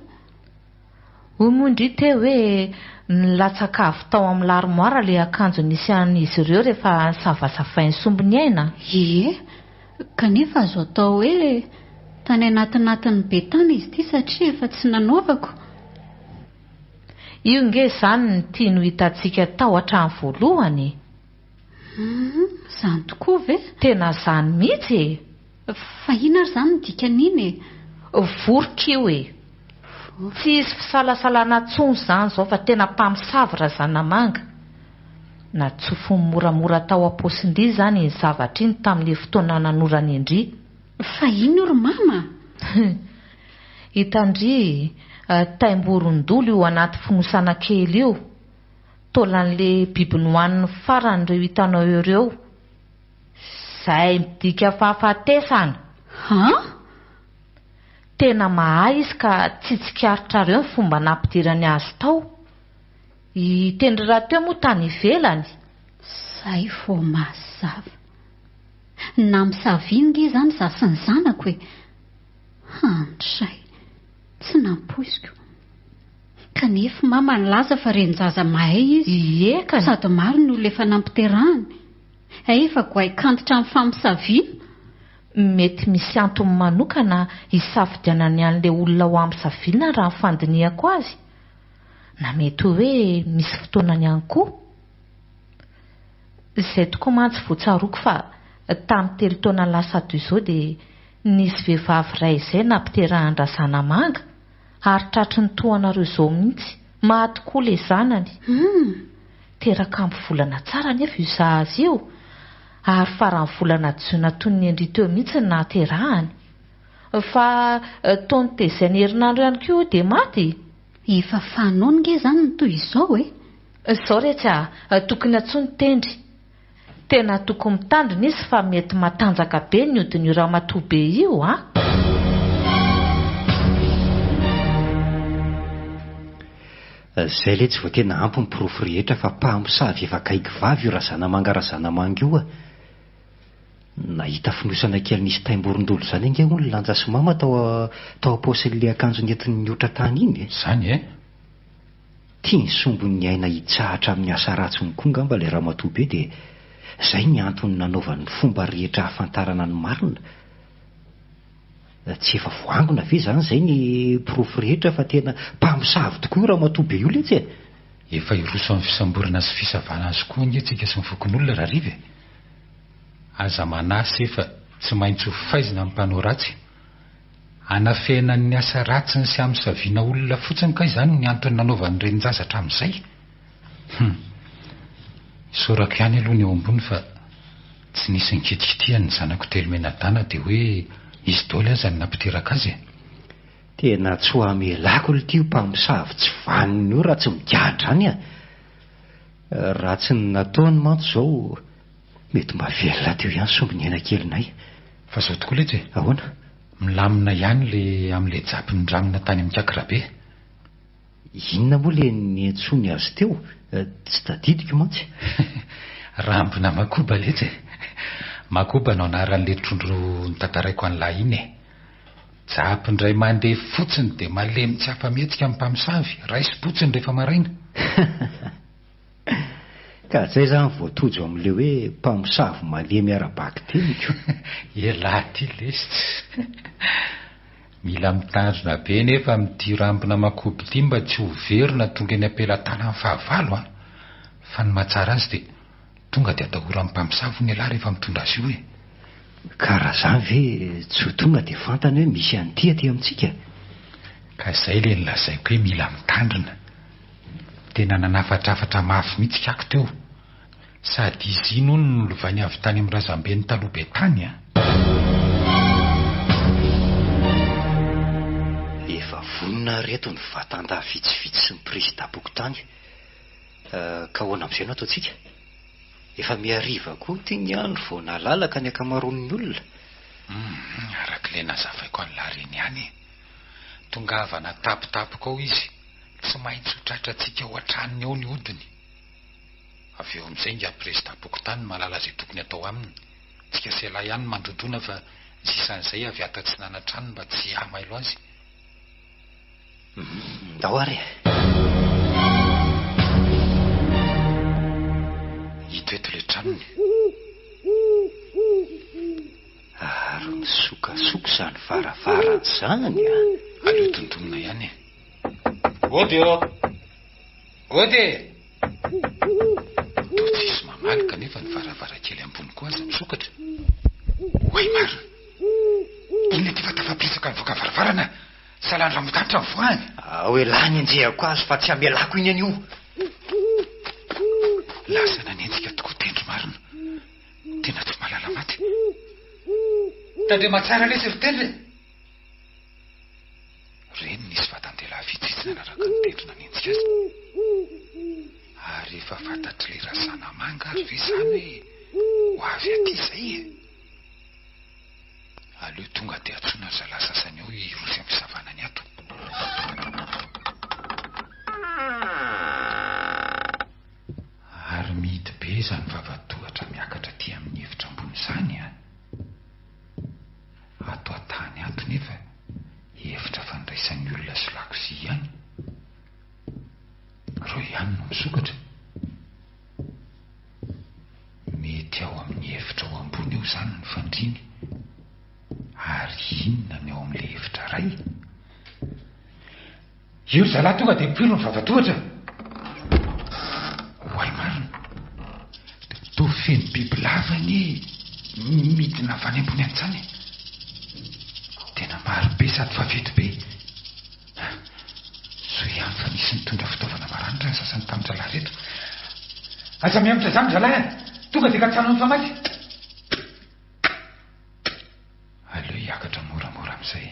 Hoy moa ndry teo hoe nilatsaka avy tao amin'ny larimoara ilay akanjo nisy an'izy ireo rehefa nisavasavain'ny sombiniaina. Ie, kanefa azo atao hoe tany anatinatin'ny be tany izy ity satria efa tsy nanaovako. Io nge izany no tiany ho hitantsika tao hatramin'ny voalohany e! Hum, izany tokoa ve? Tena izany mihitsy e! Fa inona ary izany no dikan'iny e? Vorika io e! Tsy hisy fisalasalana intsony izany izao fa tena mpamosavy Razanamanga. Natsofony moramora tao am-paosin-dry izany iny zavatra iny tamin'iny fotoana nanorany an-dry. Fa inona io ry mama? Hitan-dry taimborondolo io anaty fonosana kely io. Taolan'ilay biby nohaniny farany ireo hitanao ireo. Izay midika fahafatesana. Han? Tena mahay izy ka tsy tsikaritrareo ny fomba nampidirany azy tao. I Tendry rahateo moa tany ivelany. Zay vao mazava. Namosavia nge zany za sy ny zanako e! Handray. Tsy nampoiziko. Kanefa mama nilaza fa renin-jaza mahay izy. Ie ka. Sady maro ny olona efa nampiterahany. Hay efa goaik'antitra amin'ny famosaviana. Mety misy antony manokana hisafidianany an'ilay olona ho ampisaviana raha ny fandinihako azy. Na mety hoe misy fotoanany ihany koa. Izay tokoa mantsy vao tsaroako fa tamin'ny telo taona lasa toy izao dia nisy vehivavy iray izay nampiterahan-dRazanamanga ary tratry ny toa anareo izao mihitsy. Maty koa ilay zanany. Teraka ampy volana tsara anefa io zaza io ary faran'ny volana jona toy ny ndry teo mihitsy ny nahaterahany. Fa toa notezaina herinandro ihany koa dia maty? Efa fanaony nge zany ny toy izao e! Izao retsy a, tokony antsoy ny tendry. Tena tokony mitandrina izy fa mety matanjaka be ny hodin'io ramatoa be io a! Zay letsy vao tena ampy ny porofo rehetra fa mpamosavy efa gaigy vavy io Razanamanga Razanamanga io a! Nahita fonosana kely nisy taimborondolo izany ange hono Lanja sy Mama tao tao am-paosin'ilay akanjo nentiny niotra tany iny e! Izany e! Tiany sombin'ny aina hitsahatra amin'ny asa ratsiny koa ngamba ilay ramatoa be dia izay ny antony nanaovany ny fomba rehetra hahafantarana ny marina. Tsy efa voaangona ve izany izay ny porofo rehetra fa tena mpamosavy tokoa io ramatoa be io letsy e! Efa hiroso amin'ny fisamborana sy fisavana azy koa ange tsika sy ny fokonolona Rariva e! Aza manahy se fa tsy maintsy ho faizina ny mpanao ratsy. Hanafenany ny asa ratsiny sy hamosaviana olona fotsiny kay izany ny antony nanaovany renin-jaza hatramin'izay? Hum. Isaorako ihany aloha ny eo ambony fa tsy nisy nikitikitihany ny zanako Telomenadana dia hoe izy daholo aza no nampiteraka azy e. Tena tsy ho amelako lty io mpamosavy tsy vanona io raha tsy migadra any a! Raha tsy ny nataony mantsy izao mety mba velona teo ihany sombiniaina kelinay. Fa izao tokoa letsy e! Ahoana? Milamina ihany le amin'ilay japy nindramina tany amin'ny Kakirabe. Inona moa le niantsoany azy teo? Tsy tadidiko mantsy. Rambona makoba letsy e! Makoba no anaran'le trondro notantaraiko an'lah iny e! Japy indray mandeha fotsiny dia malemy tsy afa-mihetsika ny mpamosavy, raisim-potsiny rehefa maraina. Ka zay zany vao tojo amin'le hoe mpamosavy malemy ara-bakiteny ko. Elah ty lesy tsy. Mila mitandrina be nefa amin'ity rambona makobo ity mba tsy ho very na tonga eny am-pelatanan'ny fahavalo an! Fa ny mahatsara azy dia tonga dia atahoran'ny mpamosavy hono ialahy rehefa mitondra azy io e! Ka raha zany ve tsy ho tonga dia fantany hoe misy an'ity aty amintsika? Ka izay ilay nolazaiko hoe mila mitandrina. Tena nanafatrafatra mafy mihitsy kako teo. Sady izy iny hono no nolovainy avy tany amin'ny razambeny taloha be tany an! Efa vonona ary eto ny vatan-dahy vitsivitsy sy ny prezidam-pokontany. Ka ahoana amin'izay no ataontsika? Efa mihariva koa ity ny andro vao nalalaka ny ankamaroan'ny olona. Humm, araka ilay nazavaiko an'i Lareny ihany e! Tongavana tampotampoka ao izy, tsy maintsy ho tratrantsika ao an-tranony ao ny hodiny. Avy eo amin'izay ingahy prezidam-pokontany no mahalala izay tokony atao aminy. Tsika sy ialahy ihany no mandodona fa ny sisan'izay avy ato atsinanana hatrany mba tsy hahamailo azy. Ndao ary e! Ito eto ilay tranony. Ary misokasoka izany varavarana izany an! Aleo dondonina ihany e! Ody ô! Ody e! Toa tsisy mamaly kanefa ny varavarankely ambony koa aza misokatra. Oay marina! Inona ity fa tafabetsaka nivoaka varavarana? Sahala ny rambodanitra nivoahany. Ao elah ny enjehako azy fa tsy hamelako iny anio. Lasa nanenjika tokoa tendry marina. Tena tsy mahalala maty. Tandrema tsara lesy ry tendry e! Reny nisy vatan-dehilahy vitsivitsy nanaraka ny tendry nanenjika azy. Ary efa fantatr'ilay Razanamanga ary ve izany hoe ho avy aty izay e? Aleo tonga dia antsoina ry zalahy sasany ao hiroso amin'ny fisavana ny ato. Ary mihidy be izany vavatohatra miakatra aty amin'ny efitra ambony izany an! Ato an-tany ato nefa efitra fandraisan'ny olona sy lakozia ihany. Ireo ihany no misokatra. Mety ao amin'ny efitra ao ambony ao izany ny fandriany. Ary inona ny ao amin'ilay efitra iray? Io ry zalahy tonga dia poiro ny vavatohatra. Oay marina. Toa feno bibilava anie midina avy any ambony any izany e. Tena maro be sady vaventy be. Soa ihany fa nisy nitondra fitaovana maranitra ny sasany tamin-drahalahy ireto. Aza mihemotra izany ry zalahy a! Tonga dia katsahina ny famaky! Aleo hiakatra moramora amin'izay.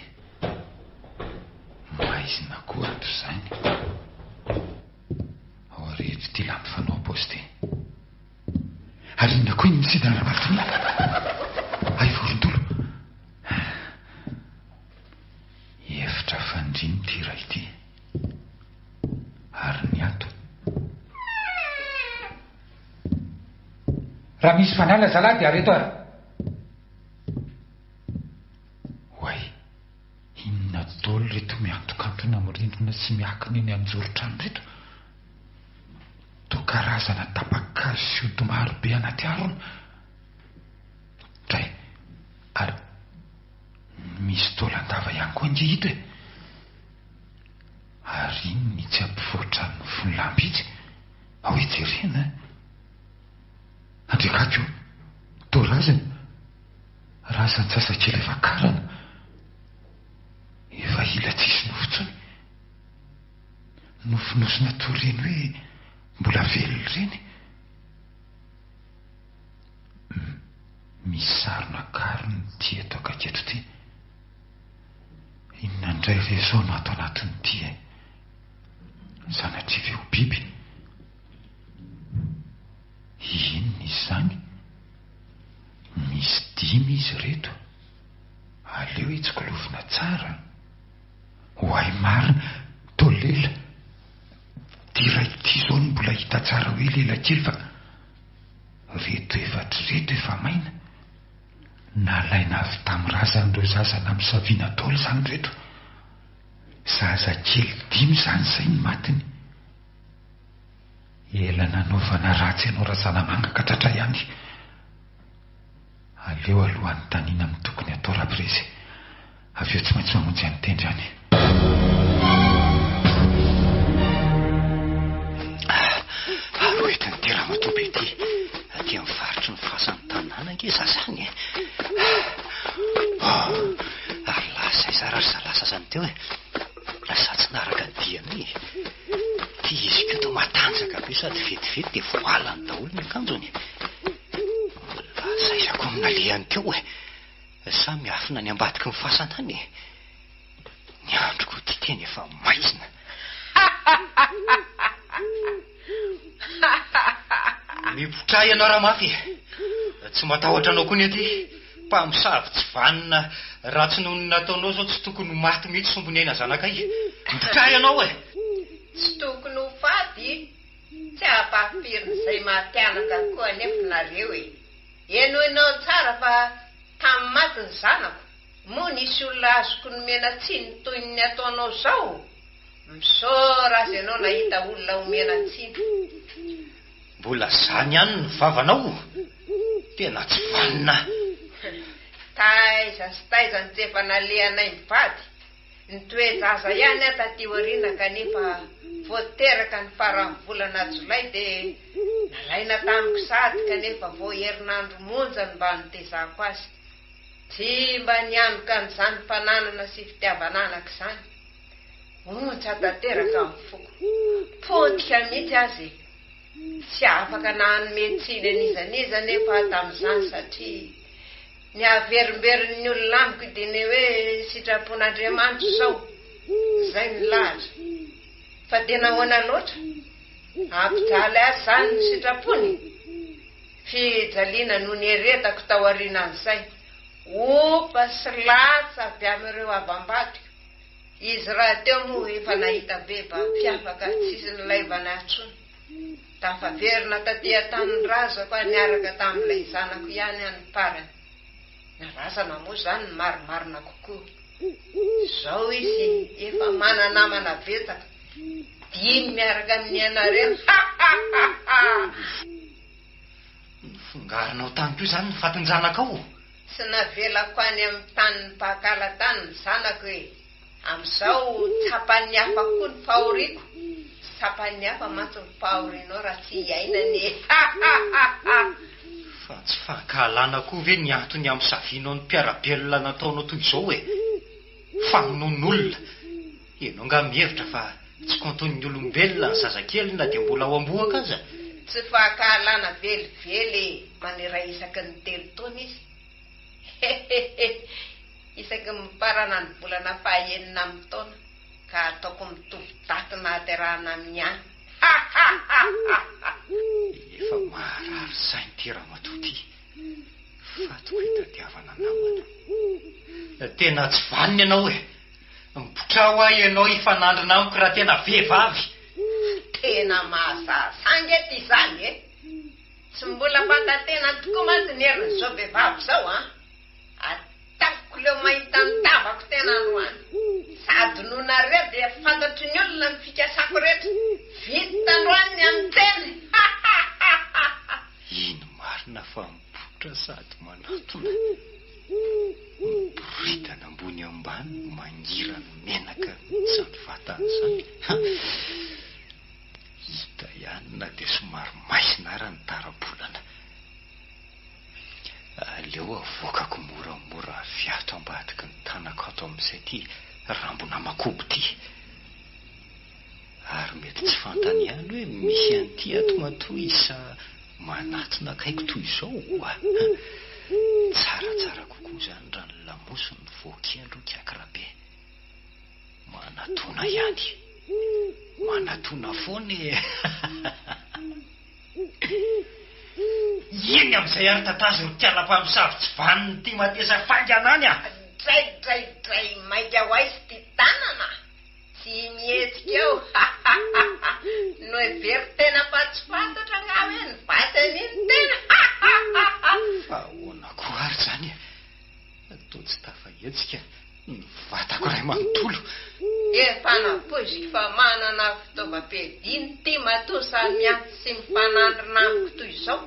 Maizina koa ato izany. Ao arehetra ity lampy fanao am-paosy ity. Ary inona koa iny misidina ramatoa iny? Hay vorondolo. Efitra fandriana ity iray ity. Ary ny ato. Raha misy fanala zalahy dia areto ary. Oay, inona daholo ireto miantokantona amin'ny rindrina sy miakina eny anjoron-trano ireto? Toa karazana tapa-kazo sy ody maro be anaty harona. Dray, ary misy taolan-dava ihany koa ange ito e! Ary iny itsy ampovoan-tranon'ny fonlamby itsy, ao hijerena eh! Andriakako io, toa razana, razan-jazakely efa karana, efa ila tsisy nofo intsony. Nofonosina toa ireny hoe mbola velona. ireny? Misy sarona karona ity eto akaiky eto ity. Inona indray re izao no ato anatin'ity e? Sanatria ve ho biby? Inona izany? Misy dimy izy ireto. Aleo hitsikilovina tsara. Oay marina, toa lela. Ity iray ity izao no mbola hita tsara hoe lela kely fa reto efatra ireto efa maina. Nalaina avy tamin'ny razan'ireo zaza namisaviana daholo izany ireto. Zaza kely dimy izany izay ny matiny. Ela nanaovana ratsy anao Razanamanga ka tratra ihany. Aleo aloha anontaniana amin'ny tokony hatao Raprezy. Avy eo tsy maintsy mamonjy an'i Tendry any. Ary ho entin'ity ramatoa be ity aty amin'ny faritry ny fasan'ny tanàna ange za zany e. Oh, ary lasa aiza ary zalahy sasany teo e. Za tsy naharaka ny diany e. Ty izy koa toa matanjaka be sady vetivety dia voalany daholo ny akanjony. Lasa aiza koa no nalehany teo e. Sa miafina any ambadiky ny fasana any e? Ny andro koa ity tena efa maizina. Mipotraha ianao ramafy e! Tsy matahotra anao koa ny aty. Mpamosavy tsy vanona raha tsy noho ny nataonao izao tsy tokony ho maty mihitsy sombiny aina zanakay. Mipotraha ianao e! Tsy tokony ho faty, tsy ampahafirin'izay maty anaka koa anefa nareo e! Henoinao tsara fa tamin'ny maty ny zanako, moa nisy olona azoko nomena tsiny toy ny ataonao izao? Misaora aza ianao nahita olona omena tsiny. Mbola zany ihany ny vavanao? Tena tsy vanona. Taiza sy taiza no tsy efa nalehanay mivady? Nitoe-jaza ihany aho taty aoriana kanefa vao teraka ny faran'ny volana jolay dia nalaina tamiko sady kanefa vao herinandro monja no mba nitezako azy. Tsy mba nianoka an'izany fananana sy fitiavan'anaka izany. Ontsa tanteraka ny foko. Potika mihitsy aza e! Tsy afaka nanome tsiny an'iza n'iza anefa aho tamin'izany satria ny averimberin'ny olona amiko dia ny hoe sitrapon'Andriamanitra izao, izay ny lahatra. Fa dia nahoana loatra? Hampijaly azy izany ny sitrapony? Fijaliana no nieretako tao aorianan'izay. Opa sy latsa avy amin'ireo havam-badiko. Izy rahateo moa efa nahita beba mpiavaka tsisy nilaivana intsony. Tafaverina taty an-tanindrazako aho niaraka tamin'ilay zanako ihany any farany. Ny razana moa izany no marimarina kokoa. Izao izy efa mana-namana betsaka, dimy miaraka amin'ny anareo. Ha ha ha ha! Nofongarinao tany koa izany ny fatin-janakao? Tsy navelako any amin'ny tanin'ny mpankala tany ny zanako e! Amin'izao tsapan'ny hafa koa ny fahoriako, tsy tsapan'ny hafa mantsy ny fahorianao raha tsy iainana e! Ha ha ha ha! Fa tsy fankahalana koa ve ny antony hamosavianao ny mpiara-belona nataonao toy izao e? Famonoan'olona! Ianao angaha mihevitra fa tsy kaontin'ny olombelona ny zazakely na dia mbola ao am-bohoka aza? Tsy fankahalana velively e! Maniray isaky ny telo taona izy. Hehehe! Isaky ny mifarana ny volana faha-enina amin'ny taona ka ataoko mitovy daty nahaterahana aminy ihany. Hahahaha! Efa maharary saina ity ramatoa ity. Fatiko hitadiavana namana. Tena tsy vanona ianao e! Mipotraha hoa ianao hifanandrina amiko raha tena vehivavy! Tena mahazaza ange ity izany e! Tsy mbola fanta-tena tokoa mantsy ny herin'izao vehivavy izao an! Ataoko leo mahita ny tavako tena androany. Sady noho nareo dia fantatry ny olona ny fikasako rehetra. Vita androany ny amin'ny tena e! Hahahaha! Ino marina fa mipoitra sady manatona. Miboridana ambony ambany no mangirany menaka izany vatany izany. Hita ihany na dia somary maizina ara ny tara-bolana. Aleo avoakako moramora avy ato ambadiky ny tanako ato amin'izay ity rambon'amakobo ity. Ary mety tsy fantany ihany hoe misy an'ity ato matoa izy sa manatona akaiky toy izao oa. Tsaratsara kokoa izany raha ny lamosiny no voakendro kiakirabe. Manatona ihany. Manatona foana e! Iny amin'izay ary tatazo ry kiala mpamosavy tsy vanona ity matesa faingana any a! Dray dray dray maika ho aiza ity tanana? Tsy mihetsika eo hahahaha! Noheverin-tena fa tsy fantatra angaha hoe nivatsy an'iny tena hahahaha! Fa ahoana koa ary izany e? Toa tsy tafahetsika ny vatako iray manontolo. Efa nampoiziko fa manana fitaovam-piadiana ity matoa samy miantsy sy mifanandrina amiko toy izao.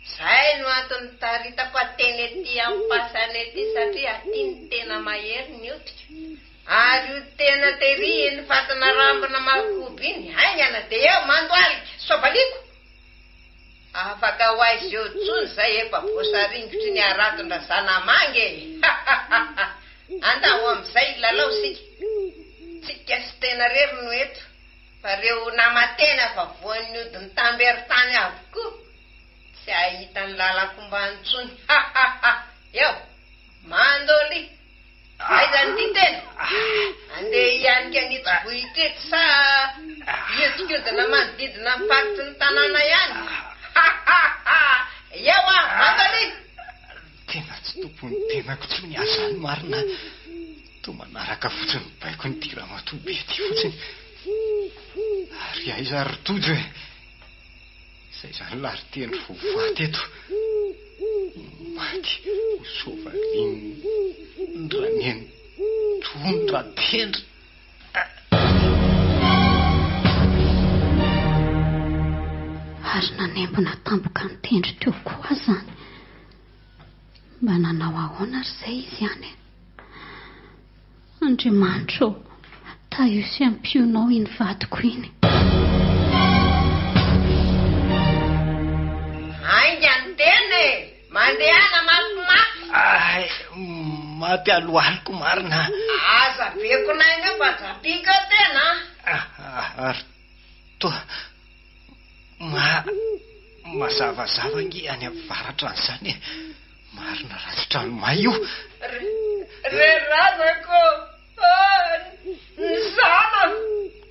Izay no antony nitaritako ateny ety amin'ny fasana ety satria aty no tena mahery ny hodiko. Ary io tena tery iny fatina rambona makobo iny haingana dia eo mandohalika, soavaliko! Afaka ho aiza eo tsony zay efa voasaringotry ny haraton-dRazanamanga e! Hahahaha! Andao amizay hilalao isika. Tsika sy tena rery no eto fa reo namatena fa voan'ny odin'ny tamberin-tany avokoa. Tsy hahita ny lalan-kombany tsony. Hahahaha! Eo! Mandolia! Aiza ny tia tena? Andeha hianika an'itsy vohitra itsy sa hiodikodina manodidina ny faritry ny tanàna ihany? Ha ha ha! Eo aho, Mandolia! Tena tsy tompon'ny tenako intsony aho izany marina. Toa manaraka fotsiny ny baikon'ity ramatoa be ity fotsiny. Ary aiza ary ry Tojo e? Izay izany lahy ry Tendry vao faty eto. Maty ho soavalin-dRanenitony Ratendry. Ary nanembona tampoka an'i Tendry teo koa izany. Mba nanao ahoana ary izay izy any e? Andriamanitra ô, tahio sy ampionao iny vadiko iny. Hainga ny tena e! Mandehana mafimafy! Ay, mampialoaliko marina. Aza be konaina eo fa japiko eo tena a! Ary toa ma mazavazava ange any avaratra any izany e! Marina raha tsy trano may io. Ry ry razako ô! Ny zanako,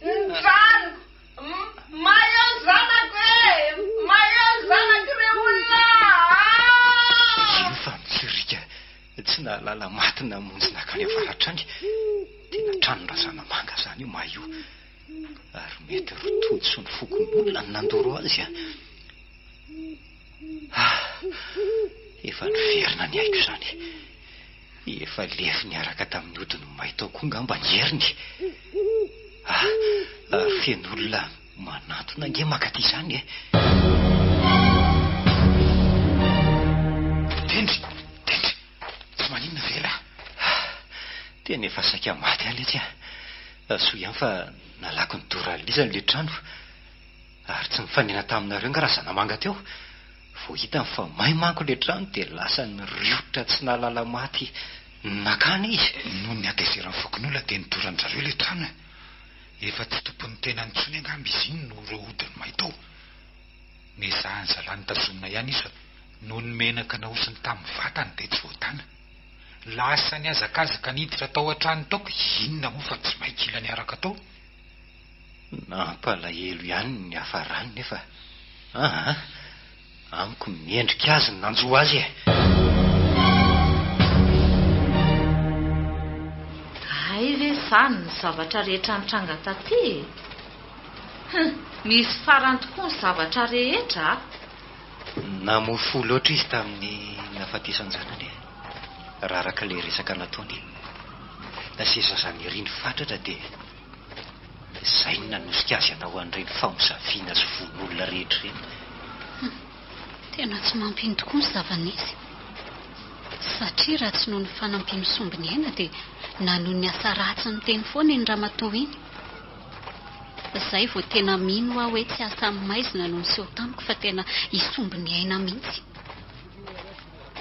ny tranoko, may eo ny zanako e! May eo ny zanako ry olona aa! Iny fa mitsirika tsy nahalala maty namonjy nankany avaratra any. Tena tranon-dRazanamanga izany io may io. Ary mety ry Tojo sy ny fokonolona no nandoro azy a! Ah! Efa niverina ny aiko izany. Efa lefy niaraka tamin'ny hodiny may tao koa angamba ny heriny. Ah! Ary feno olona manantona ange mankaty izany e! Tendry! Tendry! Tsy maninona ve lahy? Ah! Tena efa saika maty aho letsy a! Soa ihany fa nalaky nidoralizana ilay trano. Ary tsy nifanena taminareo nga Razanamanga teo? Vao hitany fa may manko ilay trano dia lasa niriotra tsy nahalala maty nakany izy. Noho ny hatezeran'ny fokonolona dia nidoran-dry zareo ilay trano e! Efa tsy tompon'ny tenany intsony angamba izy iny noho ireo hodiny may tao. Nezahan'ny zalahy notazomina ihany izy fa noho ny menaka nahosiny tamin'ny vatany dia tsy voatana. Lasa nihazakazaka niditra tao an-trano tao ka inona moa fa tsy may kila niaraka tao. Nampalahelo ihany ny niafarany nefa aa amiko mendrika azy ny nanjo azy e! Hay ve izany ny zavatra rehetra nitranga taty e? Hum, misy farany tokoa ny zavatra rehetra a! Namoy fo loatra izy tamin'ny nahafatesan-janany e! Raha araka ilay resaka nataony. Izay zaza niriny fatratra dia. Izay no nanosika azy hanao an'ireny famosaviana sy vono olona rehetra ireny. Hum, tena tsy mampino tokoa ny zava-nisy. Satria raha tsy noho ny fanampian'ny sombiniaina dia na noho ny asa ratsiny teny foana iny ramatoa iny. Izay vao tena mino aho hoe tsy asa maizina no niseho tamiko fa tena i sombiniaina mihitsy.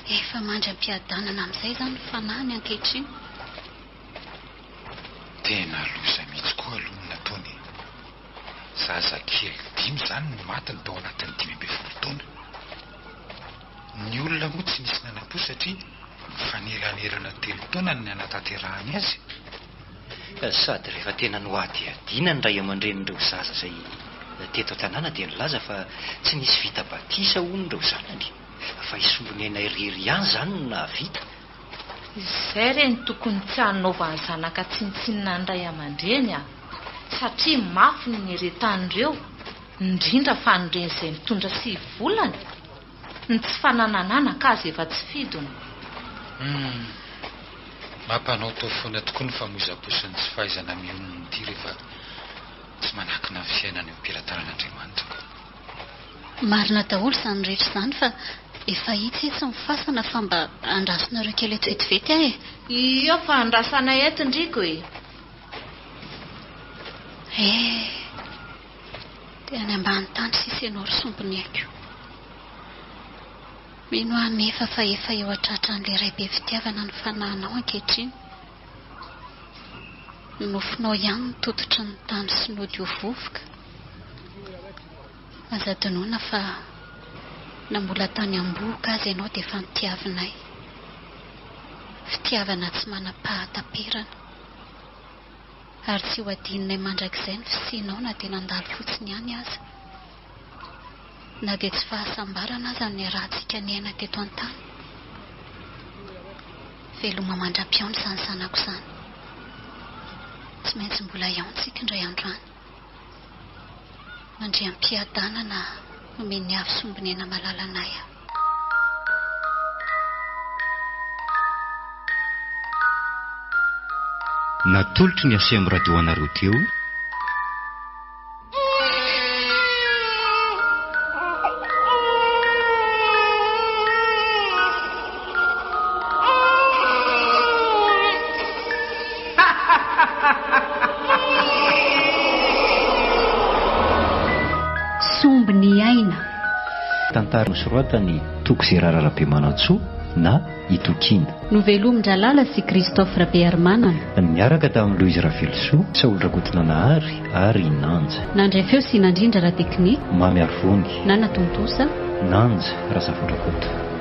Efa mandry am-piadanana amin'izay izany ny fanahiny ankehitriny. Tena loza mihitsy koa aloha ny nataony e! Zazakely dimy izany no matiny tao anatin'ny 15 taona. Ny olona moa tsy nisy nanam-po satria mifanelanelana telo taona ny nanatanterahany azy. Sady rehefa tena nohadihadiana ny ray aman-drenin'ireo zaza izay teto an-tanàna dia nilaza fa tsy nisy vita batisa hono ireo zanany, fa i Sombiniaina irery ihany izany no nahavita. Izay re no tokony tsy hanaovan'ny zanaka tsinontsinona ny ray aman-dreny a! Satria mafy ny nieretan'ireo, indrindra fa ny reny izay mitondra sivy volana. Ny tsy fananan'anaka aza efa tsy fidiny. Humm. Mampanaotao foana tokoa ny famoizam-po sy ny tsy fahaizana mionona ity rehefa tsy manakina ny fiainana eo am-pelatanan'Andriamanitra ka. Marina daholo izany rehetra izany fa efa itsy itsy ny fasana fa mba andrasonareo kely eto vetivety aho e. Io fa andrasanay eto ndriko e. Eh! Dia any ambany tany sisa ianao ry sombiniaiko. Mino aho anefa fa efa eo an-tratran'ilay Ray be fitiavana ny fanahinao ankehitriny. Ny nofonao ihany no tototry ny tany sy nody ho vovoka. Aza adinoina fa na mbola tany am-bohoka aza ianao dia efa notiavinay. Fitiavana tsy manam-pahataperana. Ary tsy ho adinonay mandrakizay ny fisianao na dia nandalo fotsiny ihany aza. Na dia tsy fahasambarana aza no niarahantsika niaina teto an-tany. Veloma mandra-pihaona izany zanako izany. Tsy maintsy mbola hihaontsika indray andro any. Andriampiadanana nomen'ny Avo Sombiniaina malalanay aho. Natolotry ny Aceem Radio anareo teo. Sombiny aina. Tantara nosoratan'i Toky Gérard Rabemanantsoa na i Tokiana. Novelomin-dRalala sy Christophe Rabearimanana. Niaraka tamin'i Louise Ravelosoa, Saholy Rakotonanahary ary i Nanja. Nandray feo sy nandrindra ara-teknika. Mamy Arivony. Nana Tontosa. Nanja Razafindrakoto.